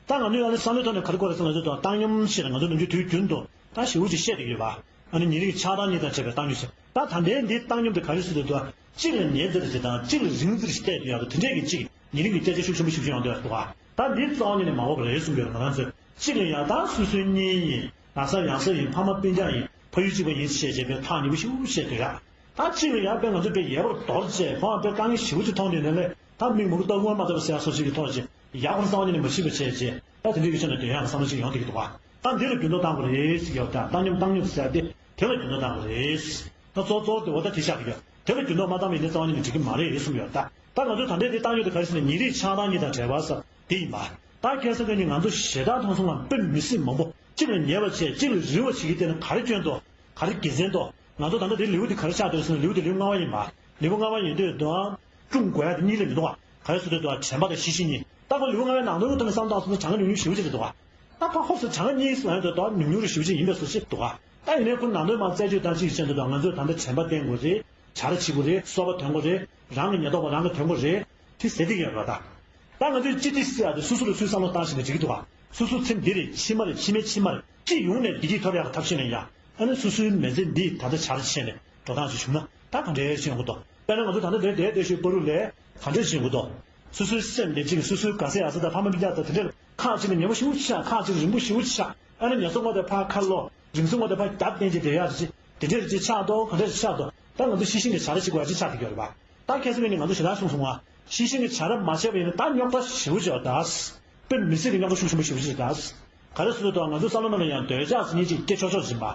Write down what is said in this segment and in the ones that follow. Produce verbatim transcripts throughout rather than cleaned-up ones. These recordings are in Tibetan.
ད་ང་ཚོས་ཨ་ནི་བསམ་བློའི་ཐོག་ནས་ག་རེ་གོ་རེད་ཟེར་ན། ང་ཚོས་བཏང་སྙོམས་ཞེས་ང་ཚོས་ནམ་རྒྱུན་དུས་རྒྱུན་དུ་ད་ཞེ་པོ་ཅིག་བཤད་བསྡད་ཀྱི་ཡོད་པ། ཨ་ནི་ཉེ་རིང་གི་ཆགས་སྡང་གཉིས་དང་བྲལ་བའི་བཏང་སྙོམས་ཟེར། ད་ད་ལྟའི་འདིའི་བཏང་སྙོམས་དེ་ག་རེ་ཟེར་དུས། གཅིག་ལ་ཉེ་ཙམ་ཞིག་དང་གཅིག་ལ་རིང་ཙམ་ཞིག་བལྟས་དུས་ཡག་པོ་དེ་འདྲས་ཀྱི་གཅིག་ཉེ་རིང་གི་སྐད་ཆ་ཤུགས་ཆེན་པོ་ཞིག་བཤད་ཡོང་དུས་ཡག་པོ་འདུག་ག་ད་འདི་རྩ་བ་ཉིད་ནས་མ་འོས་པ་རེད་གསུང་གི་ཡོད། ང་རང་ཚོས་གཅིག་ལ་ཡང་ད་སོ་སོའི་གཉེན་ཡིན། ན་ཚ་ཡང་ས་ཡིན། ཕ་མ་སྤུན་ཀྱག་ཡིན། ཕ་ཡུལ་གཅིག་པ་ཡིན་ཞེས་བྱས་པའི་ཐག་ཉེ་པོ་ཞིག་བཤད་དུས་ཡག་ད་གཅིག་ལ་ཡང་དཔེ་ང་ཚོས་དཔེ་ཡལ་བར་དོར་བྱས། ཁོང་དཔེ་དཀའ་ངལ་ཞེ་པོ་ཅིག་མཐོང་དུས་ནས་ལས་ད་མིག་མུ་གུ་ལྟ་སྐོར་མ་ལྟ་བ་ཟེར་ཡག་སོ་ཞིག་གི་ཐོག་ཅིག་ཡག་པོ་རྩ་བ་ཉིད་ནས་མ་ཤེས་པ་བྱས་རྗེས། ད་དེ་འདྲའི་ཡོ་བྱད་ནས་འདོན་ཡག་གི་བསམ་བློ་ཞིག་ཡོང་བསྡད་ཀྱི་འདུག་ག་ད་འདི་ལ་འགྱུར་ལྡོག་བཏང་དགོས་རེད་ཟེར་གྱི་ཡོད། ད་བཏང་སྙོམས་བཏང་སྙོམས་ཟེར་ཏེ་དེ་ལ་འགྱུར་ལྡོག་བཏང་དགོས་རེད། ད་གཙོ་གཙོ་བོ་དེ་འོ་ད་དེ་ཆགས་ཀྱི་ཡོད། དེ་ལ་འགྱུར་ལྡོག་མ་བཏང་བ་ཡིན་ན་རྩ་བ་ཉིད་ནས་འགྲིག་གི་མ་རེད་གསུངས་ཡོད། ད་ད་ང་ཚོས་ད་ལྟའི་དེ་བཏང་ཡོད་དེ་ག་རེ་ཟེར་ན། ཉེ་རིང་ཆགས་སྡང་གཉིས་དང་བྲལ་བ་ཟེར་དེ་ཡིན་པ། ད་ཁ་སང་ཁ་ཉིན་ང་ཚོ་ཞེ་དྲག་མཐོང་སོང་ང་། དཔེ་མི་སྲིད་མང་པོ། གཅིག་ལ་ཉེ་བ་བྱས་གཅིག་ལ་རིང་བ་བྱེད་ཀྱི་དེ་ནི་ག་རེ་སྐྱོན་འདུག་ག་རེ་དགེ་མཚན་འདུག་ང་ཚོ་ད་ལྟ་དེ་ལེའུ་དེ་ག་རེ་ཆགས་འདུག་ཟེར་ན། ལེའུ་དེ་ལེའུ་ལྔ་པ་ཡིན་པ། ལེའུ་ལྔ་པ་ཡིན་དུས་དོན་སྲུང་དགོས་ཡ་དེ་གཉིས་ལས་མི་འདུག་ག་ག་རེ་ཟེར་དུས་དོན་དྲན་པ་དང་ཤེས་བཞིན་གཉིས། ད་ཁོ་ལེའུ་ལྔ་པའི་ནང་དོན་ཐོག་ནས་བསམ་བཏང་སོང་ན་གྲངས་ཀ་ཉུང་ཉུང་ཞེ་པོ་ཅིག་རེད་འདུག་ག་ད་ཕར་ཧོབ་སེ་གྲངས་ཀ་གཉིས་སུ་ཡང་དོན་ཉུང་ཉུང་རེ་ཞེ་པོ་ཅིག་ཡིན་པའི་བཟོ་ཅིག་འདུག་ག་ད་ཡིན་ནའི་ཁོ་ནང་དོན་མར་རྩད་གཅོད་བཏང་ཅིག་བྱས་འདུག་ད་ང་ཚོས་ད་ལྟ་དྲན་པ་བསྟེན་དགོས་རེད། བྱ་ར་བྱེད་དགོས་རེད། གསོལ་བ་འདོན་དགོས་རེད། རང་གི་ཉེན་རྟོག་པ་རང་གིས་འདོན་དགོས་རེད། དེ་ཟེར་གྱི་ཡོད་རེད་པ། ད་ད་ང་ཚོས་ཅི་སྟེ་ཟེར་ཡག་དེ་སོ་སོ་ལ་སོས་བསམ་བློ་བཏང་བཞིན་ནས་འགྲིག་གི་འདུག་ག་སོ་སོ་ཚེ་འདི་རེད། ཕྱི་མ་རེད། ཕྱི་མའི་ཕྱི་མ་རེད། ཅི་ཡོང་ནས་བདེ་སྐྱིད་ཐོབ་ཡག་གི་ཐབས་ཤེས་ལེན་ཡག་ཨ་ནི་སོ་སོའི་མི་ཚེ་འདི་ད་ལྟ་བྱ་ར་བྱས་ནས་འགྲོ་སྟངས་ཤིག་བྱུང་ན་ད་ག་འདྲས་ཤིག་ཡོང་གི་འདུག་དཔེར་ན་ང་ཚོ་ད་ལྟ་འདིར་བསྡད་བསྡད་ཤོད་པ་རུ་ལས་ག་འདྲས་ཤིག་ཡོང་གི་འདུག་སོ་སོའི་སེམས་བདེ་སྐྱིད། སོ་སོའི་དགའ་སའི་ཡག་ས་དང་ཕ་མ་སྤུན་ཀྱག་དང་དེ་འདྲ་ཁག་ཅིག་ལ་ཉེ་པོ་ཞེ་པོ་ཆགས། ཁག་ཅིག་རིང་པོ་ཞེ་པོ་ཆགས། ཨ་ནི་ཉེ་སོང་བ་དེ་ཕར་ཁ་ལོ། རིང་སོང་བ་དེ་ཕར་རྒྱབ་བསྟན་བྱས་བསྡད་ཡག་ཅིག་དེ་འདྲས་ཅིག་ཆགས་འདུག་ག་འདྲས་ཅིག་ཆགས་འདུག་ད་ང་ཚོ་ཤེས་བཞིན་གྱི་བྱ་ར་བྱེད་དགོས་ཡག་ཅིག་ཆགས་བསྡད་ཡོད་རེད་པ། ད་ཁ་སང་ཉིན་ནས་ང་ཚོ་ཞེ་དྲག་གསུངས་སོང་ང་། ཤེས་བཞིན་གྱི་བྱ་ར་མ་བྱས་པ་ཡིན་ན་ད་རྙོག་དྲ་ཞེ་པོ་ཅིག་ཡོད་ད། དཔེ་མི་སྲིད་ཀྱི་རྙོག་དྲ་ཤུགས་ཆེན་པོ་ཞེ་པོ་ཅིག་རེད་ད། ག་རེ་ཟེར་དུས་ང་ཚོ་བསམ་བློ་ནང་ལ་ཡང་འདོད་ཆགས་ཟེར་མཁན་ཅིག་སྐྱེ་ཆོག་ཆོག་ཅིག་ཡིན་པ།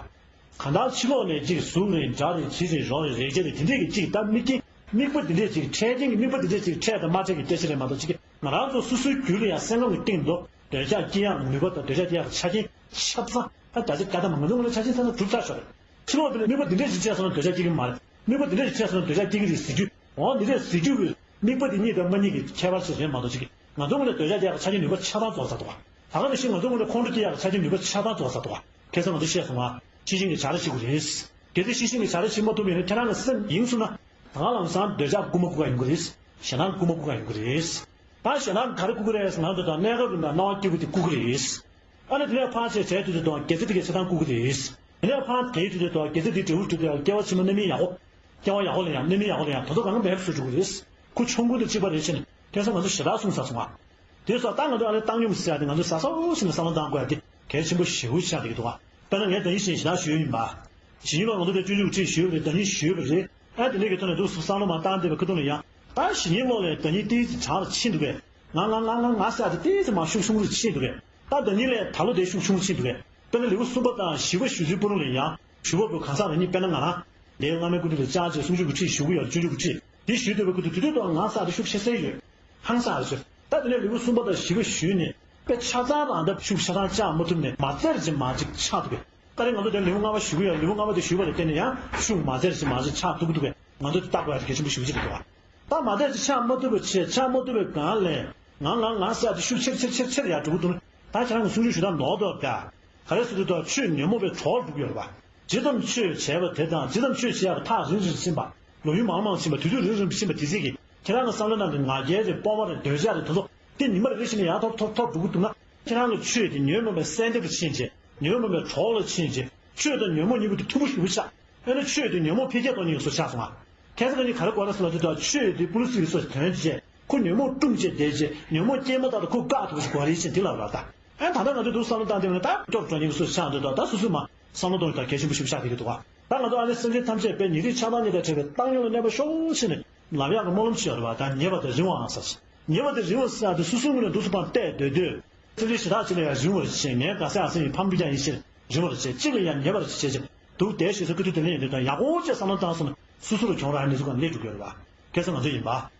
གང་ལྟར་ཕྱི་ལོགས་ནས་ཅིག་གཟུགས་རེད། སྒྲ་རེད། དྲི་རེད། རོ་རེད། རེག་བྱ་རེད། དེ་འདྲས་ཀྱི་ཅིག་ད་དམིགས་རྐྱེན་དམིགས་པ་འདི་འདྲས་ཅིག་འཕྲལ་རྐྱེན་གྱི་དམིགས་པ་འདི་འདྲས་ཅིག་འཕྲལ་དང་མ་འཕྲལ་གྱི་སྐད་ཆ་རེད་མ་གཏོགས། ཅིག་ང་རང་ཚོ་སོ་སོའི་རྒྱུད་ལ་ཡང་སེམས་ཁམས་ཀྱི་སྟེང་དུ་འདོད་ཆགས་སྐྱེ་ཡག་ནུས་པ་དང་འདོད་ཆགས་སྐྱེ་ཡག་ཆ་རྐྱེན་ཆ་ཚང་ཨ་ད་ཅིག་ཀ་ད་མ་ང་ཚོ་ངོས་ལ་ཆ་རྐྱེན་ཆ་ཚང་གྲུབ་ཚར་ཤོག་རེད། ཕྱི་ལོགས་དེ་ལ་དམིགས་པ་འདི་འདྲས་ཅིག་བྱས་སོང་ན་འདོད་ཆགས་སྐྱེ་གི་མ་རེད། དམིགས་པ་འདི་འདྲས་ཅིག་བྱས་སོང་ན་འདོད་ཆགས་སྐྱེ་གི་རེད་ཟེར་རྒྱུ། འོ་འདི་འདྲས་ཟེར་རྒྱུ་གི་དམིགས་པ་འདི་གཉིས་དང་མ་གཉིས་ཀྱི་ཁྱད་པར་ཞིག་རེད་མ་གཏོགས། ཅིག་ང་ཚོ་ངོས་ལ་འདོད་ཆགས་སྐྱེ་ཡག་ཆ་རྐྱེན་ནུས་པ་ཆ་ཚང་རྫོགས་ཚར་འདུག་ག་ད་ག་ནང་བཞིན་ང་ཚོ་ངོས་ལ་ཁོང་ཁྲོ་སྐྱེ་ཡག་ཆ་རྐྱེན་ནུས་པ་ཆ་ཚང་རྫོགས་ཚར་འདུག་ག་ཁ་སང་ང་ཚོ་བཤད་སོང་ང་། ཤེས་བཞིན་གྱི་བྱ་ར་བྱེད་དགོས་རེད། གལ་ཏེ་ཤེས་བཞིན་གྱི་བྱ་ར་བྱེད་མ་ཐུབ་པ་ཡིན་ན་ཁྱེད་རང་གི་སེམས་ཡེངས་སོང་ན། ད་ག་ལམ་སང་འདོད་ཆགས་རྐུ་མ་རྐུ་ག་ཡོང་གི་རེད། ཞེ་སྡང་རྐུ་མ་རྐུ་ག་ཡོང་གི་རེད། ད་ཞེ་སྡང་ག་རེ་རྐུ་གི་རེད་ཟེར་ན། འདོད་དང་གནས་སྐབས་རིང་དང་སྣང་བ་སྐྱིད་པོ་དེ་རྐུ་གི་རེད། ཨ་ནི་དེ་ནས་ཕར་ཆེ་བྱས་དུས་དུས་དང་དགེ་རྩ་དེ་གའི་ཆེ་ཐང་རྐུ་གི་རེད། དེ་ནས་ཕར་དེའི་དུས་དུས་དང་དགེ་རྩ་དེའི་འབྲས་བུ་དུས་དུས་སྐྱེ་བ་ཕྱི་མ་རྣམ་སྨིན་ཡག་པོ། སྐྱེ་བ་ཡག་པོ་ལ་ཡང་རྣམ་སྨིན་ཡག་པོ་ལ་ཡང་དོ་དོ་གང་མེད་པ་བཟོ་འགྲོ་གི་རེད། ཁོ་ཆོམ་རྐུན་དང་གཅིག་པ་རེད་ཟེར་ནས་ཁ་སང་ང་ཚོ་ཞེ་དྲག་གསུངས་ཚར་སོང་ང་། དེ་སོགས་ད་ང་ཚོ་ཨ་ནི་བཏང་སྙོམས་ཟེར་ཡ་དེ་ང་ཚོ་ཟ་ཟ་འོ་ཟེར་ནས་བསམ་བློ་བཏང་དགོས་ཡ་དེ་གལ་ཆེན་པོ་ཞེ་པོ་ཆགས་བསྡད་ཀྱི་འདུག་ག་དཔེར་ན་ངས་ད་ནི་ཞེ་དྲག་ཞུས་ཡིན་པ། ཞེ་གཉིས་ལོ་ང་ཚོ་དེ་སྤྱོད་འཇུག་ཁྲིད་ཞུས་པ་རེད། ད་ནི་ཞུས་པ་རེད། ཨ་དེ་འདྲས་ཀྱི་ཐོག་ནས་འདུག་བསམ་བློ་མར་བཏང་བསྡད་པའི་ཁ་ཐུག་ལ་ཡང་། ད་ཞེ་གཉིས་ལོ་ལ་ད་ནི་ཏོག་ཙམ་གྲང་རུ་ཕྱིན་འདུག་གས། ང་ང་ང་ང་ང་ཟེར་ཡ་དེ་ཏོག་ཙམ་མར་ཤུགས་ཆུང་རུ་ཕྱིན་འདུག་གས། ད་ད་ནི་ལས་ད་ལོ་དེ་ཤུགས་ཆུང་རུ་ཕྱིན་འདུག་གས། དཔེར་ན་ལེའུ་གསུམ་པ་དང་བཞི་པ་ཞུ་ཚུལ་པོ་རུ་ལ་ཡང་ཞུ་བ་པོ་གང་ཟག་རང་ཉིད། དཔེར་ན་ང་རང་ལེའུ་བླ་མའི་སྐུ་དྲིན་ལ་བཅར་བྱས་གསུང་ཆོས་ཀྱི་ཁྲིད་ཞུ་གི་ཡོད། སྤྱོད་འཇུག་གི་ཁྲིད་དེ་ཞུ་སྡོད་པའི་ཁ་ཐུག་དེ་དུས་ང་ཟེར་ཡ་དེ་ཤུགས་ཆེ་ས་ཡོད། ཧང་སང་རེད་ཟེར། ད་དེ་ནས་ལེའུ་གསུམ་པ་དང་བཞི་པ་ཞུས་ནས་དཔེ་ཆ་ཚང་རང་ལྟ་ཤུགས་ཆ་ཚང་བཅག་མ་ཐུབ་ནས་མ་བཙལ་ཅིག་མ་ཅིག་ཆགས་འདུག་གས། ད་རེས་ང་ཚོ་དེ་ལེའུ་ལྔ་པ་ཞུ་གི་ཡོད། ལེའུ་ལྔ་པ་དེ་ཞུ་བ་ལ་བརྟེན་ནས་ཡང་ཤུགས་མ་བཙལ་ཅིག་མ་ཅིག་ཆགས་འདུག་གི་འདུག་གས། ང་ཚོ་དེ་བརྟག་དགོས་ཡ་དེ་གལ་ཆེན་པོ་ཞེ་པོ་ཅིག་རེད་འདུག་ག་ད་མ་བཙལ་ཅིག་ཆགས་མ་ཐུབ་པ་བྱས། ཆགས་མ་ཐུབ་པའི་སྒང་ལ་ང་ང་ང་ཟེར་ཡ་དེ་ཤུགས་ཆེར་ཆེར་ཆེར་ཆེར་ཡར་འགྲོ་གི་འདུག་ན། ད་ཁྱེད་རང་གི་གསུང་ཆོས་ཞུ་སྟངས་ནོར་འདུག་གས། ག་རེ་ཟེར་དུས་ད་ཆོས་ཉོན་མོངས་པའི་གྲོགས་སྒྲུབ་ཀྱི་ཡོད་རེད་པ། ཇི་ཙམ་ཆོས་བྱས་པ་དེ་དང་ཇི་ཙམ་ཆོས་བྱེད་ཡག་ཐག་རིང་རིང་ཕྱིན་པ། ལོ་ཡུན་མང་མང་ཕྱིན་པ། དུས་ཚོད་རིང་རིང་ཕྱིན་པ་དེ་ཚིག་གིས་ཁྱེད་རང་གི་བསམ་བློའི་ནང་གི་ང་རྒྱལ་རེད། སྤོབས་པ་རེད། འདོད་ཆགས་རེད། དེ་ཚོ་དེ་ཉི་མ་རེ་རེ་བཞིན་ཡར་མཐོ་མཐོ་མཐོ་འགྲོ་གི་འདུག་ན། ཁྱེད་རང་གི་ཆོས་དེ་ཉོན་མོངས་པའི་སྲན་ལྡེབས་ལ་ཕྱིན་བྱས། ཉོན་མོངས་པའི་གྲོགས་ལ་ཕྱིན་བྱས། ཆོས་དང་ཉོན་མོངས་གཉིས་པོ་དེ་མཐུན་པོ་ཞེ་པོ་ཆགས། ཨ་ནི་ཆོས་དེ་ཉོན་མོངས་འཕེལ་རྒྱས་གཏོང་ནི་ཡོད་བཟོ་ཆགས་སོང་ང་། ཁ་སང་ཁ་ཉིན་ག་རེ་གོ་རེད་ཟེར་ན། དེ་དག་ཆོས་དེ་པུ་ལི་སི་ཡོད་བཟོ་ཞིག་ཐོན་བྱས། ཁོ་ཉོན་མོངས་བཀྲུམ་བྱས་བསྡད་བྱས། ཉོན་མོངས་སྐྱེས་མ་ཐག་ཏུ་ཁོ་བཀག་ཐུབ་པ་ཞིག་དགོས་རེད་ཅེས་དེ་ལབ་ར། ད་ཨ་ད་ལྟ་ང་ཚོས་འདུག་བསམ་བློ་བཏང་དེ་ནི་ད་སྐྱོར་འགྲོ་ཉེན་གྱི་བཟོ་ཆགས་འདུག་ད་ད་སོ་སོས་མ་བསམ་བློ་གཏོང་ཡོད། ད་གལ་ཆེན་པོ་ཞིག་ཆགས་བསྡད་ཀྱི་འདུག་ག་ད་ང་ཚོ་ཨ་ནི་སེམས་ཅན་ཐམས་ཅད་དཔེ་ཉེ་རིང་ཆགས་སྡང་གཉིས་དང་བྲལ་བའི་བཏང་སྙོམས་ལ་གནས་པ་ཤོག་ཅེས་ནས་ལབ་ཡག་གི་སྨོན་ལམ་ཞིག་ཡོད་རེད་པ། ད་ཉེ་བ་དང་རིང་བའང་ཟེར། ཉེ་བ་དང་རིང་བ་ཟེར་ཡག་དེ་སོ་སོའི་ངོས་ནས་འདུག་སེ་ཕར་བལྟས་སྡོད་དུས། སེམས་ཅན་གཞན་དག་ཅིག་ལ་ཡང་རིང་བར་བྱེད། ངའི་དགའ་སའི་ཨ་ཟེ་ཡི་ཕ་མ་སྤུན་ཀྱག་ཡིན་ཕྱིར་རིང་བར་བྱེད། གཅིག་ལ་ཡང་ཉེ་བར་བྱེད་བྱེད། འདུག་བསྡད་ཤེས་ས་ཁུ་ཐུ་དེ་ལ་ཡང་དེ་དང་ཡག་པོ་བྱས་བསམ་བློ་བཏང་སོང་ན་སོ་སོ་ལ་གྱོང་རག་ནས་སུ་གང་སླེབས་འགྲོ་གི་ཡོད་རེད་པ། ཁ་སང་ང་ཚོ་ཡིན་པ།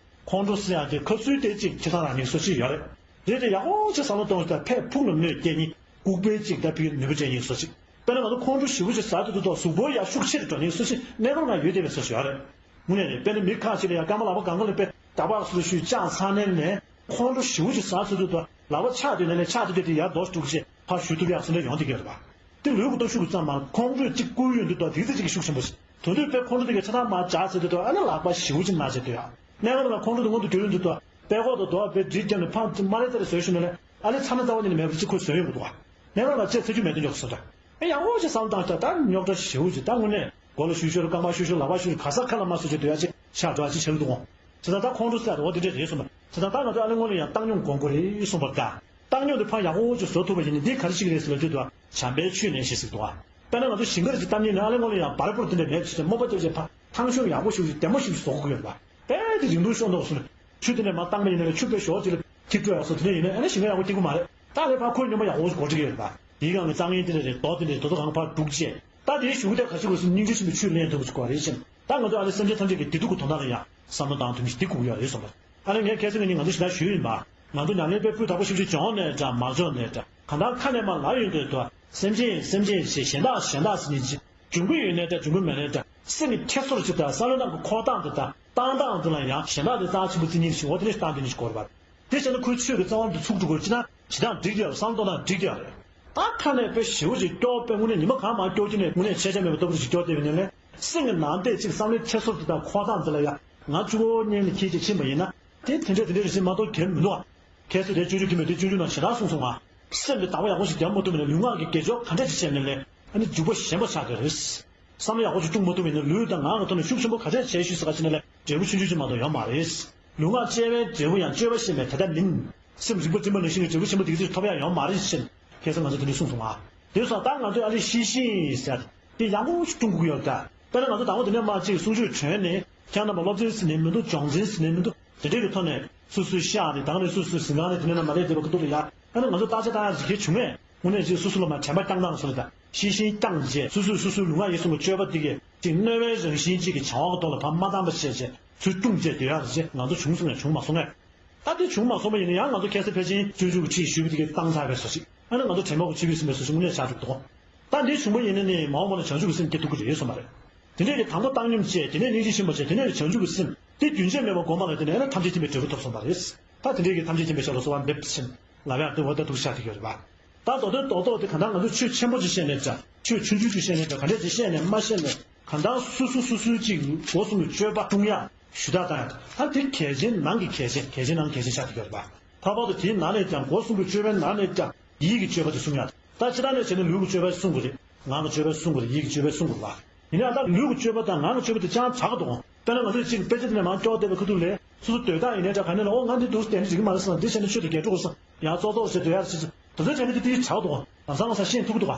ཁོང་ཁྲོ་ཟེར་ཡག་དེ་ཁ་ཚུལ་དེ་གཅིག་ཁྱེད་ཚང་རང་ནས་བཟོ་ཅིག་ཡོད་རེད། རེད་དེ་ཡག་པོ་བྱས་བསམ་བློ་གཏོང་ཞིག་ད་ཕར་ཕུགས་ལ་གནོད་སྐྱེལ་ནི་ལྐུགས་པའི་གཅིག་ད་ཕུགས་ནུས་པ་ཅན་ཡིན་བཟོ་ཅིག་དཔེར་ན་ང་ཚོ་ཁོང་ཁྲོ་ཞེ་པོ་ཅིག་ཟ་དུས་དུས་ཐོག་གཟུགས་པོ་ཡར་ཤུགས་ཆེ་རུ་འགྲོ་ནི་བཟོ་ཅིག་གནས་སྐབས་ང་ཡོད་བསྡད་པའི་བཟོ་ཅིག་ཡོད་རེད། དངོས་གནས་རེད། དཔེར་ན་མི་ཁ་ཅིག་ལ་ཡང་སྐར་མ་ལག་པ་སྒང་ག་ལ་དཔེ་རྒྱག་པ་སུ་ཞུས་བཅག་ཚར་ནས་ནས་ཁོང་ཁྲོ་ཞེ་པོ་ཅིག་ཟ་ཚར་དུས་དུས་ལག་པ་ཆག་དུས་ནས་ནས་ཆག་དུས་དུས་དེ་ཡར་རྡོ་ཞིག་འདུག་ཅེས་ཕར་གཞུ་ཐུབ་ཡག་སེམས་ཁྲལ་ཡོང་བསྡད་ཀྱི་ཡོད་རེད་པ། དེ་ལུས་ཀྱི་སྟོབས་ཤུགས་ཀྱི་ཙམ་མ་ཁོང་ཁྲོས་གཅིག་བསྐུལ་ཡོང་དུས་དུས་དེ་ཚེ་གཅིག་གི་ཤུགས་ཆེན་པོ་ཞིག་དོན་དུ་དཔེ་ཁོང་ཁྲོ་དེ་གའི་ཆ་ཚང་མར་འཇགས་ཚར་དུས་དུས་ཨ་ནི་ལག་པ་ཞེ་པོ་ཅིག་ན་བྱས་དུས་ཡ། གནས་སྐབས་ལ་ཁོང་ཁྲོ་དེ་སྔོན་དུ་འགྲོ་ཡོང་དུས་དུས་དཔེ་ཀོག་དང་རྡོ་བ་དཔེ་སྒྲིལ་བརྒྱབ་ནས་ཕར་མ་རེ་ཙ་རེ་བཟོས་ཞུས་ནས་ལས། ཨ་ལས་ཚ་ན་རྩ་བ་ཉིད་ནས་མེད་པ་ཅིག་ཁོས་བཟོས་ཡོང་གི་འདུག་ག། ནད་རང་ལ་ཅེས་ཚེ་རྒྱུ་མེད་དུ་འཇོག་སོང་ད། ཨེ་ཡག་པོ་ཞིག་བསམ་བཏང་ཤག་ད་རྙོག་དྲ་ཞེ་པོ་ཅིག་ད་དངོས་གནས་མགོ་ལ་གཞུ་ཤོར་རྐང་པ་གཞུ་ཤོར་ལག་པ་གཞུ་ཤོར་ག་ས་ཁ་ལ་མ་སོ་ཅིག་སྡོད་ཡ་ཅིག་ཤག་འགྲོ་ཡ་ཅིག་བྱེད་ཀྱི་འདུག་ག། བྱས་ཙང་ད་ཁོང་ཁྲོ་ཟ་འོ་དེ་འདྲས་རེད་གསུངས་པ། བྱས་ཙང་ད་ང་ཚོ་ཨ་ལས་སྔོན་ལ་ཡང་བཏང་སྙོམས་སྒོམ་དགོས་རེད་གསུངས་པ་ད། བཏང་སྙོམས་དེ་ཕར་ཡག་པོ་ཅིག་བཟོ་ཐུབ་པ་ཡིན་ན་འདི་ག་རེ་ཞིག་རེད་ཟེར་ལབ་དུས་དུ་བྱམས་པའི་ཆོས་ནས་ཞེས་ཟེར་གྱི་འདུག་ག། དཔེར་ན་ང་ཚོ་ཞིང་ཁར་ཅིག་བཏབ་མཁན་ནི་ཨ་ལས་སྔོན་ལ་ཡང་འབར་འབུར་དེ་འདྲས་མེད་ཅིག་རྨོངས་པ་སྐྱེ་བྱས་ཕར་ཐང་གཤོང་ཡག་པོ་ཞིག་ཅིག་བདེ་མོ་ཞིག་བཟོ་དགོས་ཀྱི་ཡོད་རེད་པ། དཔེ་དེ་རིང་ཐུང་ཤོར་འདུག་གསུངས་ནས་ཆུ་དེ་འདྲས་མར་བཏང་པ་ཡིན་ན་ཨ་ནི་ཆུ་དཔེ་ཞོག་ཅིག་ལ་ཐིགས་སྤྲོད་ཡག་སོགས་དེ་འདྲས་ཡིན་ན་ཨ་ནི་ཞིང་ཁ་ཡག་པོ་སྐྱེ་གི་མ་རེད། ད་ལས་ཕར་ཁོས་སྙོམས་པ་ཡག་པོ་ཞིག་སྒོ་འབྱེད་ཀྱི་ཡོད་རེད་པ། དེའི་སྒང་གི་རྩྭ་ངན་དེ་འདྲས་རེད་རྡོ་དེ་འདྲས་རེད་རྡོ་རྡོ་གང་ཕར་སྒྲུག་བྱས། ད་དེའི་གཞུག་དེ་ག་ཞིག་དགོས་སུ་སྙིང་རྗེ་ཆེན་པོའི་ཆུས་ལེན་ཐུབ་པ་ཞིག་དགོས་རེད་ཅེས། ད་ང་ཚོ་ཨ་ནི་སེམས་ཅན་ཐམས་ཅད་ཀྱི་བདེ་སྡུག་གི་དོན་དག་ལ་ཡང་བསམ་བློ་བཏང་ཐུབ་མི་ཞིག་འདི་དགོས་ཀྱི་ཡོད་རེད་གསུངས་པ། ཨ་ནི་ངས་ཁ་སང་ངེད་གཉིས་ང་ཚོ་ཞེ་དྲག་ཞུས་ཡིན་པ། ང་ཚོ་ཉམས་ལེན་དཔེ་སྤུས་དག་པོ་ཞིག་ཅིག་སྦྱོང་ནས་འདྲ་མ་སྦྱོང་ནས་འདྲ་གང་ལྟར་ཁ་ནས་མར་ལབ་ཡོང་དུས་དུ་སེམས་ཅན་སེམས་ཅན་ཞེས་གཞན་དག་གཞན་དག་ཟེར་མཁན་ཅིག་འབྱུང་གི་ཡོད་ནའི་འདྲ་འབྱུང་གི་མེད་ནའི་འདྲ་སེམས་ཀྱི་ཁྱད་སོར་ཅིག་དང་བསམ་བློ་ནང་གི་འཁོར་སྟངས་དེ་དང་བཏང་སྟངས་དེ་ལ་ཡང་གཞན་དག་དེ་རྩ་ཆེན་པོ་བརྩི་མཁན་ཞིག་འོ་དེ་འདྲ་ཞིག་བཏང་དེ་འདྲ་ཞིག་དགོས་རེད་པ། དེ་བྱས་ན་ཁོའི་ཆོས་ཀྱི་རྩ་བ་དེ་ཚུགས་འགྲོ་དགོས་ཅི་ན་ཇི་ལྟར་འགྲིག་ཡོད་བསམ་བློ་གཏོང་སྟངས་འགྲིག་ཡོད་རེད། ད་ཁ་ནས་དཔེ་ཞེ་པོ་ཅིག་སྐྱོ་དཔེ་དངོས་གནས་ཉི་མ་གང་མང་སྐྱོ་གི་ནས་དངོས་གནས་ཆད་ཆ་མེད་པ་ལྟ་བུ་ཞིག་སྐྱོ་བསྡད་པ་ཡིན་ནའི་སེམས་ཀྱི་ནང་དེ་ཅིག་བསམ་བློའི་ཁྱད་སོར་དེ་དང་འཁོར་སྟངས་དེ་ལ་ཡང་ང་གཅིག་པོ་གཉེན་ལ་འཁྱེར་བྱས་ཕྱིན་པ་ཡིན་ན་དེ་དེ་འདྲས་དེ་འདྲས་རེད་ཟེར་མ་གཏོགས་གལ་མི་འདུག་ཨ། ཁྱེད་ཚོས་དེ་སྤྱོད་འཇུག་གི་མི་དེ་སྤྱོད་འཇུག་ནང་ཞེ་དྲག་གསུངས་སོང་ང་། སེམས་དེ་དག་པོ་ཡག་པོ་ཞིག་རྒྱབ་མ་ཐུབ་པ་ཡིན་ན་ལུས་ངག་གི་དགེ་སྦྱོར་ག་འདྲས་ཅིག་བྱས་ནས་ལས་ཨ་ནི་འཇུག་པ་ཞན་པ་ཆགས་ཀྱི་རེད། བསམ་བློ་ཡག་པོ་ཞིག་བཏང་མ་ཐུབ་པ་ཡིན་ན་ལུས་དང་ངག་གི་ཐོག་ནས་ཤུགས་ཆེན་པོ་ག་འདྲས་བྱས་ཞུས་ཟེར་ག་ཅི་ནས་ལས་འབྲས་བུ་ཆུང་ཆུང་ཅིག་མ་གཏོགས་ཡོད་མ་རེད། ལུས་ངག་བཅས་པའི་འབྲས་བུ་ཡང་སྤྱོད་པ་ཤེས་པས་དེ་ལྟར་མིན། སེམས་རིག་པ་སྤྲིན་པ་ནང་བཞིན་གྱི་འབྲས་བུ་ཆེན་པོ་དེ་ག་ཅིག་ཐོབ་ཡག་ཡོད་མ་རེད་ཟེར་ཁ་སང་ང་ཚོ་དེ་འདྲས་གསུངས་སོང་ང་། དེ་སོང་ད་ང་ཚོས་ཨ་ལེ་ཤི་ཤི་ཟེར་དེ་ཡག་པོ་ཞིག་བཏུང་དགོས་ཀྱི་ཡོད་ད། དཔེར་ན་ང་ཚོ་དང་པོ་དེ་ནས་མར་ཅིག་གསུང་ཆོས་གྲོལ་ནས་ཁྱེད་རྣམ་པ་སློབ་ཚན་ཟིན་ནས་མི་འདུག་སྦྱོང་ཚན་ཟིན་ནས་མི་འདུག་དེ་འདྲས་ཀྱི་ཐོག་ནས་སོ་སོའི་ཤག་ནས་དང་ནས་སོ་སོའི་གཟིམ་ཁང་ནས་དེ་ནས་ན་མ་ལས་བསྡད་པ་ཁུ་ཐུག་ལ་ཡ་ཨ་ནི་ང་ཚོ་བརྟག་དཔྱད་བཏང་ཡག་ཅིག་གལ་བྱུང་ངས་དངོས་གནས་ཅིག་སོ་སོ་ལ་མར་དྲན་པ་བཏང་སྟངས་སོགས་ལ་ད་ཤི་ཤི་བཏང་རྗེས་སོ་སོས་སོ་སོའི་ལུས་ངག་ཡིད་གསུམ་གྱི་སྤྱོད་པ་དེ་གས་ཅིག་གནོད་པའི་རང་བཞིན་ཅིག་གི་བྱ་བ་གི་ཐོག་ལ་ཕར་མ་བཏང་པ་བྱས་རྗེས་ཚུར་བཏུང་བྱས་སྡོད་ཡག་རེད་ཅེས་ང་ཚོ་བྱུང་སོང་ངས་བྱུང་མ་སོང་ངས། ད་དེ་བྱུང་མ་སོང་པ་ཡིན་ན་ཡང་ང་ཚོ་ཁ་སང་ཕལ་ཆེར་སྤྱོད་འཇུག་གི་ཁྲིད་ཞུས་པ་དེ་གས་བཏང་ཚར་བའི་བཟོ་ཞིག་ཨ་ནི་ང་ཚོ་དྲན་པ་གོ་ཆོད་པའི་སེམས་པའི་བཟོ་ཞིག་དངོས་གནས་ཆགས་འགྲོ་གི་འདུག་ད་འདི་བྱུང་པ་ཡིན་ན་ནི་མ་འོངས་པ་ལ་བྱང་ཆུབ་ཀྱི་སེམས་སྐྱེ་ཐུབ་ཀྱི་རེད་གསུངས་པ་རེད། དེ་འདྲས་ཀྱི་དང་པོ་བཏང་སྙོམས་བྱས་དེ་ནས་སྙིང་རྗེ་ཆེན་པོ་བྱས་དེ་ནས་བྱང་ཆུབ་ཀྱི་སེམས་དེ་རྒྱུན་ཆད་མེད་པར་སྒོམ་པ་ལ་བརྟེན་ནས་ཨ་ནི་ཐམས་ཅད་མཁྱེན་པའི་འབྲས་བུ་ཐོབ་སོང་བ་རེད། ད་དེ་འདྲས་ཀྱི་ཐམས་ཅད་མཁྱེན་པའི་ཞབས་ལ་གསོལ་བ་འདེབས་ཕྱིན་ལབ་ཡག་དེ་འོ་ད་འདུག་ཤག་དེ་ག་རེད་པ། ད་མདོ་དོན་རྡོག་རྡོག་དེ་གང་ལྟར་ང་ཚོས་ཆོས་ཆེན་པོ་ཅིག་བཤད་ནའི་འདྲ་ཆོས་ཆུང་ཆུང་ཅིག་བཤད་ནའི་འདྲ་ག་འདྲས་ཅིག་བཤད་ནས་མ་བཤད་ནས་གང་ལྟར་སོ་སོ་སོ་སོའི་ཅིག་སྒོ་གསུམ་གྱི་སྤྱོད་པ་སྲུང་ཡག་ཞུ་དག་བཏང་ཡག་ད་དེ་གལ་ཆེན་ནང་གི་གལ་ཆེན་གལ་ཆེན་ནང་གི་གལ་ཆེན་ཆགས་ཀྱི་ཡོད་རེད་པ། ལྷག་པར་དུ་དེའི་ནང་ནས་ཀྱང་སྒོ་གསུམ་གྱི་སྤྱོད་པའི་ནང་ནས་ཀྱང་ཡིད་ཀྱི་སྤྱོད་པ་དེ་སྲུང་ཡག་ད་སྤྱིར་བཏང་ནས་བྱས་ན་ལུས་ཀྱི་སྤྱོད་པ་སྲུང་དགོས་རེད། ངག་གི་སྤྱོད་པ་སྲུང་དགོས་རེད། ཡིད་ཀྱི་སྤྱོད་པ་སྲུང་དགོས་རེད་པ། ཡིན་ནའང་ད་ལུས་ཀྱི་སྤྱོད་པ་དང་ངག་གི་སྤྱོད་པ་དེ་ཅང་དྲག་གི་འདུག་དཔེར་ན་ང་ཚོས་གཅིག་དཔེ་ཆ་དེ་ནས་མར་སྐྱོར་བསྡད་པའི་ཁ་ཐུག་ལས་སོ་སོ་སྡོད་སྟངས་ཡིན་ནའི་འདྲ་ག་ནས་ལ་འོ་ང་འདི་འདུག་བསྡད་ནས་འགྲིག་གི་མ་རེད་བསམ་འདི་བྱས་ན་ཆོས་དེ་འགལ་འགྲོ་གི་བསམ་ཡང་ཙོག་ཙོག་བྱས་སྡོད་ཡག་རེད་ཟེར་དེ་ཚོའི་གྲས་ནས་དེ་དེ་དྲག་འདུག་ལམ་སང་ལམ་སང་ཤེས་ཐུབ་ཀྱི་འདུག་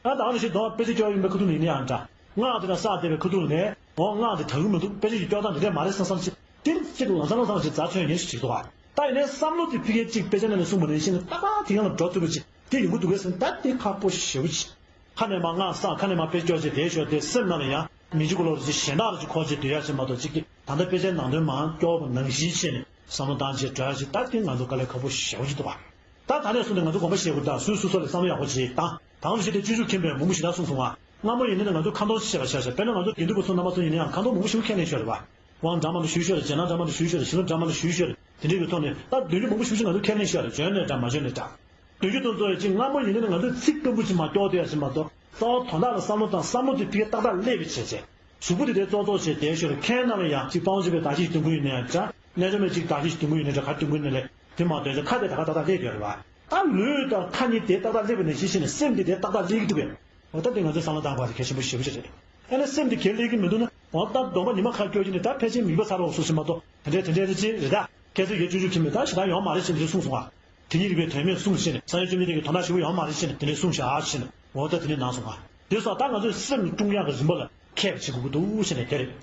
ད་ད་ནི་ཞིག་འདོན་དཔེ་ཆ་སྐྱོར་ཡིན་པའི་ཁ་ཐུག་ནས་ཡིན་ནའང་འདྲ། སྔགས་དེ་དང་བསགས་བསྡད་པའི་ཁ་ཐུག་ནས་འོ་སྔགས་དེ་དྲག་གི་མི་འདུག་དཔེ་ཆ་ཞིག་སྐྱོར་སྟངས་དེ་འདྲས་མ་རེད་བསམ་བསམ་ཞིག་དེ་གཅིག་ལམ་སང་ལམ་སང་ཞིག་འཛའ་ཚོན་ཡིན་ཞིག་འདུག་ད་ཡིན་ནའི་བསམ་བློ་དེ་ཕ་གིར་གཅིག་དཔེ་ཆ་ནང་ནས་གསུངས་པ་ནང་བཞིན་ཏག་ཏག་དེ་གང་ལ་འགྲོ་ཐུབ་པ་ཅིག་དེ་ཡོང་གི་འདུག་གས་ཟེར་ན་ད་དེ་ཁག་པོ་ཞེ་པོ་ཅིག་ཁ་ནས་མར་སྔགས་བསགས་ཁ་ནས་མར་དཔེ་སྐྱོར་བྱས་དེ་ཞོར་དེ་སེམས་ནང་ལ་ཡང་མི་འཇིགས་གོ་ལོག་རེ་ཅིག་གཞན་དག་རེ་ཅིག་འཁོར་བྱས་སྡོད་ཡག་ཅིག་མ་གཏོགས་གཅིག་གིས་ད་ལྟ་དཔེ་ཆའི་ནང་དོན་མར་སྐྱོར་བ་ནང་བཞིན་བྱས་ནས་བསམ་བློ་བཏང་བྱས་འགྲོ་ཡག་ཅིག་ད་དེ་ང་ཚོ་དཀའ་ལས་ཁག་པོ་ཞེ་པོ་ཅིག་འདུག་ག། ད་ད་ནས་བཟུང་སྟེ་ང་ཚོ་དགོངས་པ་བཞེས་དགོས། ད་སུས་སོ་སོ་ལ་བསམ་བློ་ཡག་པོ་བྱེད་དང་། དང་པོ་ཞིག་དེ་སྤྱོད་འཇུག་མཁན་པོས་མང་པོ་ཞེ་དྲག་གསུངས་སོང་ང་། སྔ་མོ་ཡིན་ན་ང་ཚོ་ཁ་འདོན་བྱེད་པ་ཤ་ཤ་དཔེར་ན་ང་ཚོ་དགེ་འདུན་པ་ཚོ་རྣམ་པ་ཚོ་ཡིན་ན་ཡང་ཁ་འདོན་མང་པོ་ཞིག་མཁས་ལེན་ཤོར་རེད་བ། དབང་འདྲ་མ་འདྲ་ཞུས་ཤོར་རེད། རྗེས་གནང་འདྲ་མ་འདྲ་ཞུས་ཤོར་རེད། ཞལ་ལུང་འདྲ་མ་འདྲ་ཞུས་ཤོར་རེད། དེ་འདྲའི་གི་ཐོག་ནས་ད་འདོན་རྒྱུ་མང་པོ་ཞིག་ང་ཚོ་མཁས་ལེན་ཤོར་རེད། འཇོན་ནས་འདྲ་མ་འཇོན་ནས་འདྲ། འདོན་རྒྱུ་དེ་ཚོ་ཡང་ཅིག་སྔ་མོ་ཡིན་ན་ང་ཚོས་ཚིག་སྐམ་པོ་ཅིག་མར་སྐྱོར་བསྡད་ཡ་ཞིག་མ་གཏོགས་རྩ་བ་དོན་དག་ལ་བསམ་བློ་བཏང་བསམ་བློ་དེ་ཕ་གིར་ཏག་ཏག་སླེབས་པའི་བྱས་བྱས། གཟུགས་པོ་དེ་དེ་ཙོག་ཙོག་བྱས་བསྡད་ཤོར་རེད། མཁན་རྣམས་ལ་ཡང་ཅིག་དཔལ་འབྱོར་པའི་བདག་ཆས་ཤིག་འདོན་གྱི་ཡོད་ན་ཡང་འདྲ། རྣལ་འབྱོར་མའི་ཅིག་བདག་ཆས་ཤིག་འདོན་གྱི་ཡོད་ན་འདྲ། ག་འདོན་གྱི་ཡོད་ན་ལས་དེ་མར་འདོན་བྱས་ཁ་དེ་ད་ག་ཏག་ཏག་སླེབས་ཡོད་རེད་བ། ད་ལུས་དང་ཁ་གཉིས་དེ་ཏག་ཏག་སླེབས་པ་ནང་བཞིན་བྱས་ནས་སེམས་དེ་དེ་ཏག་ཏག་སླེབས་ཀྱི་འདུག་གས། འོ་ད་དེ་ང་ཚོས་བསམ་བློ་བཏང་དགོས་པ་དེ་གལ་ཆེན་པོ་ཞེ་པོ་ཅིག་རེད། ཨ་ནི་སེམས་དེ་ག་ལེར་སླེབས་ཀྱི་མི་འདུག་ན་འོ་ད་སྡོམ་པ་ཉི་མ་ཁ་སྐྱོར་གྱི་ནི་ད་ཕལ་ཆེར་མིད་པ་ཚར་བ་སོགས་ཞིག་མ་གཏོགས་དེ་འདྲས་དེ་འདྲས་རེད་ཅེས་རེད་ད། ཁྱེད་ཚོས་ཡར་སྤྱོད་འཇུག་མཁན་པོས་ད་ཞེ་དྲག་ཡོད་མ་རེད་ཅེས་འདི་གསུངས་སོང་ང་། དེ་ཉིད་རིག་པའི་དོན་མེད་གསུངས་ཞེས་ནས་སངས་རྒྱས་བཅོམ་ལྡན་འདས་ཀྱིས་དོན་དག་ཞེ་པོ་ཡོད་མ་རེད་ཅེས་ནས་དེ་འདྲས་གསུངས་བཞག་ཞེས་ནས་འོ་ད་དེ་འདྲས་གནང་སོང་ང་། དེ་སོགས་ད་ང་ཚོས་སེམས་སྲུང་ཡག་གི་རིམ་པ་ལ་མཁས་པ་བྱེད་དགོས་ཀྱི་འདུག་ཞེས་ནས་དེ་རེད།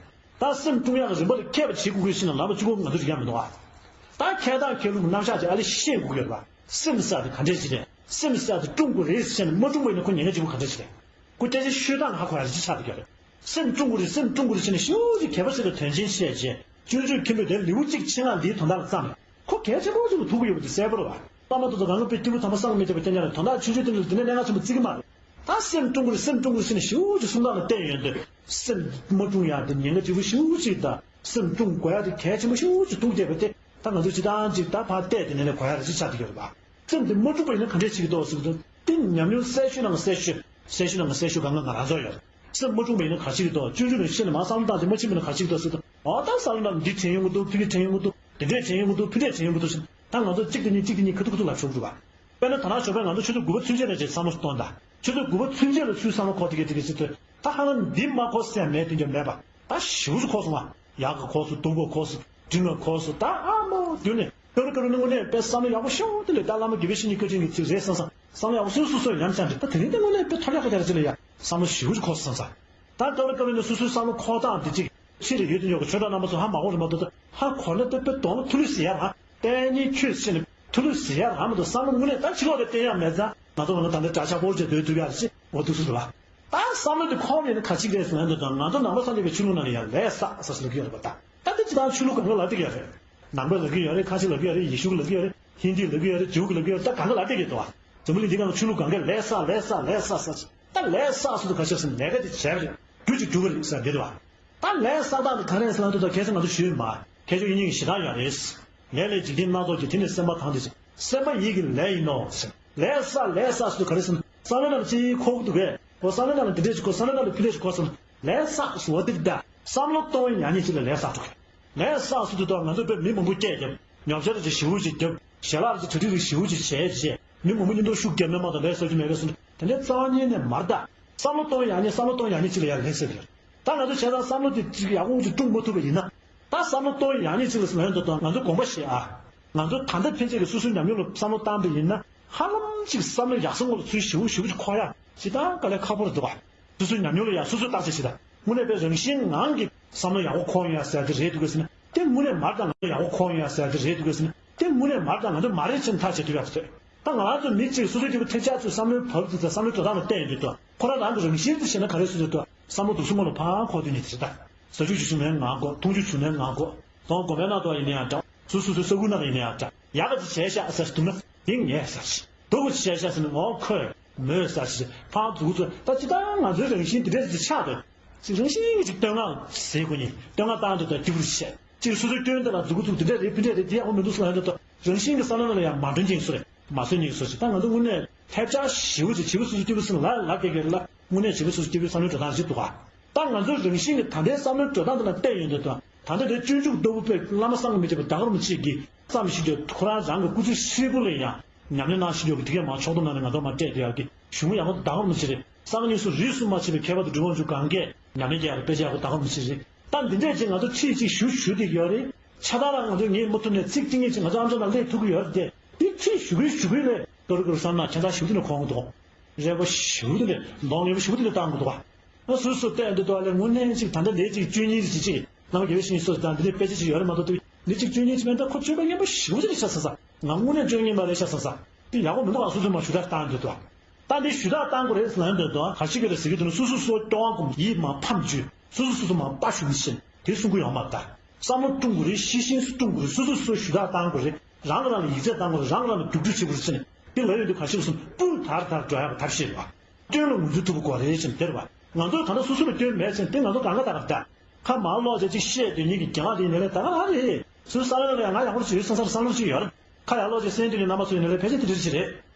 ད་སེམས་སྲུང་ཡག་གི་རིམ་པ་ལ་མཁས་པ་བྱེད་དགོས་ཀྱི་ཞེས་ནས་ལམ་ལ་གཅིག་པོ་ང་ཚོ་རིག་ཡག་མི་འདུག་ཨ། ད་མཁས་དང་མཁས་ལུགས་རྣམ་གཞག་ཅིག་ཨ་ལེ་ཤེས་དགོས་ཀྱི་ཡོད་རེད་པ། སེམས་ཟེར་ཡག་དེ་ག་འདྲས་ཅིག་རེད། སེམས་ཟེར་ཡག་དེ་སྲུང་དགོས་རེད་ཟེར་ནས་མ་སྲུང་བ་ཡིན་ན་ཁོ་ཉེན་ཁ་ཆེན་པོ་ག་འདྲས་ཅིག་རེད། ཁོ་སྐད་ཆ་ཤོད་སྟངས་ཧ་གོ་ཡག་ཅིག་ཆགས་བསྡད་ཀྱི་རེད། སེམས་སྲུང་དགོས་རེད། སེམས་སྲུང་དགོས་རེད་ཟེར་ནས་ཤུགས་ཀྱིས་གད་པ་བྱས་ཏེ་དོན་ཆེན་བཤད་རྗེས་སྤྱོད་འཇུག་མཁན་པོས་དེ་ལེའུ་གཅིག་ཆེད་མངགས་འདིའི་དོན་དག་ལ་བརྩམས་ནས་ཁོ་གལ་ཆེན་པོ་ཞིག་ལ་ཐུག་གི་ཡོད་པ་དེ་གསལ་པོ་རེད་བ། པདྨ་ཏོག་ཙམ་གང་གི་དཔེ་སྐྱེས་བུ་ཚངས་པ་སངས་རྒྱས་མི་ཐེག་པའི་སྐྱབས་གནས་ལ་དོན་དག་ཆུང་ཆུང་དེ་འདྲ་དེ་འདྲ་གནད་འགག་ཆེན་པོ་བརྩི་གི་མ་རེད། ད་སེམས་སྲུང་དགོས་རེད། སེམས་སྲུང་དགོས་རེད་ཟེར་ནས་ཤུགས་ཀྱིས་གསུང་སྟངས་ལ་བལྟས་ཡོང་དུས་སེམས་མ་སྲུང་ཡག་དེ་ཉེན་ཁ་ཆེན་པོ་ཤུགས་ཅིག་དང་སེམས་སྲུང་དགོས་ཡག་དེ་གལ་ཆེན་པོ་ཤུགས་ཅིག་ཐུག་བསྡད་པ་དེ་ད་ང་ཚོས་སྤྱིར་བཏང་ཅིག་ད་ཕར་བལྟས་དེ་ནས་ལས་གོ་ཡག་རེ་ཅིག་ཆགས་བསྡད་ཡོད་རེད་བ། སེམས་དེ་མ་འཁྲུགས་པ་ཡིན་ན་ག་འདྲས་བྱེད་ཀྱི་འདུག་ཟེར་དུས་དེ་ཉམས་མྱོང་གསལ་ཤོས་ནང་གསལ་ཤོས་གསལ་ཤོས་ནང་གསལ་ཤོས་སྒང་ག་ང་རང་ཚོ་ཡོད་རེད། སེམས་མ་འཁྲུགས་པ་ཡིན་ན་ག་རེ་བྱེད་ཀྱི་འདུག་སྤྱོད་འཇུག་ནང་ཤེས་ནས་མ་བསམ་བློ་བཏང་དེ་མ་ཕྱིན་པ་ཡིན་ན་ག་རེ་བྱེད་ཀྱི་འདུག་ཟེར་དུས་འོ་ད་བསམ་བློ་བཏང་འདི་དྲན་ཡོང་གི་འདུག་ཕ་གི་དྲན་ཡོང་གི་འདུག་དེ་འདྲས་དྲན་ཡོང་གི་འདུག་དེ་འདྲས་དྲན་ཡོང་གི་འདུག་ཟེར་ད་ང་ཚོ་གཅིག་དེ་གཉིས་གཅིག་དེ་གཉིས་ཁ་ཐུག་ཁ་ཐུག་ལབ་ཆོག་གི་རེད་བ། དཔེར་ན་ད་ནང་ཞོགས་པའི་ང་ཚོ་ཆུ་ཚོད་དགུ་པ་ཚུན་ཆད་ནས་བྱས་བསམ་བློ་གཏོང་དང་། ཆུ་ཚོད་དགུ་པ་ཚུན་ཆད་ལ་ཚུར་བསམ་བློ་འཁོར་དེ་གས་དེ་གས་ཚུལ་དུ་ད་ཧ་ལམ་འདི་མ་འཁོར་སེམས་མེད་དེ་འདྲ་མེད་པ། ད་ཞེ་པོ་ཅིག་འཁོར་སོང་བ། ཡག་གི་འཁོར་སོང་། སྡུག་པ་འཁོར་སོང་། འབྲིང་བ་འཁོར་སོང་། ད་ཨ་མོ་དུས་ནས་སྐབས་རེ་སྐབས་རེ་ནི་དངོས་གནས་དཔེ་བསམ་བློ་ཡག་པོ་ཤོག་དེ་ལས་ད་བླ་མ་དགེ་བའི་བཤེས་གཉེན་བཀའ་དྲིན་གྱི་ཚིག་རེད་བསམ་བསམ་བསམ་བློ་ཡག་པོ་སོ་སོ་སོ་ཉམས་ཆག་འདྲི་ད་དེ་རིང་ད་དངོས་གནས་དཔེ་ཐོར་ཡག་པོ་དེ་རེད་ཅེས་ལ་ཡ་བསམ་བློ་ཞེ་པོ་ཅིག་འཁོར་སོང་ས། ད་སྐབས་རེ་སྐབས་རེ་ནི་སོ་སོའི་བསམ་བློ་འཁོར་སྟངས་འདི་གཅིག་ཕྱི་ལ་ཡོད་དུ་ཉོག་གི་ཆོས་གྲོགས་རྣམ་པ་ཚོ་ཧ་མ་གོ་རེད་མ་གཏོགས་ད་ཧ་གོ་ན་ད་དཔེ་གདོང་ལ་ཐུ་ལུ་ཟེར་ཡ་རང་། ལྟས་ངན་ཁྱོད་ཕྱིན་ནས་ཐུ་ལུ་ཟེར་ཡ་རང་མ་གཏོགས་བསམ་བློ་དངོས་གནས་ད་ཕྱི་ལོགས་ལ་བསྟན་ཡ་མེད་ཙང་ང་ཚོ་ང་ཚོ་ད་ལྟ་གྲྭ་ཆག་པོ་བྱས་སྡོད་ཐུབ་ཡ་རེད་ཅེས་འོ་འདུག་སེ་རེད་བ། ད་བསམ་བློ་དེ་འཁོར་ནས་ནི་ག་ཅིག་རེད་ཟེར་ན་འདོད་དང་ང་ཚོ་ནང་པ་སངས་རྒྱས་པའི་ཆོས་ལུགས་ནང་ལ་ཡང་ལས་བསགས་ཟེར་ལབ་ཀྱི་ཡོད་རེད་པ། ད་ད་ལྟ་ཅི་ལྟར་ཆོས་ལུགས་གང་ག་ལབ་བསྡད་ཀྱི་ཡོད་རེད། ནང་པ་ལབ་ཀྱི་ཡོད་རེད། ཁ་ཆེ་ལབ་ཀྱི་ཡོད་རེད། ཡེ་ཤུ་ལབ་ཀྱི་ཡོད་རེད། ཧིན་དི་ལབ་ཀྱི་ཡོད་རེད། ཇིའུ་ལབ་ཀྱི་ཡོད་རེད། ད་གང་ག་ལབ་བསྡད་ཀྱི་འདུག་བ། འཛམ་བུ་གླིང་འདི་སྒང་ལ་ཆོས་ལུགས་གང་གས་ལས་བསགས་ལས་བསགས་ལས་བསགས་ཟེར་ད་ལས་བསགས་ཟེར་དུས་ག་ཤེད་ཟེར་ལས་ཀ་དེ་བྱས་པ་རེད། རྒྱུ་ཅིག་འགྲུབ་པ་རེད་ཟེར་འདི་རེད་བ། ད་ལས་བསགས་སྟངས་དེ་ག་རེ་ཟེར་ན་འདུག་ད་ཁ་སང་ང་ཚོ་ཞུས་ཡོད་མ། ཁྱད་ཆོས་དབྱིག་གཉེན་གྱི་ཞེ་དྲག་ཡོད་རེད། ལས་ལས་འཇིག་རྟེན་སྣ་ཚོགས་ཀྱི་དེ་ནི་སེམས་པ་དང་དེ་བྱེད། སེམས་པ་ཡིད་ཀྱི་ལས་ཡིན་ནོ་ཟེར། ལས་བསགས་ལས་བསགས་ཟེར་དུས་ག་རེ་ཟེར་ན་བསམ་བློ་ནང་ལ་ཅིག་འཁོར་གྱི་འདུག་གས། འོ་བསམ་བློ་ནང་ལ་འདི་འདྲས་ཅིག་འཁོར། བསམ་བློ་ནང་ལ་ཕི་འདྲས་ཅིག་འཁོར་ཟེར་ན་ལས་བསགས་ཟེར་བ་དེ་རེད་ད། བསམ་བློ་གཏོང་བའི་ཡང་སྙིང་གཅིག་ལ་ལས་བསགས་འགྲོ་གི། ལས་བསགས་ཟེར་དུས་ད་ང་ཚོ་དཔེ་མི་མང་པོ་སྐད་རྒྱབ། ཉོ་ཆ་རེ་ཅིག་ཞེ་པོ་ཅིག་རྒྱབ། ཞལ་ལག་རེ་ཅིག་གྲ་སྒྲིག་རེ་ཞེ་པོ་ཅིག་བྱས་བྱས། མི་མང་པོ་མཉམ་དུ་ཤུགས་རྒྱབ་ན་མ་གཏོགས་ལས་བསགས་རྒྱུ་མེད་པས་སོང་། དེ་འདྲའི་རྩ་བ་ཉིད་ནས་མ་རེད་ད། བསམ་བློ་གཏོང་ཡག་ཉིད་བསམ་བློ་གཏོང་ཡག་ཉིད་གཅིག་ལ་ཡར་ལན་ཟེར་གི་རེད། ད་ང་ཚོ་བྱས་ཙང་བསམ་བློ་དེ་ཅིག་ཡག་པོ་ཅིག་སྐྲུན་མ་ཐུབ་པ་ཡིན་ན། ད་བསམ་བློ་གཏོང་ཡག་ཉིད་གཅིག་ལ་ཟེར་ན་ཡོང་དུས་ད་ང་ཚོ་དགོངས་པ་བཞེས་ཨ། ང་ཚོ་ད་ལྟ་ཕན་ཆད་ཀྱི་སོ་སོའི་ཉམས་མྱོང་ལ་བསམ་བློ་བཏང་པ་ཡིན་ན་ཧ་ལམ་ཅིག་བསམ་བློ་ཡག་ས་ངོ་ལ་ཚུལ་ཞེ་པོ་ཞེ་པོ་ཅིག་འཁོར་ཡག་ཅིག་ད་དཀའ་ལས་ཁག་པོ་རེད་འདུག་ག། སོ་སོའི་ཉམས་མྱོང་ལ་ཡང་སོ་སོས་བརྟག་དཔྱད་བྱེད་དང་། དངོས་གནས་དཔེ་རང་བཞིན་ངང་གིས་བསམ་བློ་ཡག་པོ་འཁོར་ཡོང་ཡ་ཟེར་དེ་རེད་འདུག་གས་ཟེར་ན། དེ་དངོས་གནས་མ་རེད་ད། ང་ཚོ་ཡག་པོ་འཁོར་ཡོང་ཡ་ཟེར་དེ་རེད་འདུག་གས་ཟེར་ན། དེ་དངོས་གནས་མ་རེད་ད། ང་ཚོ་མ་རེད་ཅེས་ཐག་བཅད་ཐུབ་ཡ་ཟེར། ད་ང་རང་ཚོ་མི་གཅིག་སོ་སོའི་སྐྱེ་བོ་ཐེབས་ཆག་ཚོས་བསམ་བློའི་བབ་དེ་དང་བསམ་བློའི་འགྲོ་སྟངས་ལ་བལྟས་ཡོང་དུས་ད་ཁོ་རང་རང་གི་རང་བཞིན་དེ་ཤེས་ན་ག་རེ་ཟེར་དུས་ད་བསམ་བློ་འདུག་སེ་སྔོན་ལ་ཕར་འཁོར་དུས་ནི་དེ་རེད་ད། ཟ་རྒྱུ་ཞིག་བྱུང་ནའི་ངང་འགོག་འཐུང་རྒྱུ་བྱུང་ནའི་ངང་འགོག་གདོང་དགོང་པའི་ནང་དུ་ཡིན་ན་ཡང་འདྲ། སོ་སོ་སོའི་ས་ཁུག་ནང་ལ་ཡིན་ན་ཡང་འདྲ། ཡག་ག་ཅིག་བྱས་ཤག་ཟེར་འདུག་ན་དེ་ངས་ཟ་ཞིག་སྡུག་ག་ཅིག་བྱས་ཤག་ཟེར་ན་ངོ་ཁོས་མོས་ཟ་ཞིག་ཕར་འཛུགས་ཚུལ་ད་ཅི་ལྟར་ང་ཚོའི་རང་བཞིན་འདི་འདྲས་ཅིག་ཆགས་འདུག་ཅིག་རང་བཞིན་གྱི་ཅིག་བསྟོད་བསྔགས་ཟེར་དགོས་ནི་བསྟོད་བསྔགས་བཏང་འདུག་ད་སྐྱིད་པོ་ཅིག་བྱས། ཅིག་སོ་སོའི་སྐྱོན་དེ་ལ་མཛུབ་གུ་བཙུགས་འདི་འདྲ་རེད་ཕི་འདྲ་རེད་འདི་ཡག་པོ་མི་འདུག་ཟེར་ལབ་ཡོང་དུས་རང་བཞིན་གྱི་བསམ་བློ་ནང་ལ་ཡང་མ་འདྲོན་ཅིག་སུ་རེད་མ་བཟོད་ཉིག་སུ་ཞིག་ད་ང་ཚོ་དངོས་གནས་ཐལ་ཆ་ཞེ་པོ་ཅིག་བྱིས་པ་སོ་སོ་སྐྱིད་པོ་སེམས་ལ་ལབ་བསྡད་ཀྱི་རེད་ལ་དངོས་གནས་བྱིས་པ་སོ་སོ་སྐྱིད་པོའི་བསམ་བློའི་འགྲོ་སྟངས་ཅིག་འདུག་ག་ད་ང་ཚོའི་རང་བཞིན་གྱི་ད་ལྟའི་བསམ་བློའི་འགྲོ་སྟངས་དེ་ལ་བལྟས་ཡོང་དུས་ད་ད་ལྟ་དེ་སྤྱོད་འཇུག་ལྟ་བུ་དཔེ་བླ་མ་བསམ་གྱིས་མི་ཁྱབ་པ་ཟླ་གར་མ་ཆེ་གིས་བརྩམས་ཞིག་ཀྱང་ཁོ་རང་རང་གི་སྐུ་ཚེ་ཧྲིལ་པོ་ལ་ཡང་ཉམས་ལེན་གནང་ཞིག་ཀྱང་གི་དེ་གས་མ་ཕྱོགས་བསྡོམས་གནང་ནས་ང་ཚོ་མ་སྤྲད་དེ་ཡག་གི་གཞུང་ཡག་པོ་ཟླ་གར་མ་ཆེ་རེད། སང་ཉིན་སུ་རིས་སུ་མ་ཆད་པའི་མཁས་པ་དང་འགྲོ་བ་མཆོག་གང་གས་ཉམས་ལེན་རྒྱག་ཡག་ལ་དཔེ་ཆ་ཡག་པོ་ད་ག་མི་ཆེ་རེད། ད་འདི་འདྲས་ཅིག་ང་ཚོ་ཁྲིད་ཅིག་ཞུ་ཞུ་བསྡད་ཡོད་རེད། ཆ་ཚང་རང་ང་ཚོས་ངེས་མ་ཐུབ་ནས་ཚིག་གཅིག་གཉིས་ཅིག་ང་ཚོ་ཨམ་ཅོག་ནང་སླེབས་ཐུབ་ཀྱི་ཡོད་རེད་དེ། འདི་ཁྲིད་ཞུ་གིན་ཞུ་གིན་ལས་ཏོ་རི་ཀོ་རི་བསམ་ན་ཁྱད་མཚར་ཞེ་པོ་དེ་འདྲ་མཁོ་གི་འདུག་རེ་བ་ཞེ་པོ་དེ་འདྲ་གཏོང་གི་འདུག་ག་ང་སོ་སོ་བལྟས་འདུག་ཏོ་ལས་དངོས་གནས་ཅིག་ད་ལྟ་ལས་ཅིག་བཅུ་གཉིས་ཅིག་ཅིག་བླ་མ་དགེ་བའི་བཤེས་གཉེན་སོགས་དང་འདི་འདྲའི་དཔེ་ཆ་ཅིག་ཡོད་རེད་མ་གཏོགས་འདི་ཅིག་བཅུ་གཉིས་ཅིག་མེད་ད་ཁོ་སྤྱོད་པ་ངན་པ་ཞེ་པོ་ཅིག་རེད་ཤག་བསམ་ས། ང་དངོས་གནས་སྤྱོད་ངན་པ་རེད་ཤག་བསམ་ས། འདི་ཡག་པོ་མི་འདུག་ཨ། སོ་སོས་མ་ཞུ་དག་བཏང་འདུག་ཏོ། ད་འདི་ཞུ་དག་བཏང་དགོས་རེད་ཟེར་ལབ་འདོད་དོ། ག་ཞིག་གི་རེད་ཟེར་གི་འདུག་ན་སོ་སོ་སོ་སྐྱོ་བ་སྒོམ་ཡིད་མ་ཕམ་བཅུག་སོ་སོ་སོ་སོ་མ་དཔའ་ཞུམ་ཤེས་དེ་གསུང་གི་ཡོད་མ་རེད་ད། བསམ་བློ་སྐྲུན་དགོས་རེད། ཤེས་བཞིན་སུ་སྐྲུན་དགོས་རེད། སོ་སོ་སོ་ཞུ་དག་བཏང་དགོས་རེད། རང་གི་རང་ལ་ཡིག་ཚད་བཏང་དགོས་རེད། རང་གི་རང་ལ་རྒྱུགས་སྤྲོད་བྱེད་དགོས་རེད་ཟེར་ནས་འདི་ལབ་ཡོང་དུས་ག་ཞིག་ལ་སོང་སྤུ་དར་དར་འགྲོ་ཡག་གི་ཐབས་ཤེས་རེད་བ། སྐྱོན་ལ་ངོས་འཛིན་ཐུབ་པ་དགོས་རེད་ཅེས་དེ་རེད་བ། ང་ཚོ་ད་ལྟ་སོ་སོ་ལ་སྐྱོན་མེད་ཅེས་དེ་ང་ཚོ་གང་ག་ད་ག་རེད་ད། ཁ་མར་ལོག་བྱས་ཅིག་བཤད་དེ་ཉིད་ཀྱི་རྒྱ་ང་དེ་ནས་ལས་ད་ག་ལ་རེད། སུ་ས་ལ་ལ་ཡང་ང་ཡག་པོ་ཅིག་ཡོད་བསམ་ས་ལ་བསམ་བློ་ཅིག་ཡོད་རེད། ཁ་ཡར་ལོག་བྱས་སེམས་དེ་ནི་རྣམ་པ་ཚོ་ཡིན་ནའི་ཕལ་ཆེར་དེ་འདྲ་ཞིག་རེད།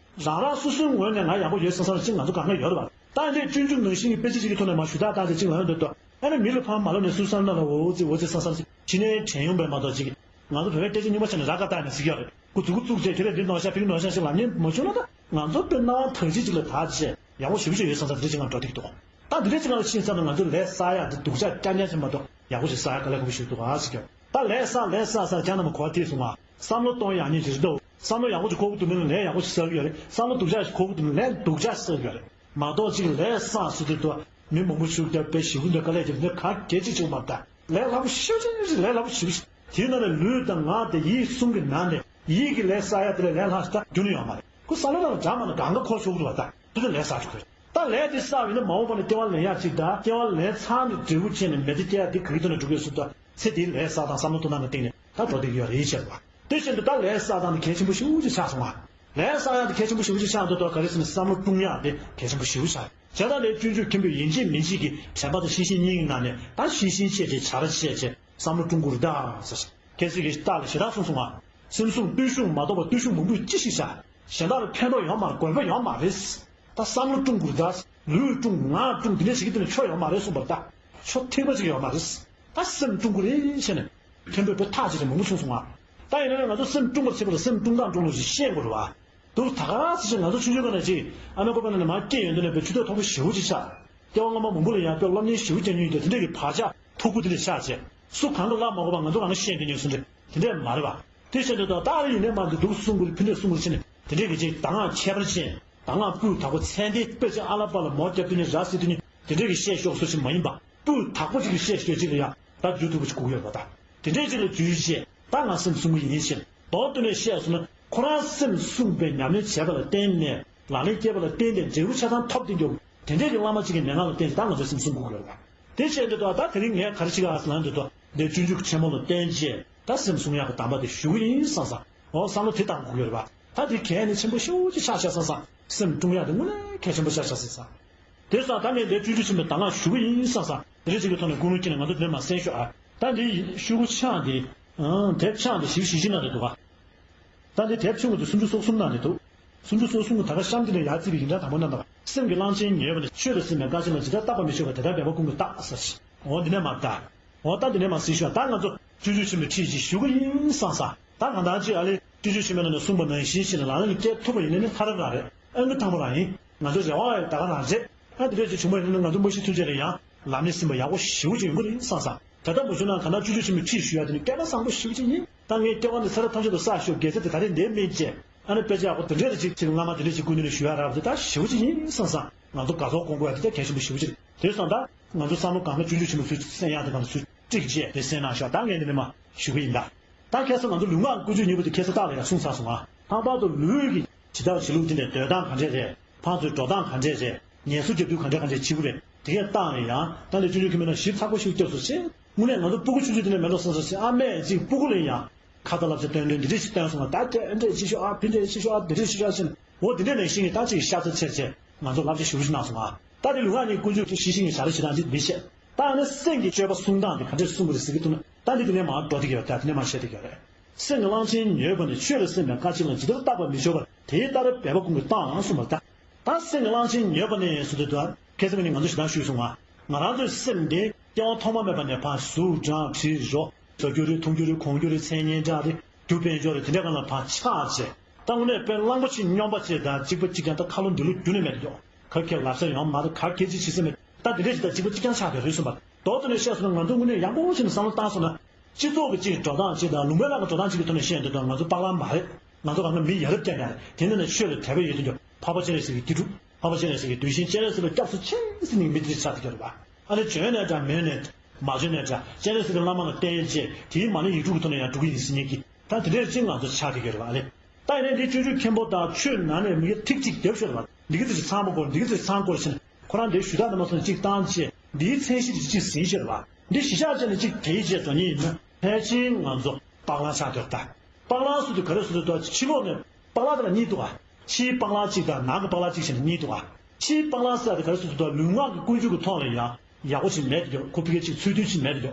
རང་རང་སོ་སོའི་ངོས་ནས་ང་ཡག་པོ་ཡོད་བསམ་ས་ལ་ཅིག་ང་ཚོ་གང་ག་ཡོད་རེད་བ། ད་འདི་སྤྱོད་འཇུག་ནང་བཞིན་གྱི་དཔེ་ཆ་ཅིག་གི་ཐོག་ནས་མ་ཞུ་དག་བཏང་ཚེ་ཅིག་ལ་ཡོང་འདོད་དོ། ཨ་ནི་མི་ལ་ཕར་མ་ལོག་ནས་སུ་ས་ལ་ལ་འོ་ཙི་འོ་ཙི་བསམ་ས་ལ་ཅིག་ཕྱི་ནས་དྲན་ཡོང་པའི་མ་གཏོགས་ཅིག་ང་ཚོ་བོད་པའི་སྐད་ཆ་རྙིང་པ་བྱས་ནས་ར་ཀ་བཏགས་ནས་ཟིག་ཡོད་རེད། ཁོ་མཛུ་གུ་བཙུགས་རྗེས་ཁྱོད་རས་འདི་ནོར་ཤག་ཕིག་ནོར་ཤག་ཞིག་ལབ་མཁན་མ་བྱུང་ན་ད་ང་ཚོ་དཔེ་སྣང་བ་ཐག་ཆོད་ཅིག་ལ་ཐག་ཆོད་ཡག་པོ་ཞེ་པོ་ཅིག་ཡོད་བསམ་ས་འདི་འདྲ་ཅིག་ང་འགྲོ་ཐིག་འདུག་ད་འདི་འདྲ་ཅིག་ང་ལ་ཤེས་ཚར་ན་ང་ཚོ་ལས་བསགས་ཡག་འདི་སྡུག་ཅག་རྐྱང་རྐྱང་ཅིག་མ་གཏོགས་ཡག་པོ་ཞིག་བསགས་ཡག་དཀའ་ལས་ཁག་པོ་ཞིག་འདུག་ཨ་ཟེར་གྱི། ད་ལས་བསགས་ལས་བསགས་བསགས་ཀྱང་རྣམས་གོ་བ་ཐིག་སོང་ང་། བསམ་བློ་གཏོང་ཡག་ཉིད་ཅིག་རེད་འདུག་བསམ་བློ་ཡག་པོ་ཅིག་འཁོར་གྱི་འདུག་མིན་ལ་ལས་ཡག་པོ་ཞིག་བསགས་ཀྱི་ཡོད་རེད། བསམ་བློ་སྡུག་ཅག་ཞིག་འཁོར་གྱི་འདུག་མིན་ལས་སྡུག་ཅག་ཞིག་བསགས་ཀྱི་ཡོད་རེད། མ་གཏོགས་ཅིག་ལས་བསགས་ཟེར་དུས་དུ་མི་མང་པོ་ཤུགས་རྒྱབ་པའི་ཞི་བུ་འདྲ་དཀའ་ལས་རྒྱབ་ནས་ག་གེ་ཅིག་བྱུང་མ་ད་ལས་སླ་པོ་ཤོད་ཅིག་རེད། ལས་སླ་པོ་ཞེ་པོ་ཞིག་དེའི་ནང་ནས་ལུས་དང་ངག་དང་ཡིད་གསུམ་གྱི་ནང་ནས་ཡིད་ཀྱི་ལས་བསགས་ཡ་དེ་ལས་ལས་སླ་ཞིག་ད་རྒྱུ་ནི་ཡོད་མ་རེད། ཁོ་བསམ་བློ་ནང་ལ་འཇགས་མ་ན་གང་ག་འཁོར་ཆོག་གི་རེད་བ། ད་དེ་ལས་ལས་བསགས་ཆོག་གི་རེད། ད་ལས་དེ་བསགས་པ་ཡིན་ན་མ་འོངས་པ་ནས་སྐྱེ་བ་ལེན་ཡག་ཅིག་དང་སྐྱེ་བ་ལེན་ཚར་ནས་འབྲས་བུ་ཆེ་ནས་མེ་མདའ་སྐྱེ་ཡག་དེ་ག་གི་ཐོག་ནས་འགྲོ་དགོས་སུ་དང་ཚེ་དེའི་ལས་བསགས་དང་བསམ་བློ་གཏོང་སྟངས་ལ་བརྟེན་ནས་ད་འགྲོ་བསྡད་ཀྱི་ཡོད་རེད་བཤད་པ། དེ་བཞིན་དུ་ད་ལས་བསགས་སྟངས་དེ་གལ་ཆེན་པོ་ཞེ་པོ་ཅིག་ཆགས་སོང་བ། ལས་བསགས་ཡག་དེ་གལ་ཆེན་པོ་ཞེ་པོ་ཅིག་ཆགས་འདུག་ད་ག་རེ་ཟེར་ན་བསམ་བློ་སྐྲུན་ཡག་དེ་གལ་ཆེན་པོ་ཞེ་པོ་ཆགས། བྱས་ཙང་ལས་སྤྱོད་འཇུག་མཁན་པོས་ཡིན་གཅིག་མིན་གཅིག་གིས་དྲན་པ་དང་ཤེས་བཞིན་གཉིས་ཀྱི་ནང་ནས་ད་ཤེས་བཞིན་ཤེས་བྱས་བྱ་ར་བྱས་བྱས་བསམ་བློ་སྐྲུན་དགོས་རེད་ད་ཟེར། ཁྱེད་ཚོས་ཀྱིས་རྟགས་ལ་ཞེ་དྲག་གསུངས་སོང་ང་། སེམས་བཟུང་བརྟུལ་ཞུགས་མ་གཏོགས་པ་བརྟུལ་ཞུགས་མང་པོས་ཅི་ཞིག་བྱ། གཞན་དག་ལ་ཕན་ཐོགས་ཡོད་མ་རེད། དགོས་པ་ཡོད་མ་རེད། ད་བསམ་བློ་སྐྲུན་དགོས་རེད་ད། ལུས་སྐྲུན་ངག་སྐྲུན་འདི་འདྲ་ཞིག་གི་དེ་ནས་ཆོ་ཡོད་མ་རེད་གསུངས་པ་རེད་ད། ཆོ་ཐིག་པ་ཅིག་ཡོད་མ་རེད། ད་སེམས་སྐྲུན་དགོས་རེད་བྱས་ནས། མཁན་པོས་དཔེ་ཐག་བཅད་ཅིག་མང་པོ་གསུངས་སོང་ང་། ད་ཡིན་ན་ང་ཚོ་སེམས་སྐྲུན་པར་བྱེད་པ་ལ་སེམས་སྐྲུན་སྟངས་སྐྲུན་ལུགས་ཤིག་ཤེས་དགོས་རེད་བ། འདུག་ད་ག་རང་ཟེར་ཞིང་ང་ཚོ་ཆུང་ཆུང་སྒང་ནས་ཅིག་ཨ་མའི་ཁོག་པའི་ནང་ནས་མར་སྐྱེས་ཡོང་དུས་ནས་དཔེ་ཆུ་ཚོད་མཐོ་པོ་ཞེ་པོ་ཅིག་ཆགས། སྐྱེ་བ་སྔ་མ་མང་པོ་ལ་ཡང་དཔེ་སློབ་གཉེར་ཞེ་པོ་བྱེད་མྱོང་ཡོད་དེ་དེ་འདྲས་ཀྱི་བག་ཆགས་མཐུག་པོ་དེ་འདྲས་ཆགས་བྱས་སུ་གང་གི་བཀླག་མ་དགོས་པ་ང་ཚོ་རང་ཤེས་ཀྱི་ཉོན་སུ་འདྲས་དེ་འདྲས་མ་རེད་པ། དེ་བྱས་འདུག་ད་ད་རེ་ཡིན་ནའི་མ་འདུག་འདུག་གསུང་དགོས་ཕུ་འདྲས་གསུང་དགོས་ཕྱིན་ནས་དེ་འདྲས་ཀྱི་ཅིག་ད་ང་ཁྱད་པར་ཅན་ད་ང་སྤུས་དག་པོ་ཚད་ལྡན་དཔེ་ཆ་ཨ་ལ་པ་ལ་མོ་རྒྱབ་དུས་ནས་ར་ཟེར་དུས་ནས་དེ་འདྲས་ཀྱི་བཤད་ཤོག་སུ་ཞིག་མ་ཡིན་པ། སྤུས་དག་པོ་ཅིག་གི་བཤད་ཤོད་ཅིག་ལ་ཡང་ད་རྒྱུ་ཐུབ་པོ་ཅིག་དགོས་ཀྱི་ཡོད་པ་དང་། དེ་འདྲས་ཅིག་ལ་རྒྱུས་བཤད་ད་ང་སེམས་བསྲུང་གི་ཡིན་ཕྱིན་མདོར་བསྡུས་ནས་བཤད་སོང་ན་ཁོ་རང་སེམས་བསྲུངས་པའི་ཉམས་ལེན་བྱས་པ་ལ་བརྟེན་ནས་ལག་ལེན་བསྐྱེད་པ་ལ་བརྟེན་ཏེ་འབྲས་བུ་ཆ་ཚང་ཐོབ་བསྡད་མགྱོགས་དེ་འདྲས་ཀྱི་བླ་མ་གཅིག་གི་མན་ངག་ལ་བརྟེན་ཏེ་ད་ང་ཚོའི་སེམས་བསྲུང་དགོས་ཀྱི་ཡོད་པ། དེ་བྱས་འདི་ལྟར་ད་དེ་རིང་ངས་ག་རེ་བྱེད་ག་ཟེར་ན་འདི་ལྟར་འདི་སྤྱོད་འཇུག་ཆེན་མོ་ལ་བརྟེན་བྱས་ད་སེམས་བསྲུང་ཡག་གི་གདམས་པ་དེ་ཞུ་གི་ཡིན་བསམ་བསམ། འོ་བསམ་བློ་དེ་བཏང་དགོས་ཀྱི་ཡོད་རེད་པ། ད་དེ་གལ་ནི་ཆེན་པོ་ཤོས་ཅིག་ཆགས་ཤག་བསམ་བསམ། སེམས་བསྲུང་ཡག་དེ་དངོས་གནས་གལ་ཆེན་པོ་ཆགས་ཤག་བསམ་བསམ། དེ་སོང་ད་ངས་འདིར་སྤྱོད་འཇུག་ཆེན་མོའི་གདམས་ངག་ཞུ་གི་ཡིན་བསམ་བསམ། དེ་རིང་ཅིག་གི་ཐོག་ནས་ཀུན་སློང་སྐྱེས་ནས་ང་ཚོ་འདིར་མར་གསན་ཤོག་ཨ། ད་འདི་ཤོག་གུ་ཆག་འདི། དེབ་ཆག་འདི་བཞི་བཞི་བཞི་ནང་རེད་འདུག་ག། ད་འདི་དེབ་ཆུང་ངུ་དེ་སུམ་ཅུ་སོ་གསུམ་ནང་རེད་འདུག། སུམ་ཅུ་སོ་གསུམ་གྱི་ད་ག་གཤམ་དེ་ནས་ཡར་བརྩིས་པའི་ཡིག་འབྲུ་དང་པོ་རྣམས་དང་སེམས་ཀྱི་གླང་ཆེན་ཉོས་པ་ནི་ཆོས་ལ་སེམས་པའི་དཀའ་ཆེན་ལ་ཇི་ལྟར་བརྟག་པར་མི་ཆོག་པ་དེ་ལྟར་འབད་པ་ཀུན་གྱི་རྟགས་ཟེར། འོ་འདི་ནས་མར་ད། འོ་ད་འདི་ནས་མར་གཟིགས་ཤོག་ད་ང་ཚོ་སྤྱོད་འཇུག་ཆེན་མོའི་ཁྲིད་ཅིག་ཞུ་གི་ཡིན་བསམ་བསམ། ད་གང་ལྟར་ཅིག་ཨ་ལེ་སྤྱོད་འཇུག་ཆེན་མོའི་ནང་ནས་གསུངས་པ་ནང་བཞིན་བྱས་ནས་ལག་ལེན་ལ་བསྐྱལ་ཐུབ་པ་ཡིན་ན་ནི་ལྷ་རབ་རང་རེད། ཨང་ཀི་དང་པོ་རང་ཡིན། ང་ཚོ་རེ་བ་ཡང་ད་ག་རང་རེད། ཨ་འདི་འདྲས་ཅིག་བྱུང་བ་ཡིན་ན་ང་ཚོ་མ་ཤི་ཐུན་རྗེས་ལ་ཡང་ལམ་ནས་ཟིན་པ་ཡག་པོ་ཞེ་པོ་ཅིག་ཡོང་གི་རེད་བསམ་བསམ། ད་ལྟ་མ་བྱུང་ན་གང་ལྟར་སྤྱོད་འཇུག་ཆེན་མོའི་ཁྲིད་ཞུ་ཡ་དེ་ནི་སྐལ་པ་བཟང་པོ་ཞེ་པོ་ཅིག་ཡིན། ད་ངས་སྐྱེ་བ་འདི་ཚེ་རབས་ཐམས་ཅད་དུ་བསགས་ཤོག་དགེ་རྩ་དེ་ད་རེས་འདིར་སྨིན་བྱས། ཨ་ནི་དཔེ་ཆ་ཡག་པོ་དེ་འདྲས་ཅིག་ཅིག་བླ་མ་དེ་འདྲས་ཅིག་སྐུ་མདུན་ནས་ཞུ་ཡ་རག་པ་དེ་ད་ཞེ་པོ་ཅིག་ཡིན་བསམ་བསམ། ང་ཚོ་དགའ་ཚོར་སྐོང་དགོས་ཡ་དེ་ད་གལ་ཆེན་པོ་ཞེ་པོ་ཅིག་རེད། དེ་སོང་ད་ང་ཚོ་བསམ་བློ་གང་ག་སྤྱོད་འཇུག་ཆེན་མོ་ཚུར་གསན་ཡག་དེ་གང་ཚུར་ཀྲིག་བྱས་དེ་གསན་གནང་ཤོག་ད་ངས་འདི་ནས་མར་ཞུ་གི་ཡིན་ད། ད་ཁ་སང་ང་ཚོ་ལུས་ངག་ཀུན་སྤྱོད་གཉིས་པོ་དེ་ཁ་སང་རྟགས་ལ་ཡང་གསུངས་ཚར་སོང་ང་། ལྷག་པར་དུ་ལུས་ཀྱི་བྱེད་སྟངས་བྱེད་ལུགས་དེ་འདྲའི་སྡོད་སྟངས་ག་འདྲས་རེད། ཕར་ཚུར་འགྲོ་སྟངས་ག་འདྲས་རེད། ངལ་གསོ་རྒྱག་དུས་ག་འདྲས་ག་འདྲས་བྱེད་དགོས་རེད། དེ་གའི་རྟགས་ལ་ཡང་ད་ལྟ་སྤྱོད་འཇུག་གི་མི་ནང་ཞིབ་ཚགས་པོ་ཞིག་སྐྱབས་སུ་མཆི། དངོས་གནས་ང་ཚོ་སྤུ་གུ་ཆུང་ཆུང་དེ་འདྲ་མེད་འགྲོ་བསམ་བསམ་བྱས། ཨ་མས་ཅིག་སྤུ་གུ་ལ་ཡང་ཁ་ཏ་ལབ་བྱས་སྟོན་སྟོན་འདི་འདྲས་ཞིག་སྟོན་སོང་ང་། ད་དེ་འདྲས་ཞིག་ཤོག་ཨ། ཕི་འདྲས་ཞིག་ཤོག་ཨ། འདི་འདྲས་ཞིག་ཤོག་ཨ། འོ་དེ་འདྲས་ནང་བཞིན་གྱི་ད་ཅིག་ཤ་ཚ་ཆེར་ཆེར་ང་ཚོ་བསླབ་བྱ་ཞེ་པོ་ཞིག་གནང་སོང་ང་། ད་དེ་ལུས་ངག་གཉིས་ཀུན་སྤྱོད་ཀྱི་ཤེས་བཞིན་གྱི་བྱ་ར་བྱེད་སྟངས་འདི་མི་བྱེད། ད་ཨ་ནི་སེམས་ཀྱི་སྤྱོད་པ་སྲུང་སྟངས་དེ་ག་འདྲས་སྲུང་དགོས་རེད་ཟེར་གྱི་འདུག་ན། ད་འདི་དེ་ནས་མར་འགྲོ་བསྡད་ཀྱི་ཡོད་རེད། ད་དེ་ནས་མར་བཤད་བསྡད་ཀྱི་ཡོད་རེད། སེམས་ཀྱི་གླང་ཆེན་ཉོས་པ་ནི་ཆོས་ལ་སེམས་པའི་དཀའ་ཆེན་ལ་ཇི་ལྟར་བརྟག་པར་མི་ཆོག་པར་དེ་ལྟར་འབད་པ་ཀུན་གྱི་རྟགས་ཡང་གསུངས་པ་རེད་ད། ད་སེམས་ཀྱི་གླང་ཆེན་ཉོས་པ་ནི་ཟེར་དུས་ད་ཁ་སང་ནས་ང་ཚོ་ཞེ་དྲག་ཞུས་སོང་ང་། ང་རང་ཚོའི་སེམས་དེ་སྐྱེ་བ་ཐོག་མ་མེད་པ་ནས་ཕར་གཟུགས་སྦྲང་དྲི་རོ། བཟོ་རྒྱུ་རེད། འཐུང་རྒྱུ་རེད། གོན་རྒྱུ་རེད། མཚན་སྙན་གྲགས་རེད། རྒྱུ་དཔལ་འབྱོར་རེད། དེ་འདྲ་གང་ལ་ཕར་ཆགས་བྱས། ད་དངོས་གནས་དཔེ་གླང་པོ་ཆེ་སྨྱོན་པ་བྱས་ད་གཅིག་པ་གཅིག་རྐྱང་། ད་ཁ་ལོ་འདི་ལོ་རྒྱུ་ནས་མེད་དུ་འགྱོ། ག་གེ་ལབ་ས་ཡོང་མ་རེད། ག་གེ་ཅིག་བྱེད་ས་མེད། ད་དེ་འདྲས་ཞིག་ད་གཅིག་པ་གཅིག་རྐྱང་ཆགས་བསྡད་རེད་གསུངས་པ། མདོར་བསྡུས་ནས་བཤད་སོང་ན་ང་ཚོ་དངོས་གནས་ཡག་པོ་བྱས་ནས་བསམ་བློ་བཏང་སོང་ན། སྤྱི་ཚོགས་ཀྱི་གཅིག་འགྲོ་སྟངས་གཅིག་དང་ལུང་པའི་ནང་གི་འགྲོ་སྟངས་གཅིག་གི་ཐོག་ནས་བཤད་འདོད་དང་ང་ཚོ་སྤགས་ལང་མ་རེད། ང་ཚོ་གང་ག་མི་ཡ་རབས་སྐྱེ་ནས་དེ་འདྲ་ནས་ཆོས་ལ་དད་པ་ཡོད་དུ་འགྱོ། འཕགས་པ་སྤྱན་རས་གཟིགས་ཀྱི་དགེ་ཕྲུག་འཕགས་པ་སྤྱན་རས་གཟིགས་ཀྱི་གདུལ་ཞིང་སྤྱན་རས་གཟིགས་ལ་སྐྱབས་སུ་མཆི་ཟེར་ནས་མི་དེ་ཆགས་བསྡད་ཀྱི་ཡོད་རེད་པ། ཨ་ནི་བྱོན་ནས་འདྲ་མོས་ནས་མ་བྱོན་ནས་འདྲ་སྤྱན་རས་གཟིགས་ཀྱི་བླ་མ་ལ་བསྟེན་བྱས་དེའི་མ་ཎི་ཡིག་དྲུག་གི་ཐོག་ནས་ཡང་འགྲོ་གི་ཡིན་ཟེར་མཁན་གྱི་ད་དེ་འདྲས་ཅིག་ང་ཚོ་ཆགས་བསྡད་ཀྱི་ཡོད་རེད་པ། ཨ་ནི་ད་ཡིན་ནའི་འདི་སྤྱོད་འཇུག་མཁན་པོ་དང་ཆོས་ནང་ནས་མི་ཐིག་གཅིག་རྒྱབ་ཤོར་བ་འདི་གི་ཚེ་ཚང་མ་སྐོར་འདི་གི་ཚེ་ཚང་སྐོར་ཕྱིན་ཁོ་རང་འདི་ཞུ་དག་དང་མ་སོང་གཅིག་བཏང་བྱས་འདིའི་མཚན་གཞི་དེ་གཅིག་ཟིན་ཤོར་བ་འདི་གཞི་བཞག་བྱས་ནས་གཅིག་དེའི་རྗེས་འགྲོ་ཉེན་ཡིན་ན་ཕལ་ཆེར་ང་ཚོ་སྤགས་ལང་ཆགས་འདུག་ད། སྤགས་ལང་སུ་དུ་ག་རེ་སུ་དུ་དུ་ཕྱི་ལོགས་ནས་སྤགས་ལང་དེ་ལ་གཉིས་འདུག་ག། ཕྱིའི་སྤགས་ལང་གཅིག་དང་ནང་གི་སྤགས་ལང་གཅིག་བྱས་ནས་གཉིས་འདུག་ག། ཕྱིའི་སྤགས་ལང་ཟེར་དེ་ག་རེ་སུ་དུ་དུ་ལུས་ངག་གི་ཀུན་སྤྱོད་ཀྱི་ཐོག་ལ་ཡང་ཡག་པོ་ཞིག་མེད་དེ་ཁོ་ཕི་ཀའི་གཅིག་ཚུལ་མཐུན་ཞིག་མེད་དེ།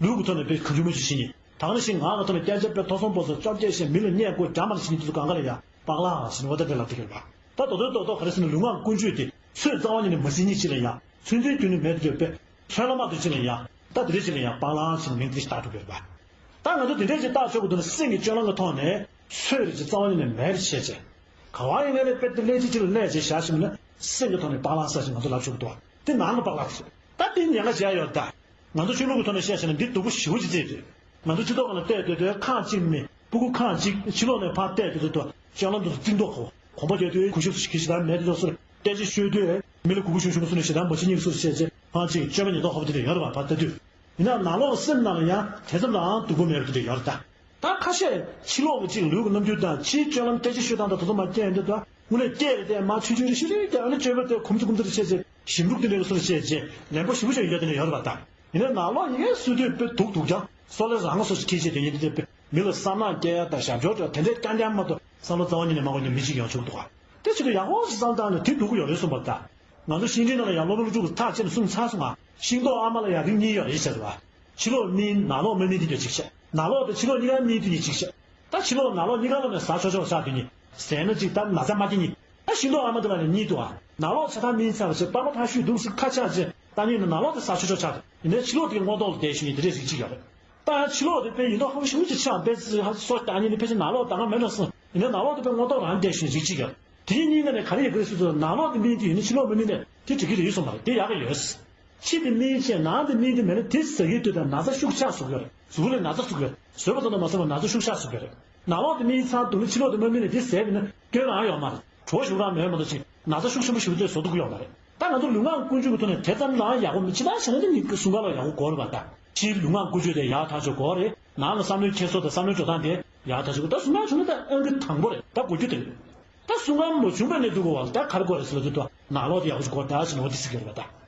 ལུས་ཀྱི་ཐོག་ནས་དཔེ་གང་བྱུང་མང་བྱུང་བྱེད་ཉེན། ད་ག་ནང་བཞིན་ངག་གི་ཐོག་ནས་སྐད་ཆ་དཔེ་ཐོ་གསུམ་པོ་སོགས་བཅོ་བརྒྱད་བཤད་མི་ལ་བརྙས་བཀོད་འདྲ་མ་འདྲ་བྱེད་ཉེན་དེ་ཚོ་གང་ག་ལ་ཡ་སྤགས་ལང་ཟེར་ནས་འོ་ད་དེ་ལབ་བསྡད་ཀྱི་རེད་པ། ད་དོ་དོ་དོ་དོ་ག་རེ་ཟེར་ན་ལུས་ངག་ཀུན་སྤྱོད་དེ་ཚོད་རྩ་བ་ཉིད་ནས་མ་ཟིན་ཉེན་ཅིག་ལ་ཡ་ཚོད་འཛིན་རྒྱུ་ནི་མེད་དུ་གྱུར་པས་ཚོད་བླ་མ་དུ་ཅིག་ལ་ཡ་ད་དེ་རེ་ཅིག་ལ་ཡ་སྤགས་ལང་ཟེར་ནས་མིང་དེ་ཞིག་བཏགས་འགྲོ་གི་རེད་པ། ད་ང་ཚོ་དེ་འདྲས་ཅིག་བཏགས་ཆོག་གི་འདུག་ན་སེམས་ཀྱི་སྤྱོད་ལམ་གྱི་ཐོག་ནས་ཚོད་རེ་ཅིག་རྩ་བ་ཉིད་ནས་མེད་པ་བྱས་བྱས། ག་བ་ཡིན་ནའི་དཔེ་དེ་ལས་ཅིག་ཅིག་ལ་གནས་བྱས་བཞག་ཞིག་མིན་ན་སེམས་ཀྱི་ཐོག་ནས་སྤགས་ལང་ཟེར་ཞིག་ང་ཚོ་ལབ་ཆོག་གི་འདུག་བ། དེ་ནང་གི་སྤགས་ལང་ཟེར། ད་དེ་ཉེན་ཁ་ཆེ་ཡ་ཡོད་ད། ང་ཚོ་ཆོས་ལུགས་ཀྱི་ཐོག་ནས་བཤད་བྱས་ན་འདི་སྡུག་པོ་ཞེ་པོ་ཅིག་བརྩིས་རེད། ང་ཚོ་སྤྱི་ཚོགས་ཁང་ལ་བལྟས་སྡོད་དུས་ཁང་གཅིག་མེད་སྤུ་གུ་ཁང་གཅིག་ཕྱི་ལོགས་ནས་ཕར་བལྟས་སྡོད་དུས་སྤྱོད་ལམ་དུ་བརྩི་མདོག་གོ་གོམ་པ་རྒྱག་དུས་གུས་ཞབས་སུ་གྱིས་ཞེ་དྲག་མེད་དུ་སོ་སོར་བལྟས་ཅིག་ཤོད་དུས་མི་ལ་གུས་གུས་ཞུམ་ཞུམ་སོ་ནས་ཞེ་དྲག་མ་བྱེད་ཉེན་སོ་སོར་བཤད་ཅེས་ཁང་གཅིག་སྤྱོད་པ་ཉེན་རྟོག་ཧོབ་དེ་འདྲ་ཡོད་རེད་བ་ཕར་ལྟ་དུས། ཡིན་ན་ནང་ལོགས་སེམས་ནང་ལ་ཡང་དེ་ཙམ་ལའང་སྡུག་པོ་མེད་པ་དེ་འདྲ་ཡོད་རེད་ད། ད་ཁ་ཤས་ཕྱི་ལོགས་ཀྱི་གཅིག་ལུས་ཀྱི་རྣམ་འགྱུར་དང་ཕྱིའི་སྤྱོད་ལམ་སྐད་ཆ་ཤོད་སྟངས་དང་དེ་ཚོ་མ་སྐྱེས་འདི་དང་དངོས་གནས་སྐྱེས་རེད་དེ་མ་ཆུང་ཆུང་རེ་ཤི་རེ་སྐྱེས་ཨ་ནི་སྤྱོད་པ་དེ་གོམས་སུ་གོམས་སུ་རེ་བཤད་བྱས་ཞིམ་ཕྲུག་དེ་འདྲའི་སོ་རེ་བཤད་བྱས་ལན་པོ་ཞིམ་པོ་ཞིག་ཡོད་དེ་འདྲ་ཡོད་རེད་པ་ད། ཡིན་ན་ནང་ལོགས་ཡིན་སུ་དུས་དཔེ་སྡུག་སྡུག་ཀྱང་སོ་ལས་རང་སོ་སོ་ཁྱེད་ཆེ་དེ་ཡིན་དེ་དཔེ་མི་ལ་བསམ་ནག་སྐྱེ་ཡ་དང་ཞབས་ཞོར་དེ་འདྲའི་སྐྱང་སྐྱང་མ་གཏོགས་བསམ་བློ་རྩ་བ་ཉིད་ནས་མ་འཁོར་ནས་མི་གཅིག་ཡོང་ཆོག་འདུག་ག། དེ་ཕྱིར་ཡག་པོ་ཞིག་བསམ་བཏང་ནས་དེ་སྡུག་གི་ཡོད་རེད་གསུངས་པ་ད། ང་ཚོ་ཤིང་འབྲས་ནང་ལ་ཡང་སློབ་དཔོན་སློབ་ཕྲུག་གིས་ཐག་བཅད་ནས་གསུངས་ཚར་སོང་ང་། ཤིང་ཏོག་ཨ་མ་ལ་ཡང་རིགས་གཉིས་ཡོད་རེད་ཟེར་བ། ཕྱི་ལོགས་སྨིན་ནང་ལོགས་མ་སྨིན་དེ་འདྲ་ཅིག་བཤད། ནང་ལོགས་དང་ཕྱི་ལོགས་གཉིས་ཀ་སྨིན་དེ་འདྲ་ཅིག་བཤད། ད་ཕྱི་ལོགས་ནང་ལོགས་གཉིས་ཀ་ལོག་ནས་ཟ་ཆོག་ཆོག་ཆགས་དེ་གཉིས་ཟས་ན་ཅིག་ད་ན་ཚ་མ་སྐྱེ་གཉིས། ད་ཤིང་ཏོག་ཨ་མ་དེ་ལ་ནི་གཉིས་འདུག་ཨ། ནང་ལོགས་ཆ་ཚང་སྨིན་ཚར་བ་བྱས་པགས་པ་ཐག་ཤུད་འདུག་སེ་ཁ་ཆག་བྱས་ད་ནི་ནང་ལོགས་དེ་ཟ་ཆོག་ཆོག་ཆགས་དེ་ཡིན་ནའི་ཕྱི་ལོགས་དེ་གི་མངོན་རྟོགས་ལ་བསྡད་ཤིང་ཡིན་དེ་འདྲ་ཞིག་ཅིག་ཡོད་རེད། ད་ཕྱི་ལོགས་དེ་དཔེ་ཡིན་མདོག་ཁ་པོ་ཞེ་པོ་ཅིག་ཆགས་པས་ཙི་ཧ་སོ་ད་ནི་ནི་ཕལ་ཆེར་ནང་ལོགས་ད་ག་མེད་འགྲོ་སོང་། ཡིན་ན་ནང་ལོགས་དེ་དཔེ་ངོ་ཐོག་རང་བསྡད་ཤིང་རིགས་གཅིག་ཡོད། དེ་གཉིས་ཀ་ནས་ག་རེ་ཡོད་གི་རེད་ཟེར་དུས་ནང་ལོགས་དེ་སྨིན་གྱི་ཡོད་ན་ཕྱི་ལོགས་མི་སྨིན་ནས་དེ་འགྲིག་གི་རེད་གསུངས་པ་རེད། དེ་ཡག་གི་ཡོད། ཕྱི་དེ་སྨིན་བྱས་ནང་དེ་སྨིན་གྱི་མེད་ན་དེ་ཟ་གི་དུས་དང་ན་ཚ་ཤུགས་ཆག་བཟོ་གི་ཡོད་རེད། གཟུགས་ལ་ན་ཚ་བཟོ་གི་ཡོད་རེད། བཟོས་པ་ཙམ་དུ་མ་ཟད་པར་ན་ཚ་ཤུགས་ཆག་བཟོ་གི་ཡོད་རེད། ནང་ལོགས་དེ་སྨིན་ཚར་འདུག་ན་ཕྱི་ལོགས་དེ་མ་སྨིན་ནས་དེ་ཟས་པས་ན་སྐྱོན་རང་ཡོད་མ་རེད། གྲོད་ཤུགས་རང་མེད་མ་གཏོགས་ཅིག་ན་ཚ་ཤུགས་ཆེན་པོ་ཞིག་དེ་བཟོ་ཐུབ་ཀྱི་ཡོད་མ་རེད། ད་ང་ཚོ་ལུས་ངག་ཀུན་སྤྱོད་ཀྱི་ཐོག་ནས་དེ་ཙམ་རང་ཡག་པོ་མེད། ཅི་ལྟར་བྱས་ན་དེ་ནི་གཟུགས་ཁམས་ལ་ཡག་པོ་དགོས་རེད་པ། ད་ཕྱིའི་ལུས་ངག་ཀུན་སྤྱོད་དེ་ཡག་ཐག་ཆོད་དགོས་རེད། ནང་ལ་བསམ་བློའི་འཁྱེར་སོ་དང་བསམ་བློའི་འགྲོ་སྟངས་དེ་ཡག་ཐག་ཆོད་དགོས། ད་གཟུགས་ངག་བྱུང་ན་ད་ཨང་ཀི་དང་པོ་རེད། ད་དགོས་རྒྱུ་དེ་རེད། ད་གཟུགས་ངག་མ་བྱུང་བའི་གནས་ཚུལ་གོ་བ་ལ་ད་ག་རེ་དགོས་རེད་ཟེར་ལ་དུས་ད་ནང་ལོགས་དེ་ཡག་པོ་ཞིག་དགོས། ད་ཕྱི་ནང་དེ་ཟེར་གྱི་རེད་པ། ད་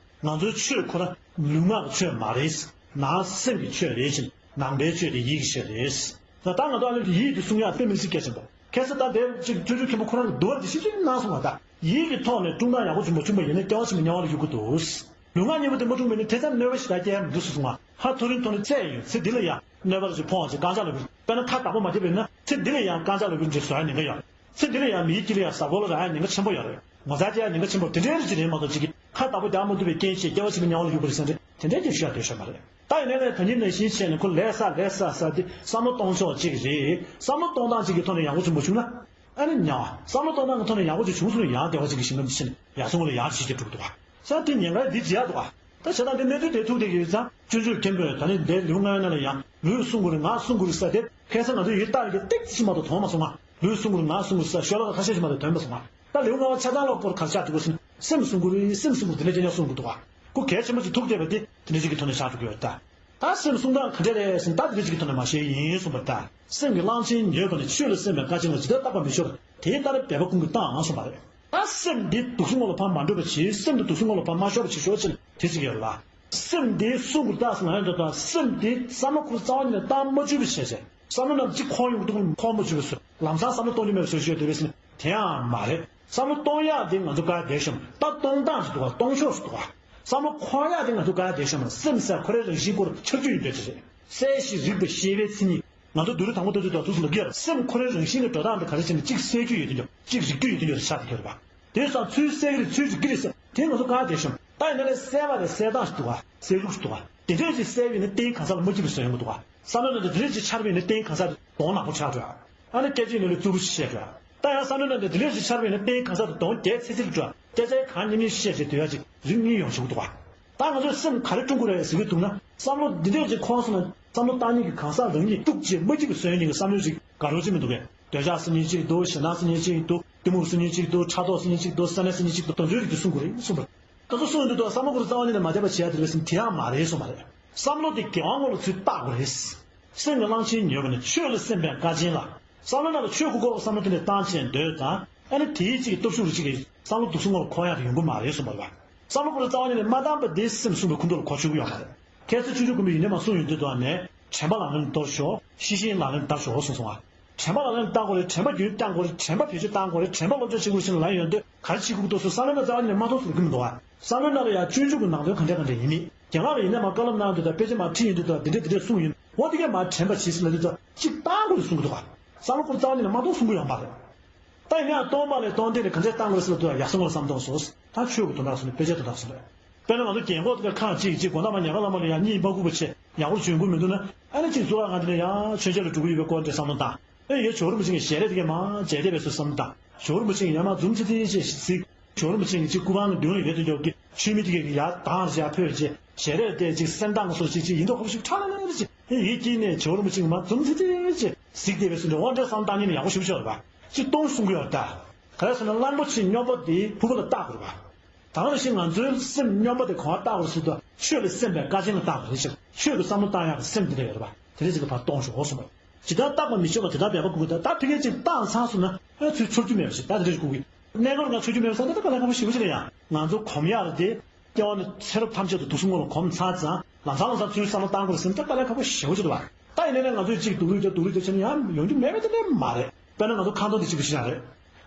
ང་ཚོའི་ཆོས་ཁོ་ན་ལུས་ངག་གི་ཆོས་མ་རེད། ནང་སེམས་ཀྱི་ཆོས་རེད་ཅིང་། ནང་པའི་ཆོས་དེ་ཡིད་ཀྱི་ཆོས་རེད། ད་ལྟ་ང་ཚོ་ཨ་ནི་ཡིད་དེ་གསུང་ཡག་དཔེ་མི་སྲིད་གལ་ཆེན་པོ། ཁ་སང་ད་དེ་ཅིག་ཆོས་རྗེ་མཁན་པོ་ཁོ་རང་གི་འདུལ་བ་འདི་ཞིབ་ཞིབ་གནང་སོང་བ། ད་ཡིད་ཀྱི་ཐོག་ནས་སྐྲག་སྣང་ཡག་པོ་བྱུང་མ་བྱུང་བ་ཡིན་ན་སྐྱེ་བ་ཕྱི་མའི་དམྱལ་བ་ལ་གཡུག་གི་འདུག། ལུས་ངག་གཉིས་པོ་དེ་མ་བྱུང་བ་ཡིན་ན་དེ་ཙམ་གནོད་པ་ཞིག་ད་སྐྱེལ་མི་འདུག་ཟེར་གསུངས་བ། ཧ་ཐོ་རིང་ཐོ་རིང་ཚད་ཡོད། ཚེ་འདི་ལ་ཡང་གནོད་པ་ཞིག་ཕོག་ཅིག་རྐང་ལྕགས་ལ་བུད། དཔེར་ན་ཁ་བདག་པོ་མ་བརྒྱབ་པ་ཡིན་ན་ཚེ་འདི་ལ་ཡང་རྐང་ལྕགས་ལ་བུད་ཅིག་བཟོ་ཡ་ཉེན་ཁ་ཡོད། ཚེ་འདི་ལ་ཡང་མིའི་དཀྱིལ་ལ་ཡང་གཟའ་སྐོར་ལ་རག་ཡ་ཉེན་ཁ་ཆེན་པོ་ཡོད་རེད། ངོ་ཚ་སྐྱེ་ཡ་ཉེན་ཁ་ཆེན་པོ་དེ་འདྲའི་རིགས་ཅིག་རེད་མ་གཏོགས་ཅིག་གིས་ཁ་བདག་པོ་རྒྱག་མ་ཐུབ་པའི་རྐྱེན་བྱས་སྐྱེ་བ་ཕྱི་མའི་དམྱལ་བ་ལ་གཡུག་པ་རེད་ཟེར་ནས་དེ་འདྲའི་སྐད་ཤོད་ཡ་དེ་ཤོད་མ་རེད། ད་ཡིན་ནའི་ད་ཉིན་ནས་བཞིན་བྱས་ནས་ཁོ་ལས་ས་ལས་ས་ས་དེ་བསམ་བློ་གཏོང་ཕྱོགས་གཅིག་རེད། བསམ་བློ་གཏོང་སྟངས་གཅིག་གི་ཐོག་ནས་ཡག་པོ་བྱུང་མ་བྱུང་ན་ཨ་ནི་ཉ་བ། བསམ་བློ་གཏོང་སྟངས་ཀྱི་ཐོག་ནས་ཡག་པོ་ཅིག་བྱུང་སོང་ན་ཡང་བདེ་བ་ཅིག་གི་ཞིང་ཁམས་ཕྱིན་ནས་ཡག་སོང་ལ་ཡག་ཅིག་ཅིག་འགྲུབ་འདུག་ག། ས་དེ་ཉེན་ཁ་འདི་བརྗེ་ཡག་འདུག་ག། ད་བྱས་ཙང་དེ་གནས་ཚུལ་དེ་ཐུག་བསྡད་ཀྱི་ཡོད་ཙང་སྤྱོད་འཇུག་མཁན་པོས་ད་ནི་འདས་ལེའུ་ལྔ་པའི་ནང་ལ་ཡང་ལུས་བསྲུང་དགོས་རེད། ངག་བསྲུང་དགོས་རེད་ཟེར་དེ་ཁ་སང་ང་ཚོས་ཡིད་བརྟག་གི་ཏིག་ཙམ་མ་གཏོགས་དོན་མ་སོང་ང་། ལུས་བསྲུང་དགོས་རེད། ངག་བསྲུང་དགོས་རེད་ཟེར་ཤོ་ལོ་ཀ་ཁ་ཤས་ཤིག་མ་གཏོགས་དོན་མ་སོང་ང་། ད་ལེའུ་ལྔ་པ་ཆ་ཚང་ཀློག་སྐོར་ག་རེ་ཆགས་འགྲོ་གི་ཟེར་ན་སེམས་བསྲུང་དགོས་རེད། སེམས་བསྲུང་དགོས་རེད། དེ་འདྲ་ཅིག་ཀྱང་གསུང་གི་འདུག་ག། ཁོ་གལ་ཆེན་པོ་ཅིག་ཐུག་བསྡད་པ་དེ་དེ་འདྲ་ཅིག་གི་ཐོག་ནས་ཆགས་འགྲོ་གི་ཡོད་རེད་ད། ད་སེམས་བསྲུང་སྟངས་ག་འདྲ་རེད་ཟེར་ན་ད་དེ་འདྲ་ཅིག་གི་ཐོག་ནས་མར་བཤད་ཡིན་གསུངས་པ་རེད་ད། སེམས་ཀྱི་གླང་ཆེན་མྱོས་པ་ནི། ཆོས་ལ་སེམས་པའི་བཀའ་ཆེན་ལ། ཇི་ལྟར་བརྟག་པར་མི་ཤོག་པ་དེ་ལྟར་འབད་པ་ཀུན་གྱིས་བརྟགས་གསུངས་པ་རེད། ད་སེམས་འདི་དུག་གསུམ་ཀུན་ལ་ཕར་མ་འགྲོ་བ་བྱེད། སེམས་འདི་དུག་གསུམ་ཀུན་ལ་ཕར་མ་ཤོར་བ་བྱེད་ཤོག་ཅེས་དེ་ཟེར་གྱི་ཡོད་ལ། སེམས་འདི་བསྲུང་དགོས་རེད་ཟེར་ན་ཡང་འདོད་དང་། སེམས་འདི་བསམ་བློ་ཁོ་རང་རྩ་བ་ཉིད་ནས་བཏང་མ་བཅུག་པ་བྱས་བྱས། བསམ་བློ་རྣམས་གཅིག་འཁོར་ཡོང་གི་འདུག་འཁོར་མ་བཅུག་པ་བཟོས། ལམ་སང་བསམ་བློ་གཏོང་རྒྱུ་མེད་པ་བཟོས་བྱས་སྡོད་པས་ཟེར་ན་དེ་ཡང་མ་རེད། བསམ་བློ་གཏོང་ཡག་དེ་ང་ཚོ་ག་རེ་བསྡད་ཤོག་ད་གཏོང་སྟངས་ཤིག་འདུག་ག། གཏོང་ཕྱོགས་ཤིག་འདུག་ག། བསམ་བློ་འཁོར་ཡག་དེ་ང་ཚོ་ག་རེ་བསྡད་ཤོག་ན། སེམས་ཟེར་ཁོ་རའི་རང་བཞིན་སྐོར་ཆ་རྒྱུས་ཡིན་འདོད་ཅིག་རེད། གསལ་ཞིང་རིག་པའི་ཤེས་པའི་མཚན་ཉིད། ང་ཚོ་བསྡུས་གྲྭ་དང་པོ་ལྟ་དུས་དང་ཐུགས་སུ་ལབ་ཀྱི་ཡོད་རེད། སེམས་ཁོ་རའི་རང་བཞིན་གྱི་འགྲོ་སྟངས་དེ་ག་རེ་བྱས་ནས་གཅིག་གསལ་རྒྱུ་ཡོད་དེ་འདྲ། གཅིག་རིག་རྒྱུ་ཡོད་དེ་འདྲ་ཆགས་བསྡད་ཀྱི་ཡོད་རེད་པ། དེ་སང་ཚུལ་གསལ་གྱི་རེད། ཚུལ་རིག་གི་རེད་ཟེར། དེ་ང་ཚོ་ག་རེ་བསྡད་ཤོག་ད་ཡིན་ན་ལས་གསལ་བ་རེད། གསལ་སྟངས་ཤིག་འདུག་ག། གསལ་ལུགས་ཤིག་འདུག་ག། དེ་འདྲས་ཅིག་གསལ་བས་ན་རྟེན་གང་ཟག་ལ་མ་སྐྱིད་པ་བཟོ་ཡོང་གི་འདུག་ག། བསམ་བློ་ནང་དུ་དེ་འདྲས་ཅིག་འཆར་བས་ན་རྟེན་གང་ཟག་དེ་གདོང་ནག་པོ་ཆགས་འགྲོ། ཨ་ནི་སྐད་ཅིག་ནང་ལ་རྩུབ་པོ་ཞིག་བཤད་འགྲོ། ད་ཡང་བསམ་བློ་ནང་དུ་དེ་འདྲས་ཅིག་འཆར་བས་ན་རྟེན་གང་ཟག་དེ་གདོང་རྒྱས་ཚད་ཚད་འགྲོ། སྐད་ཆ་གང་སྙན་སྙན་བཤད་བྱས་སྡོད་ཡག་ཅིག་རིགས་གཉིས་ཡོང་བཞིན་འདུག་ག། ད་ང་ཚོས་སེམས་ག་རེ་བསྲུང་དགོས་རེད་ཟེར་གྱི་འདུག་ན། བསམ་བློ་འདི་འདྲས་ཅིག་འཁོར་སོང་ན། བསམ་བློ་བཏང་མཁན་གྱི་གང་ཟག་རང་ཉིད་སྡུག་ཅིང་མ་སྐྱིད་པ་བཟོ་ཡ་མཁན་གྱི་བསམ་བློའི་རིགས་དགའ་རབ་ཅིག་མི་འདུག་གས། འདོད་ཆགས་ཟེར་མཁན་གཅིག་འདུག། ཞེད་སྣང་ཟེར་མཁན་གཅིག་འདུག། གཏི་མུག་ཟེར་མཁན་གཅིག་འདུག། ཕྲག་དོག་ཟེར་མཁན་གཅིག་འདུག། བསམ་ནད་ཟེར་མཁན་གཅིག་འདུག། དེ་ཚོའི་རིགས་དེ་བསྲུང་དགོས་རེད་གསུངས་པ་རེད། དེ་ཚོ་བསྲུང་ཡོང་དུས་ད་བསམ་བློ་ཁོ་རང་རྩ་བ་ཉིད་ནས་མ་བསྡད་པ་བྱེད་ཡ་དེ་རེད་ཟེར་ན་དེ་ཡང་མ་རེད་གསུངས་པ་རེད། བསམ་བློ་དེ་འགལ་བ་ངོ་ལ་ཚུར་བལྟ་དགོས་རེད། སེམས་ཀྱི་གླང་ཆེན་མྱོས་པ་ནི། ཆོས་ལ་སེམས་པའི་བཀའ་ཆེན་ལ། བསམ་བློ་ནང་ལ་ཆོས་གོ་དགོས་པའི་བསམ་བློ་དེ་ནས་བཏང་བྱས་སྡོད་ཙང་། ཨ་ནི་དེའི་གཅིག་གི་སྟོབས་ཤུགས་རུ་གཅིག་གིས་བསམ་བློ་དུག་སུ་ངོ་ལ་འཁོར་ཡག་དེ་ཡོང་གི་མ་རེད་གསུངས་པ་རེད་པ། བསམ་བློ་ཁོ་རང་རྩ་བ་ཉིད་ནས་མ་བཏང་བ་དེ་སེམས་བསྲུང་བའི་ཁུངས་ཐུབ་ལ་གོ་ཆོད་ཀྱི་ཡོད་མ་རེད། ཁ་སང་ཆོས་རྗེ་མཁན་པོ་ཡིན་ནའི་མ་གསུངས་ཡོང་དུས་དུ་ནས་དྲན་པ་ལག་ལེན་དུ་གཏོང་ཤོག། ཤེས་བཞིན་ལག་ལེན་དུ་བསྟར་ཤོག་གསུངས་སོང་ང་། དྲན་པ་ལག་ལེན་བསྟར་དགོས་རེད། དྲན་པ་རྒྱུན་བསྐྱང་དགོས་རེད། དྲན་པ་བེད་སྤྱོད་བཏང་དགོས་རེད། དྲན་པ་སློབ་སྦྱོང་བྱེད་དགོས་ཟེར་ལབ་ཡོང་དུས་ག་རེ་བྱེད་དགོས་འདུག་ཟེར་བསམ་བློ་ནང་རྩ་བ་ཉིད་ནས་མ་གཏོང་ཟེར་གི་མི་འདུག་ག། བསམ་བློའི་ནང་ལ་ཡང་སྤྱོད་འཇུག་གི་ནང་དོན་ག་འདྲ་ག་འདྲ་ཡིན་མིན། རྒན་ལགས་ལ་ཡིན་ནའི་མ་བཀའ་སློབ་གནང་དུས་དང་དཔེ་ཆ་མ་ཁྲིད་ཡོང་དུས་དང་འདི་འདྲ་འདི་འདྲ་གསུངས་ཡིན། འོ་འདི་གས་མ་དྲན་པ་བྱེད་ཟེར་ལབ་དུས་དང་གཅིག་བཏང་དགོས་ཟེར་གསུང་གི་འདུག་ག། བསམ་བློ་ཁོ་རང་རྩ་བ་ཉིད་ནས་མ་གཏོང་གསུང་གི་ཡོད་མ་རེད། ད་ཡིན་ན་ཡང་སྟོང་པ་ལས་སྟོང་ཐུན་ནས་ག་འདྲས་བཏང་དགོས་ཟེར་ལབ་དུས་ཡག་སོང་ངོ་བསམ་གཏོང་སོང་། ད་ཆོས་ཀྱི་དོན་དག་སོང་ནས་དཔེ་ཆའི་དོན་དག་སོང་ནས། དཔེར་ན་ང་ཚོ་རྒན་གོག་དེ་ག་ཁག་ཅིག་ཅིག་དགོང་དག་མ་ཉལ་ཁ་ལ་མ་ལ་ཡང་གཉིད་མ་ཁུག་པ་བྱས་ཡག་པོ་འཇོན་གྱི་མི་འདུག་ན། ཨ་ནི་ཅིག་གཙོ་བོ་ང་འདི་ནས་ཡང་མཆོད་མཇལ་ལ་འགྲོ་གི་ཡོད་པའི་སྐོར་འདྲ་བསམ་བློ་བཏང་། ཨེ་ཡ་ཇོ་བོ་རིན་པོ་ཆེ་གི་ཞལ་རས་དེ་གས་མ་མཇལ་བསྡད་པའི་བཟོ་བསམ་བློ་བཏང་། ཇོ་བོ་རིན་པོ་ཆེ་གི་ཡར་མར་འཛུམ་ཚིག་ཚིག་ཅིག་གཟིགས། ཇོ་བོ་རིན་པོ་ཆེ་གི་ཅིག་སྐུ་པང་གི་མདུན་ལ་ཡོད་དུས་ཀྱང་མཆོད་མེ་དེ་གས་ཡར་ལྡང་ཡར་ཕུད་བྱས་ཞལ་རས་དེ་ཅིག་སེམས་གཏམ་བཟོ་ཅིག་ཅིག་ཡིན་མདོག་ཁ་པོ་ཞིག་ཁྲ་ལ་ལ་ལ་ཅིག་ཨེ་ཡིད་དཀྱིལ་ནས་ཇོ་བོ་རིན་པོ་ཆེ་གི་མར་འཛུམ་ཚིག་ཚིག་ཅིག་གཟིགས་བསྡད་པའི་བཟོ་འདྲ། འོ་འདྲ་བསམ་བཏང་ཉིན་ཡག་པོ་ཞེ་པོ་ཅིག་ཡོད་རེད་པ། ཅིག་སྟོང་གསུང་གི་ཡོད་རེད་ད། ག་རེ་ཟེར་ན་གླང་པོ་ཆེ་སྨྱོན་པ་དེ་ཕུར་བུ་ལ་བཏགས་དགོས་རེད་པ། ད་ག་ནང་བཞིན་ང་ཚོའི་སེམས་སྨྱོན་པ་དེ་གང་བ་བཏགས་དགོས་ཟེར་དུས་ཆོས་ལ་སེམས་པའི་བཀའ་ཆེན་ལ་བཏགས་དགོས་རེད་ཅིག། ཆོས་ཀྱི་བསམ་བློ་བཏང་ཡག་གི་སེམས་འདི་འདྲ་ཡོད་རེད་པ། དེ་འདྲ་ཅིག་གི་ཕར་གཏོང་ཤོག་གསུངས་པ། ཇི་ལྟར་བརྟག་པར་མི་ཤོག་པ་དེ་ལྟར་འབད་པ་ཀུན་གྱིས་བརྟགས། ད་ཕ་གིར་ཅིག་བཏང་ཚར་སོང་ན་ཨ་ཚུར་འཆོར་རྒྱུ་མེད་པ་ཞིག་ད་དེ་འདྲ་ཞིག་དགོས་ཀྱི། གནས་སྐབས་ང་ཚོར་རྒྱུ་མེད་པ་བསམ་ན་ད་དཀའ་ལས་ཁག་པོ་ཞེ་པོ་ཅིག་རེད། ཡང་ང་ཚོ་གོམས་ཡག་རེད་དེ། སྐྱེ་བ་ནས་ཚེ་རབས་ཐམས་ཅད་དུ་དུག་གསུམ་ངོ་ལ་གོམས་ཚར་ཙང་ལམ་སང་ལམ་སང་ཚུར་བསམ་བློ་བཏང་དགོས་རེད་ཟེར་ན་ད་དཀའ་ལས་ཁག་པོ་ཞེ་པོ་ཅིག་འདུག་བ། ད་ཡིན་ནའི་ང་ཚོས་ཅིག་སྡུག་རུས་བྱས་སྡུག་རུས་བྱས་བྱས་ནས་ཡང་ཡོང་རྒྱུ་མེད་པ་དེ་འདྲ་མ་རེད། དཔེར་ན་ང་ཚོ་ཁ་འདོན་དེ་གཅིག་པུ་ཞིག་ཡང་རེད།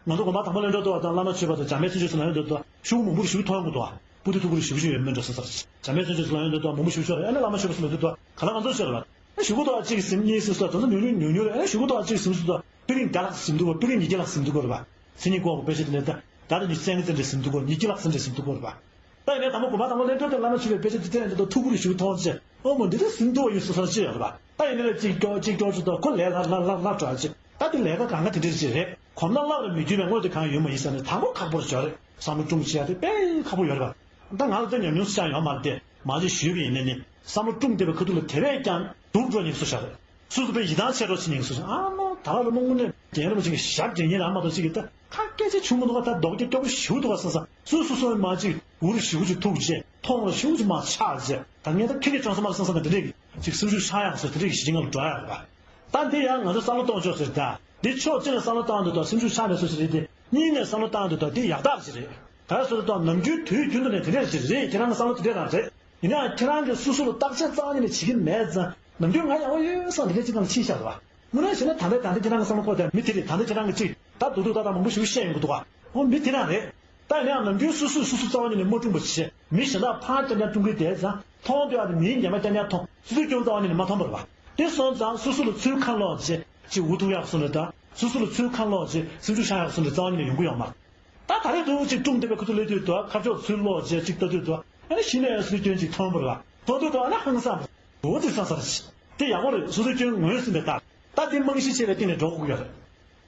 ང་ཚོ་དགོན་པ་དང་པོ་ལ་འགྲོ་དུས་དང་བླ་མ་མཆོད་པ་དང་འཇམ་དཔལ་མཚན་བརྗོད་ཟེར་ལ་འགྲོ་དུས་ཤོག་བུ་མང་པོ་ཞིག་མཐོང་གི་འདུག་བ། སྤུ་གྲི་མཐུག་པོ་ཞིག་མཆོད་ཡོད་མེད་འགྲོ་ས་ས་རེད། འཇམ་དཔལ་མཚན་བརྗོད་ཟེར་ལ་འགྲོ་དུས་མང་པོ་ཞིག་མཆོད་རེད། ཨ་ནི་བླ་མ་མཆོད་པ་ཟེར་ལ་འགྲོ་དུས་ག་ལ་ང་ཚོ་མཆོད་རེད་བ། ཨ་ཞུ་གི་འདུག་བ། གཅིག་ཟིན་གཉིས་ཟིན་སོགས་ད་ཚོ་ཉུང་ཉུང་ཉུང་ཉུང་རེད། ཨ་ཞུ་གི་འདུག་བ། གཅིག་ཟིན་སོགས་ད་པི་ཀིང་བརྒྱ་ལྷག་ཟིན་འདུག་གོ། པི་ཀིང་ཉིས་བརྒྱ་ལྷག་ཟིན་འདུག་གོ་རེད་བ། མཚན་ཉིད་བཀོད་དགོས་དཔེ་ཆ་དེ་ནས་ད་ད་ད་ཉི་ཤུ་རྩ་ལྔ་ཙམ་རེ་ཟིན་འདུག་གོ། ཉིས་བརྒྱ་ལྷག་ཙམ་རེ་ཟིན་འདུག་གོ་རེད་བ། ད་ཡིན་ནའི་དང་པོ་དགོན་པ་དང་པོ་ལ་འགྲོ་དུས་བླ་མ་མཆོད་པའི་དཔེ་ཆ་དེ་བལྟས་ནས་ད་ཐུགས་ཁུར་ཞིག་མཐོང་ཚེ་ཨོ་མོ་འདི་འདྲ་ཟིན་འདུག་བ་ཡིན་སོ་སོར་ཅི་ཡོད་རེད་བ། ད་ཡིན་ནའི་གཅིག་སྐྱོར་གཅིག་སྐྱོར་ཚུལ་དུ་ཁོ་ལས་སླ་སླ་སླ་སླ་སླ་འགྲོ་ཅིག་ད་དེ་ལས་ཀ་གང་ག་དེ་འདྲ་ཞིག་རེད། གོམས་ན་སླར་མི་འགྱུར་བའི་དངོས་དེ་གང་ཡོད་མ་ཡིན་ཟེར་ནས་དང་པོ་ཁག་པོ་རེད་ཅོ་རེད། བསམ་བློ་སྲུང་བྱེད་ཡ་དེ་དཔེ་ཁག་པོ་ཡོད་རེད་པ། ད་ང་ལ་ད་ཉམས་མྱོང་ཅང་ཡོད་མ་རེད་དེ་མ་གཞི་ཞུས་པ་ཡིན་ནའི་ནི་བསམ་བློ་སྲུང་བསྡད་པའི་ཁ་ཐུག་ལ་དེ་བས་ཀྱང་སྡུག་འགྲོ་ཉེན་སོ་བཞག་རེད། སུ་སུ་དཔེ་ཡིད་ཐང་ཆད་འགྲོ་ཕྱིན་ཡིན་སུ་ཨ་མ་ད་ར་ལ་མ་དངོས་གནས་རྒན་རབས་ཅིག་གི་ཞབས་འདྲེན་ཉེན་ལ་མ་གཏོགས་ཅིག་གི་ད་ཁ་སྐད་ཆ་བྱུང་མི་འདུག་ག་ད་རྡོག་རྒྱ་སྐྱོ་པོ་ཞིག་འདུག་ག་བསམ་ས་སུ་སུ་སོ་མ་ཅིག་འུར་ཞིག་ཅིག་ཐུག་རྗེས་མཐོང་ལ་ཞིག་ཅིག་མ་ཆག་རྗེས་ད་ངས་ད་ཁྱི་གི་ཅང་སོ་མ་བསམ་ས་ད་འདི་འདྲས་ཅིག་སེམས་ཤུགས་ཆག་ཡག་སོ་དེ་འདྲས་ཞིག་ང་ལ་འགྲོ་ཡག་རེད་པ། ད་འདི་ཡང་ང་ཚོ་བསམ་བློ་གཏོང་ཕྱོགས་ཟེར་ད་འདི་ཕྱོགས་གཅིག་ནས་བསམ་བློ་བཏང་འདུག་ད་སེམས་ཤུགས་ཆག་མེད་སོ་ཞིག་རེད་དེ་གཉིས་ནས་བསམ་བློ་བཏང་འདུག་ད་འདི་ཡག་རྟགས་ཞིག་རེད། ག་རེ་ཟེར་ད་ནམ་རྒྱུན་དུས་རྒྱུན་དུ་ནས་དེ་འདྲས་ཞིག་རེད་ཁྱེད་རང་གི་བསམ་བློ་དེ་འདྲས་རང་རེད། ཡིན་ནའང་ཁྱེད་རང་གིས་སོ་སོ་ལ་བརྟག་དཔྱད་རྩ་བ་ཉིད་ནས་བྱེད་ཀྱི་མེད་ཙང་ནམ་རྒྱུན་ང་ཡག་པོ་ཡོད་བསམ་དེ་འདྲ་ཅིག་ནང་ཕྱིན་བཞག་རེད་བ། དངོས་གནས་བྱས་ན་ད་ལྟའི་ད་ལྟའི་ཁྱེད་རང་གི་བསམ་བློ་འཁོར་དེ་མི་དེ་རེད། ད་ལྟའི་ཁྱེད་རང་གི་ཅིག་ད་སྡུག་སྡུག་ཏག་ཏག་མང་པོ་ཞིག་བཤད་ཡོང་གི་འདུག་ག་འོ་མི་དེ་རང་རེད། ད་ཡིན་ནའང་ནམ་རྒྱུན་སོ་སོས་སོ་སོ་རྩ་བ་ཉིད་ནས་མ་སྲུང་བ་བྱས་མི་གཞན་དག་ཕར་རྐྱང་རྐྱང་སྲུང་གི་བསྡད་ཙང་མཐོང་འདོད་ཡག་དེ་མིའི་ཉེས་པ་རྐྱང་རྐྱང་མཐོང་སོ་སོའི་སྐྱོན་རྩ་བ་ཉིད་ནས་མ་མཐོང་བ་རེད་བ། དེ་སོང་ཙང་སོ་སོ་ལ་ཚུར་ཁ་ལོག་བྱས་ཅིག་འུ་ཐུག་ཡག་སོང་རེད་ད། སོ་སོ་ལ་ཚུར་ཁ་ལོག་བྱས་སེམས་ཤུགས་ཆག་ཡག་སོང་རེད་རྩ་བ་ཉིད་ནས་ཡོང་གི་ཡོད་མ་རེད། ད་ད་རེས་འདུག་ཅིག་སྒྲུང་བསྡད་པའི་ཁ་ཐུག་སླེབས་དུས་དུ་ཁ་ཕྱོགས་ཚུར་ལོག་བྱས་ཅིག་ལྟ་དུས་དུ་ཨ་ནི་གཞི་ནས་སུའི་སྐྱོན་ཅིག་མཐོང་བ་རེད་བ། མཐོང་དུས་དུ་ཨ་ནི་ཧང་སངས་འོ་དེ་སང་སར་ཞིག་དེ་ཡག་པོ་རེད། སོ་སོའི་སྐྱོན་ངོས་ཟིན་པའི་རྟགས་ད་དེ་རྨང་གཞི་བྱས་པའི་སྟེང་ནས་འགྲོ་དགོས་ཀྱི་ཡོད་རེད།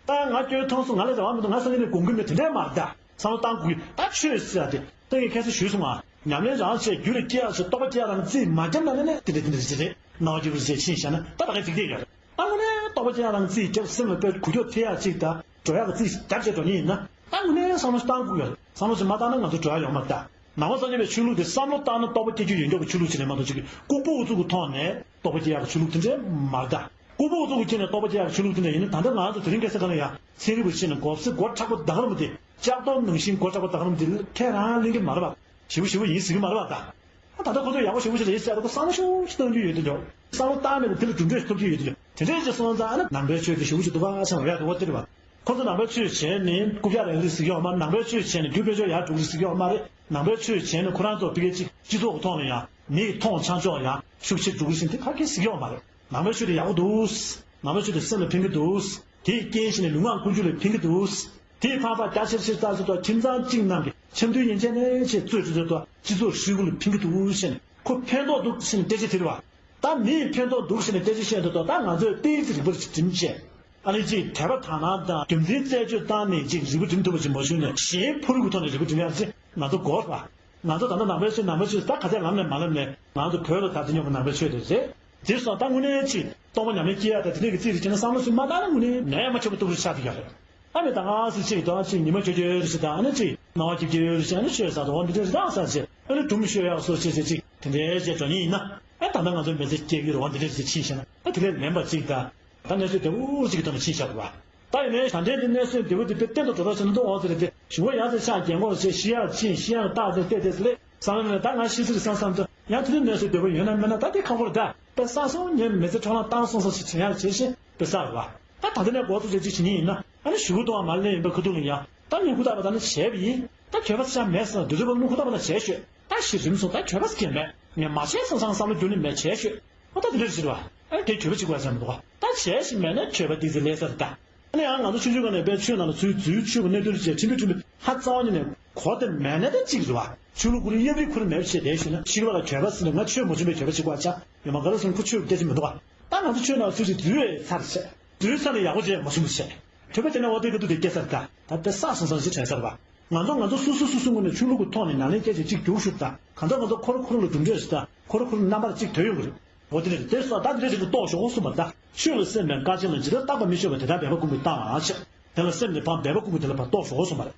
ད་ང་སྐྱོན་མཐོང་སོང་ང་ལ་རེ་བ་མི་འདུག་ང་སང་ཉིན་ནས་དགོངས་ཀྱི་མེད་དེ་འདྲས་མ་རེད་ད་བསམ་བློ་བཏང་དགོས་ཀྱི་ད་ཆོས་ཟེར་ཡ་དེ་ད་ངས་ཁ་སང་ཞུས་སོང་ང་ཉམས་ལེན་རང་བྱས་རྒྱུད་ལ་སྐྱེ་ཡག་བྱས་རྟོགས་པ་སྐྱེ་ཡག་རང་རྩིས་མ་བརྒྱབ་ན་ནི་དེ་འདྲ་དེ་འདྲ་ཞིག་རེད། སྣང་བ་སྐྱིད་པོ་བྱས་ཕྱིན་བཞག་ན་ད་ད་ག་འགྲིག་བསྡད་ཡོད་རེད། ད་དངོས་གནས་རྟོགས་པ་སྐྱེ་ཡག་རང་རྩིས་བརྒྱབ་སེམས་ལ་དཔེ་གུ་ཁྱོག་ཐེབས་ཡག་ཅིག་ད་འགྲོ་ཡག་གི་རྩིས་རྒྱབ་བྱས་འགྲོ་ཉེན་ཡིན་ན་ད་དངོས་གནས་བསམ་བློ་བཏང་དགོས་ཡོད་རེད། བསམ་བློ་ཞིག་མ་བཏང་ན་ང་ཚོ་འགྲོ་ཡག་ཡོད་མ་རེད་ད། ནང་པ་སངས་རྒྱས་པའི་ཆོས་ལུགས་དེ་བསམ་བློ་བཏང་ན་རྟོགས་པ་སྐྱེ་རྒྱུ་ཡོད་མཁན་གྱི་ཆོས་ལུགས་ཅིག་རེད་མ་གཏོགས་ཅིག་ལྐུགས་པ་ཨུ་ཚུགས་ཀྱི་ཐོག་ནས་རྟོགས་པ་སྐྱེ་ཡག་གི་ཆོས་ལུགས་དེ་འདྲས་མ་རེད་ད། ལྐུགས་པ་ཨུ་ཚུགས་ཀྱི་ཐོག་ནས་རྟོགས་པ་སྐྱེ་ཡག་གི་ཆོས་ལུགས་དེ་འདྲས་ཡིན་ན་ད་ལྟ་ང་ཚོ་དེ་རིང་ཁ་སང་ག་ལ་ཡ་ཚན་རིག་པ་ཞིག་ནས་མགོ་སེ་མགོ་མཁྲེགས་པོ་ད་ག་རང་དེ་ལྕགས་རྡོ་ནང་བཞིན་མགོ་མཁྲེགས་པོ་ད་ག་རང་དེ་ཁས་རང་ལེན་གྱི་མ་རེད་པ། ཞེ་པོ་ཞེ་པོ་ཡིན་ཟེར་གྱི་མ་རེད་པ་ད། ད་ལྟ་ཁོ་ཚོ་ཡག་པོ་ཞེ་པོ་ཞིག་རེད་ཟེར་ཡག་ཁོ་བསམ་བློ་ཤུགས་ཤིག་གཏོང་རྒྱུ་ཡོད་དེ་འདྲ། བསམ་བློ་བཏང་མེད་པ་དེ་ལ་གྲུབ་འབྲས་ཤིག་ཐོབ་རྒྱུ་ཡོད་དེ་འདྲ། དེ་འདྲས་ཅིག་སོང་ཙང་ཨ་ནི་ནང་པའི་ཆོས་དེ་ཞེ་པོ་ཞིག་འདུག་ག་ཆེན་པོ་རེད་འདུག་བ་དེ་རེད་པ། ཁོ་ཚོ་ནང་པའི་ཆོས་བྱས་ནས་རྐུབ་བཀྱག་རེག་རེག་ཟེར་གྱི་ཡོད་མ་རེད། ནང་པའི་ཆོས་བྱས་ནས་རྒྱུ་སྤེལ་ཕྱོགས་ཡར་འགྲོ་གི་རེད་ཟེར་གྱི་ཡོད་མ་རེད། ནང་པའི་ཆོས་བྱས་ནས་ཁོ་རང་ཚོ་ཕ་གི་ཅིག་སྤྱི་ཚོགས་ཀྱི་ཐོག་ནས་ཡང་མི་ཡི་མཐོང་བྱང་ཕྱོགས་ཡང་ཤུགས་ཆེར་འགྲོ་གི་རེད་ཟེར་དེ་ག་གེ་ཟེར་གྱི་ཡོད་མ་རེད། ནང་པའི་ཆོས་དེ་ཡག་པོ་འདུག་ནང་པའི་ཆོས་དེ་སེམས་ལ་ཕན་གྱི་འདུག་དེས་རྐྱེན་བྱས་ནས་ལུས་ངག་ཀུན་སྤྱོད་ལ་ཕན་གྱི་འདུག་དེས་འཕགས་པ་རྒྱ་ཆེར་ཆེར་བལྟ་ཟེར་དུས་ཁྱིམ་ཚང་གཅིག་ནང་གི་འཆམ་མཐུན་ཡན་ཆད་ནས་ཆེས་རྩོད་ཅི་རྩོད་དུ་སྤྱི་ཚོགས་ཧྲིལ་པོ་ལ་ཕན་གྱི་འདུག་ཟེར་ནས་ཁོ་ཕན་ཐོགས་འདུག་ཟེར་ནས་སྐད་ཆ་དྲིས་པ། ད་མི་ཡིས་ཕན་ཐོགས་འདུག་ཟེར་ནས་སྐད་ཆ་བཤད་འདུག་ད་ང་ཚོས་ཏིལ་གྱི་རིག་པ་ཞིག་འགྲིམ་བྱས། ཨ་ནི་གཅིག་དད་པ་དག་སྣང་དང་རྒྱུ་མཚན་རྩད་གཅོད་བཏང་ནས་གཅིག་རིག་པ་འགྲིམ་ཐུབ་པ་ཞིག་མ་བྱུང་ནས་གཞན་ཕ་རོལ་གྱི་ཐོག་ནས་རིག་པ་འགྲིམ་ཡག་ཅིག་ང་ཚོ་དགོས་པ། ང་ཚོ་ད་ལྟ་ནང་པའི་ཆོས་ནང་པའི་ཆོས་ད་ག་ཚད་ལམ་ནས་མ་ལམ་ནས་ང་ཚོ་བོད་ལ་ད་དེ་སྙོམས་པའི་ནང་པའི་ཆོས་དེ་རེད། དེ་སོང་ད་དངོས་གནས་ཅིག་རྟོགས་པ་ཉམས་ལེན་སྐྱེ་ཡག་ད་དེ་འདྲས་ཀྱི་རྩིས་རེ་བྱས་ན་བསམ་བློ་ཞིག་མ་བཏང་ན་དངོས་གནས་ནད་མ་ཆོད་པ་སྟོབས་རེ་ཆགས་ཀྱི་ཡོད་རེད། ཨ་མི་ད་ང་སུ་གཅིག་དང་གཅིག་ཉི་མ་ཁྱོད་ཁྱོད་རེ་ཞིག་དང་ཨ་ནི་གཅིག་སྣང་བ་སྐྱིད་སྐྱིད་རེ་ཞིག་ཨ་ནི་ཤོད་ས་དང་འོ་འདི་འདྲས་རེ་དང་ས་ཆེ་ཨ་ནི་སྒྲུང་ཤོད་ཡག་སོ་ཆེ་ཆེ་གཅིག་དེ་འདྲས་བྱས་འགྲོ་ཉིན་ཡིན་ན་ཨ་ད་ལྟ་ང་ཚོ་མི་ཚེ་སྐྱེལ་གྱི་རེད་འོ་འདི་འདྲས་ཞིག་ཕྱིན་ཤག་ན་ཨ་དེ་ལས་ལེན་པ་གཅིག་དང་ད་གནས་ཚུལ་དེ་འུར་གཅིག་གི་ཐོག་ནས་ཕྱིན་ཤག་རེད་བ། ད་ཡིན་ནའི་ད་ལྟའི་འདི་གནས་ཚུལ་འདི་བ་འདི་དཔེ་གཏན་དུ་འགྲོ་རོགས་བྱེད་ན་འདུག་འོང་ཟེར་ཏེ་ཞུ་བ་ཡང་ཟེར་ཤག་རྒན་གོག་ཟེར་ཤི་ཡག་ཕྱིན་ཤི་ཡག་རྟགས་ཟེར་བལྟས་ཏེ་ཟེར་ལེ་བསམ་བློ་ནས་ད་ང་ཤི་ཟེར་བསམ་བསམ་ཚོ་ཡང་དེ་འདྲའི་གནས་ཚུལ་འདི་བ་ཡོད་ན་མེད་ན་ད་དེ་ཁག་པོ་རེད་ད། དཔེ་བསགས་སོང་ངས་མི་ཚེ་འཕྲོ་བརླག་བཏང་སོང་ཟེར་ཞིག་བྱེད་ཡག་བྱེད་ཤེས་དཔེ་བསགས་རེད་བ། ད་ད་ལྟ་ནས་འགོ་ཚུགས་བྱས་ཅིག་བྱེད་ཉིན་ཡིན་ན་ཨ་ནི་ཞུ་གུ་གཏོང་བ་མ་ལེན་ཡིན་པའི་ཁ་ཐུག་ལ་ཡང་ད་མི་ཧུར་ཐག་པ་ད་ནི་བྱས་པ་ཡིན་ད་གྱོད་པ་ཆ་མེད་ཟེར་ན་དུས་ཚོད་པ་ལུང་ཧུར་ཐག་པ་ན་བྱས་ཤོད་ད་ཤི་རིམ་སོང་ད་གྱོད་པ་ཟེར་གྱི་མེད་ངས་མ་བྱས་སོང་སང་བསམ་བློ་རྒྱུན་ནས་མེད་བྱས་ཤོད་ཨ་ད་དེ་འདྲ་ཟེར་བ་ཨ་ནི་དེ་གྱོད་པ་གཅིག་པ་ཟེར་མི་འདུག་བ་ད་བྱས་ཤིག་མེད་ན་གྱོད་པ་ཏི་ཙི་ལས་ཟེར་ད། ཨ་ནི་ཡང་ང་ཚོ་ཆུང་ཆུང་སྒང་ནས་དཔེ་ཆོས་ནང་ལ་ཚུར་འཛུལ་ཆོས་པ་གནས་དུས་བྱས་ཁྲིམས་པའི་ཁྲིམས་པའི་ཧ་རྩ་བ་ཉིད་ནས་གོ་བདེ་མེད་ནས་ད་གཅིག་རེད་བ། ཆོས་ལུགས་ཀུན་གཡབ་རིགས་ཁུར་མེད་བྱས་བསྡད་ཞུས་ན་ཤི་ཁ་ལ་གྱོད་པ་ཟེར་ནས་ང་ཆོས་མ་བྱུང་བའི་གྱོད་པ་གཅིག་པ་ཆགས་ཡོད་མ་ག་རེ་སོང་ཁུ་ཆོས་སྐད་ཆ་མི་འདུག་བ། ད་ང་ཚོ་ཆོས་ནང་ཚུར་ཅིག་འཛུལ་བས་ཚར་བྱས་འཛུལ་ཚར་ནས་ཡག་པོ་བྱས་མ་བྱུང་བ་བྱས་གྱོད་པ་དེ་ནས་འོ་དེ་ག་དུས་དེ་སྐྱེ་ཚར་ད་ད་དཔེ་བསགས་སོང་ཙང་ཞིག་དྲན་ཚར་བ། ང་ཚོ་ང་ཚོ་སོ་སོ་སོ་སོ་ངོས་ནས་ཆོས་ལུགས་ཀྱི་ཐོག་ནས་ནང་ལེན་སྐད་ཆ་གཅིག་རྒྱུགས་ཤུགས་དང་གང་ལྟར་ང་ཚོ་ཁོ་ར་ཁོ་ར་ལ་གྲུབ་འབྲས་ཞིག་དང་ཁོ་ར་ཁོ་ར་རྣམ་པར་གཅིག་དོད་ཡོང་གི་རེད། འོ་དེ་རེད། དེ་སོགས་ད་དེ་འདྲ་ཞིག་ཏུ་རྟོགས་ཤོག་གསུངས་པ་ད་ཆོས་ལ་སེམས་པའི་དཀའ་ཆེན་ལ་ཇི་ལྟར་བརྟག་པ་མི་ཆོད་པ་དེ་ལྟར་འབད་པ་ཀུན་གྱིས་བརྟག་ཨ་ཆེ། དེ་ལ་སེམས་ནི་ཕངས་འབད་པ་ཀུན་གྱིས་དེ་ལ་ཕར་རྟོགས་ཤོག་གསུངས་པ་རེད།